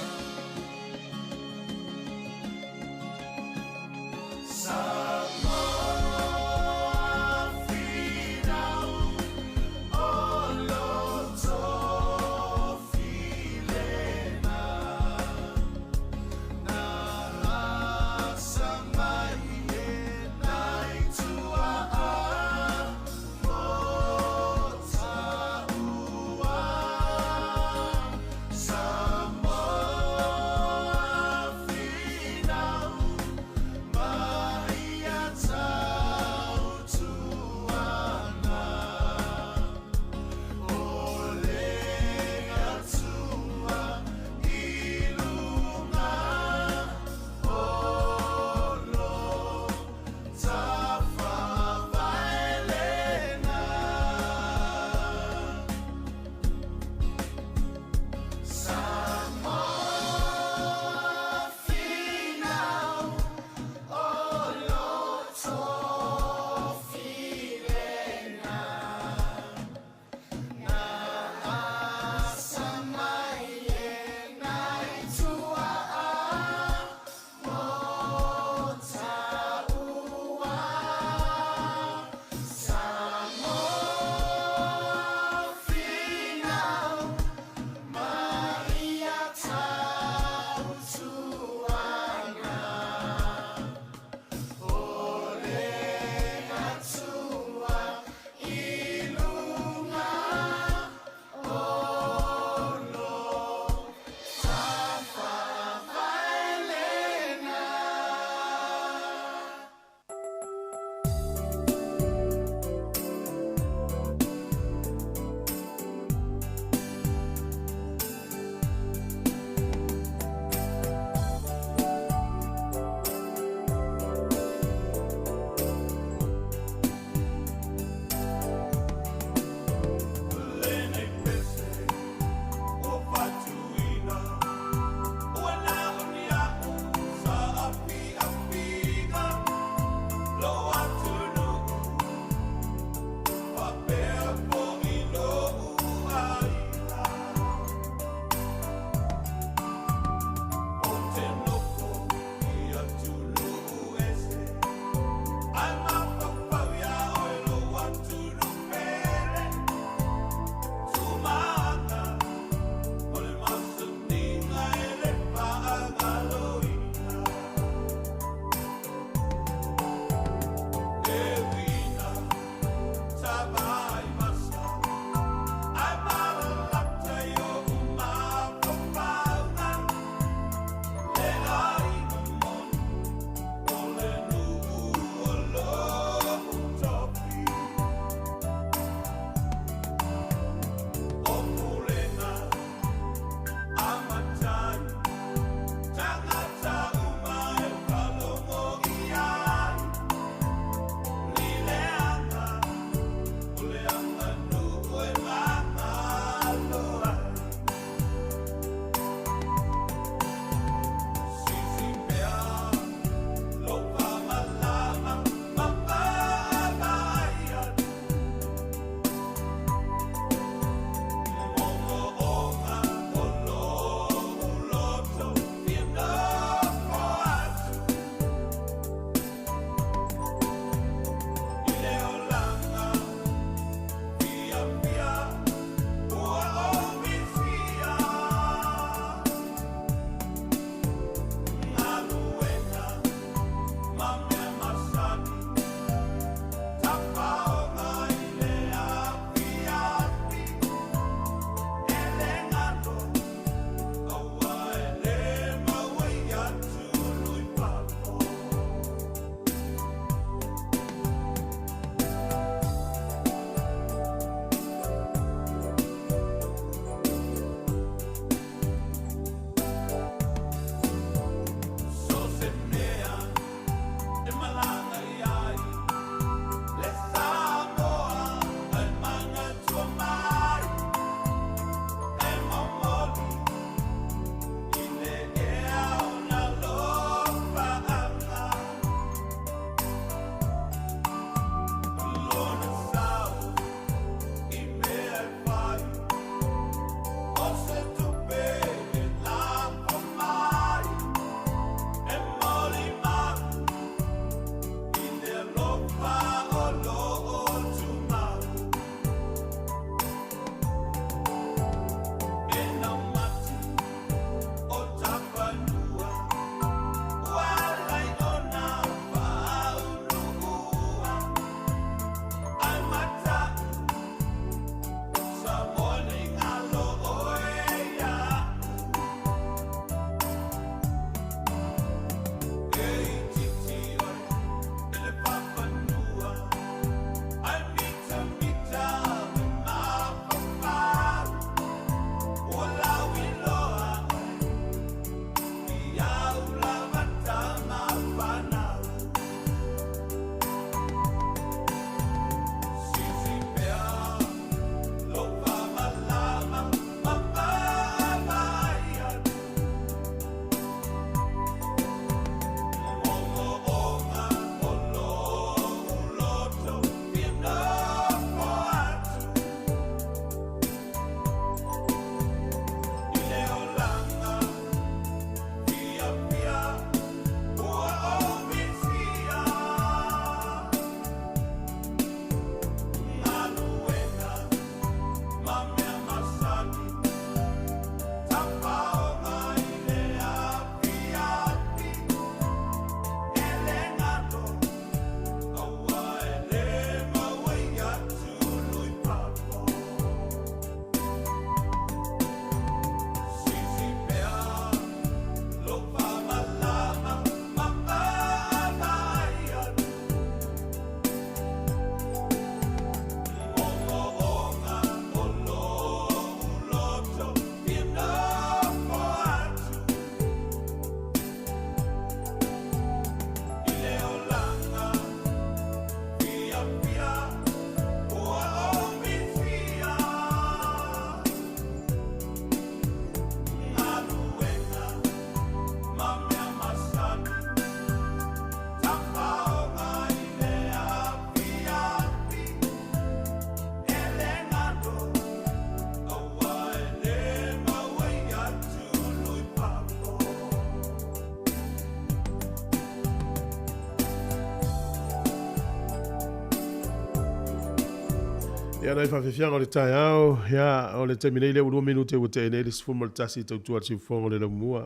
Ia nai faafefiaga o le taeao, ia o le taimi nei lea ua 2 minute ua tea nei le 11 i tautua le siufofoga o le laumua.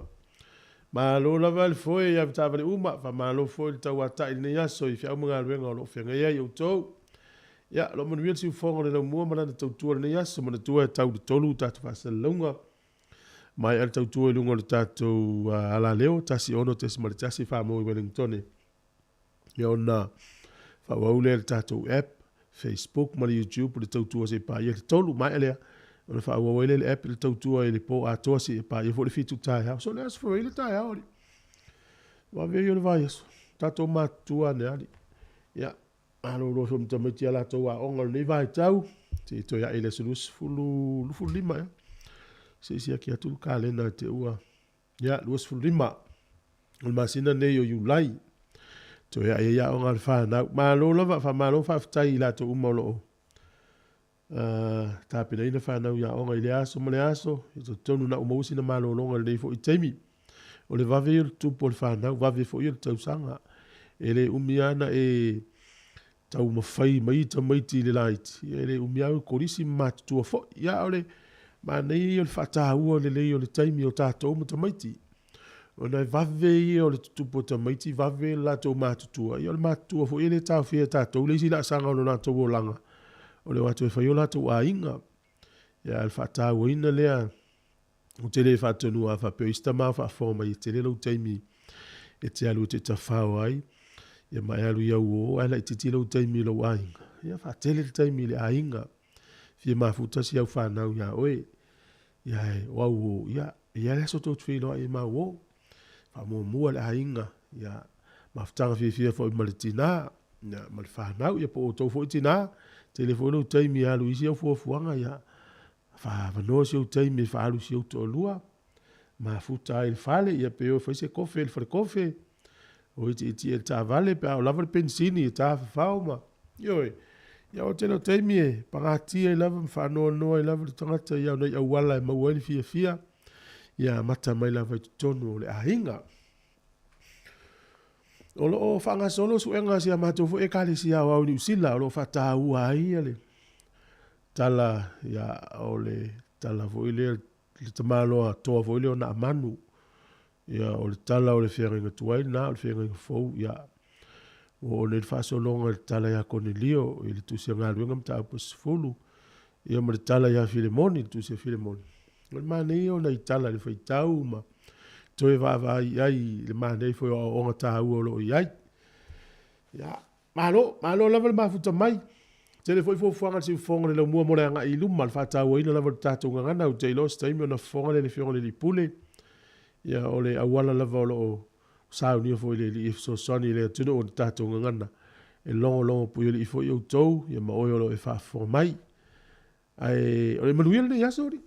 Malo lava le foe i avetaavale uma, faamalo foi le tauatai i lenei aso i feau ma galuega o lo o feagai ai outou. Ia, o lo o manuia le siufofoga o le laumua ma lana tautua i lenei aso, manatua e tau i le 3 tatou faasalalauga. Maea le tautua i luga o le tatou alaleo 16.1 Faamau i Wellingtone. Ia ona faaauau lea i le tatou app, Facebook ma le YouTube le tautua seia paia le 3, maea lea ona faaauau ai lea i le app le tautua i le po atoa seia paia foi le 7 taeao. So o le aso foi le taeao alii. Vave ia o le vaiaso. Tatou matutua ane alii. Ia, malolo foi ma tamaiti i a latou aoga o lenei vaitau, se i toe ae i le aso 20, 25 ea. Se i siaki atu le kalena te ua Ia, 25 o le masina lenei o Iulai, toe ae ai aoga a le fanau. Malo lava, faamalo faafetai i latou uma o lo o tapenaina fanau i aoga i lea aso ma lea aso. E talitonu na ou maua sina malologa i lenei foi taimi. O le vave ia o le tupu o le fanau, vave foi ia o le tausaga. E le umi lava ona e taumafai mai tamaiti i le laiti, ia e le umi lava o kolisi ma matutua foi. Ia a o le manaia ia o le faataua lelei o le taimi o tatou ma tamaiti. Ona e vave ia o le tutupu o tamaiti, vave le latou matutua. Ia o le matutua foi e le taofia e tatou le isi laasaga o lo latou olaga, o le o atu e fai o latou aiga. Ia a o le faatauaina lea, ou te le faatonuina a faapea o isi tama o faafofoga mai e tele lou taimi e te alu e te tafao ai, ia ma e alu i au uo ae laitiiti lou taimi i lou aiga. Ia faatele le taimi i le aiga. Fia mafuta si au fanau iā oe. Ia e o au uo, ia e i ai le aso tou te feiloai ai ma au uo. Faamuamua le aiga, ia mafutaga fiafia foi ma le tinā, ia ma le fanau, ia po o outou foi tinā, tele foi lou taimi e alu i isi au fuafuaga, ia Faaavanoa si ou taimi e faaalu si ou toalua, mafuta ai i le fale, ia pe o e fai se kofe i le falekofe, o itiitie i le taavale pe a oo lava le penisini e tafafao ma, ioe. Ia o le tele o taimi e pagatia ai lava ma faanoanoa ai lava le tagata i nai auala e maua ai le fiafia, ia amata mai lava i totonu o le aiga. O lo o faagasolo suega a si a matou foi Ekalesia Aoao i Niu Sila o lo o faataua ai le Tala, ia, o le tala foi lea, le tamaloa toa foi lea o Naamanu. Ia, o le tala o le feagaiga tuai lena, o le feagaiga fou, ia, ua oo nei le faasologa i le tala ia Konelio i le Tusi a Galuega Mataupu e 10, ia ma le tala ia Filemoni, le Tusi a Filemoni. O le manaia o nai tala i le faitau ma toe vaavaai i ai i le manaia foi o aoaoga taua o lo o i ai. Ia, Malo, malo lava le mafuta mai. Tele foi fuafuaga a le siufofoga o le laumua mo le agai i luma, le faatauaina lava o le tatou gagana. Ou te iloa o se taimi ona fofoga lea i le Afioga i le Alii Pule. Ia, o le auala lava o lo o saunia foi e le Alii e fesoasoani i le atunuu o le tatou gagana. E logologo puialii foi outou, ia ma oe o lo o e faafofoga mai. Ae o le manuia lenei aso alii.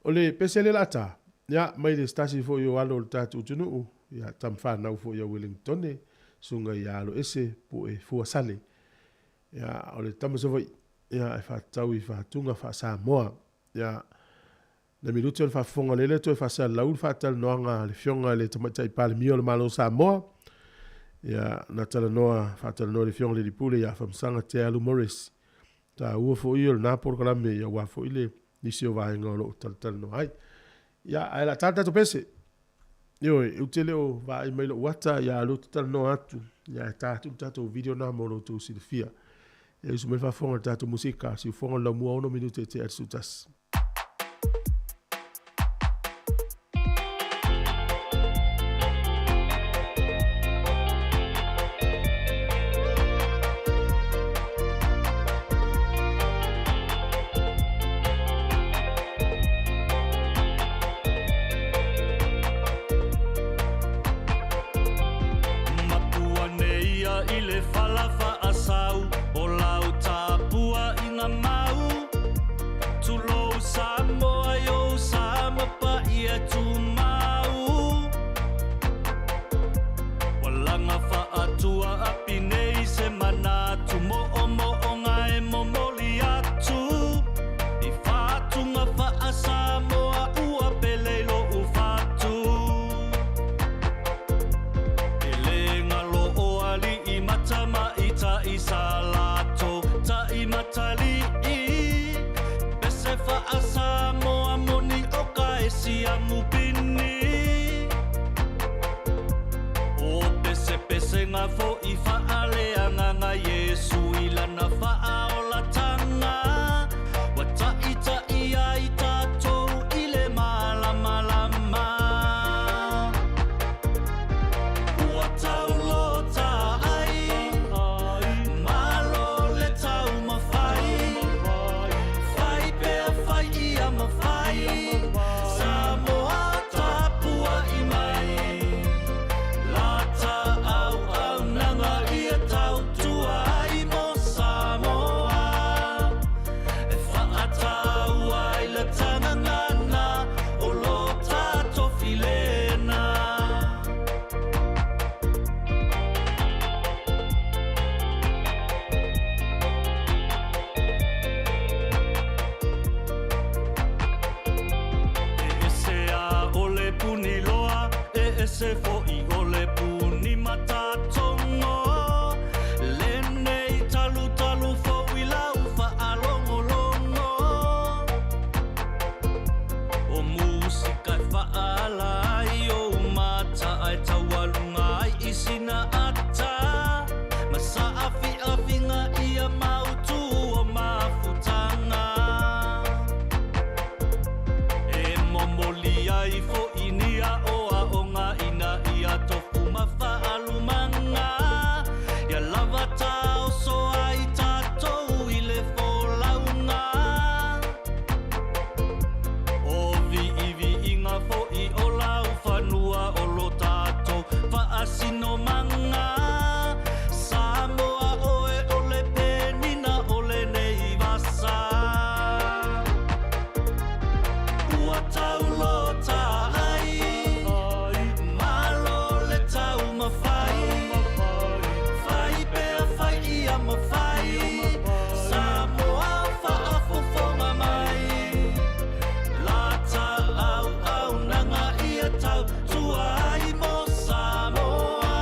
O le pese lea la ta, ia mai le stasi foi o alo o le tatou atunuu, ia tama fanau foi a Wellingtone, susuga ia Aloese Pue Fuasale. Ia o le tama Savaii, ia e faatatau i faatuga faa-Samoa. Ia na minute o le faafofoga lele toe faasalalau le faatalanoaga a le Afioga i le Tamaitai Palemia o le Malo o Samoa. Ia na talanoa faatalanoa i le Afioga i le Alii Pule ia Afamasaga Tealu Morris. Taua foi ia o lena polokalame ia aua foi le nisi o vaega o lo o talatalanoa ai. Ia, ae o le a ta le tatou pese. Ioe, ou te le o vaai mai lou ata, ia a o lea ou te talanoa atu, ia ae ta atu le tatou video lena mo lo outou silafia. Ia usu mai le faafofoga i le tatou musika, siufofoga o le laumua 6 minute e tea i le 11.
Mapu ane ia i le fala faasau o lau tapuaiga mau. Tulou Samoa i ou sa ma paia tumau. Ua laga faatua api nei se manatu moomooga e momoli atu i faatuga faa-Samoa ua pele i lou fatu. E le galo o alii ma tamaitai sa latou taʻi. atalii Pese faa-Samoa moni o ka e siamu pini O pesepesega fo'i faaleagaga Iesu i lana faaolatanga Ua ta'ita'i ai tatou i le malamalama Ua taulota ai Malo le taumafai Fai pea fai ia mafai Samoa tapua'i mai Lata auaunaga ia tautua ai mo Samoa E faataua ai le tagagana o lo tatou filena. E ese a o le puni loa, e ese fo'i o le puni matatogo. Lenei talutalu fou i lau faalogologo. O musika e faaala ai ou mata ae taualuga ai i sina ata. Ma saafiafiga ia mautu o mafutaga. E momoli ai fo'i ni aoaoga ina ia tofu ma faalumaga. Ia lava taoso ai tatou i le folauga. O viiviiga fo'i o laufanua o lo tatou faasinomaga. Samoa oe o le penina o lenei vasa. Ua taulota ai, malo le taumafai. Fai pea fai ia mafai, Samoa faafofoga mai. Lata auaunaga ia tautua ai mo Samoa.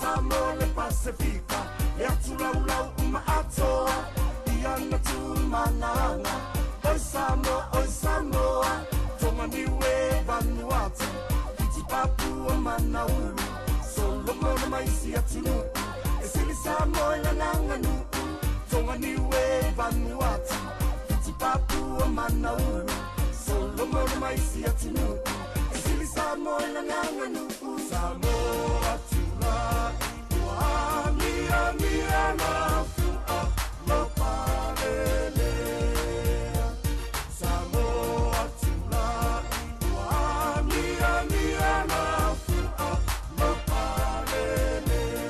Samoa le Pasifika, le atulaulau uma atoa, ia na tumanaga. Oi Samoa, oi Samoa, Tonga Niue Vanuatu, Fiti Papua Manaulu, Solomona ma isi atunuu, e sili Samoa i lana aganuu. Tonga Niue Vanuatu, Fiti Papua Manaulu, Solomona ma isi atunuu, e sili Samoa i lana aganuu. Samoa tula'i ua amiamia na fu'a ma palelea. Samoa tula'i ua amiamia na fu'a ma palelea.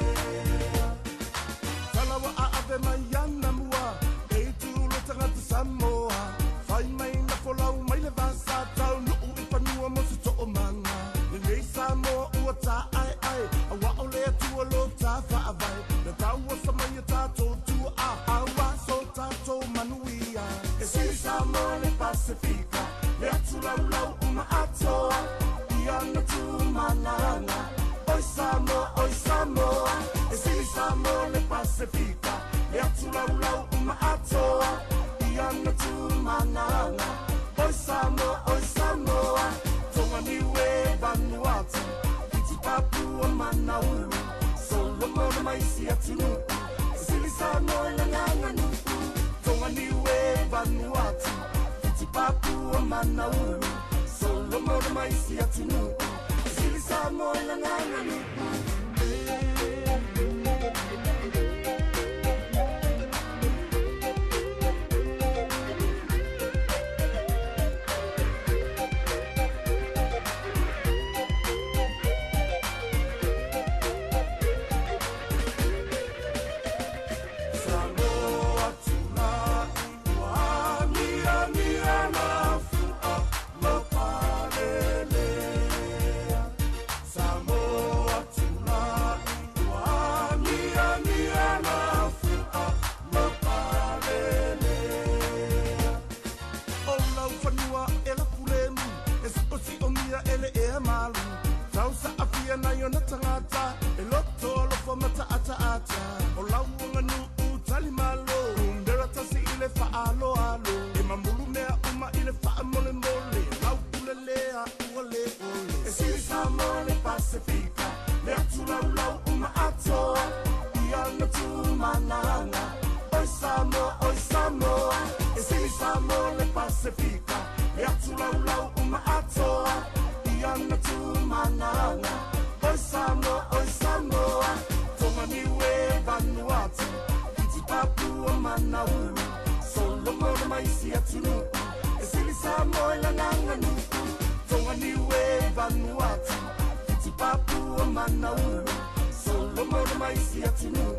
Talawa a'ave mai ana mua, e itu le tagata Samoa. Fai mai na folau mai le vasa, taunuu i fanua mo se to'omaga. Lenei Samoa ua tā'ae'ae, auā o le Atua lo tā fa'avae. Na tauosa mai e tatou tua'a, auā so tatou manuia. E sili Samoa le Pasifika, le atulaulau uma atoa, ia na tumanaga. Oi Samoa, oi Samoa, e sili Samoa le Pasifika, le atulaulau uma atoa, ia na tumanaga. Oi Samoa, oi Samoa, Tonga Niue Vanuatu, Fiti Papua Manaulu, Solomona ma isi atunuu, e sili Samoa i lana aganuu. Tonga Niue Vanuatu, Fiti Papua Manaulu, Solomona ma isi atunuu, e sili Samoa i lana aganuu. Samoa tula'i ua amiamia na fu'a ma palelea. Samoa tula'i ua amiamia na fu'a ma palelea. O lau fanua e lapulemu, e si'osi'omia e le ea malu. Tau sa'afia nai ona tagata, e loto alofa ma ta'ata'ata. O lau aganuu talimalo, numera tasi i le fa'aloalo. E mamulu mea uma i le fa'amolemole, lau pule lea ua lē ole. E sili Samoa le Pasifika, le atulaulau uma atoa, ia na tumanaga. Oi Samoa, oi Samoa, e sili Samoa le Pasifika, le atulaulau uma atoa, ia na tumanaga. Oi Samoa, oi Samoa, Tonga Niue Vanuatu, Fiti Papua Manaulu, Solomona ma isi atunuu, e sili Samoa i lana aganuu. Tonga Niue Vanuatu, Fiti Papua Manaulu, Solomona ma isi atunuu,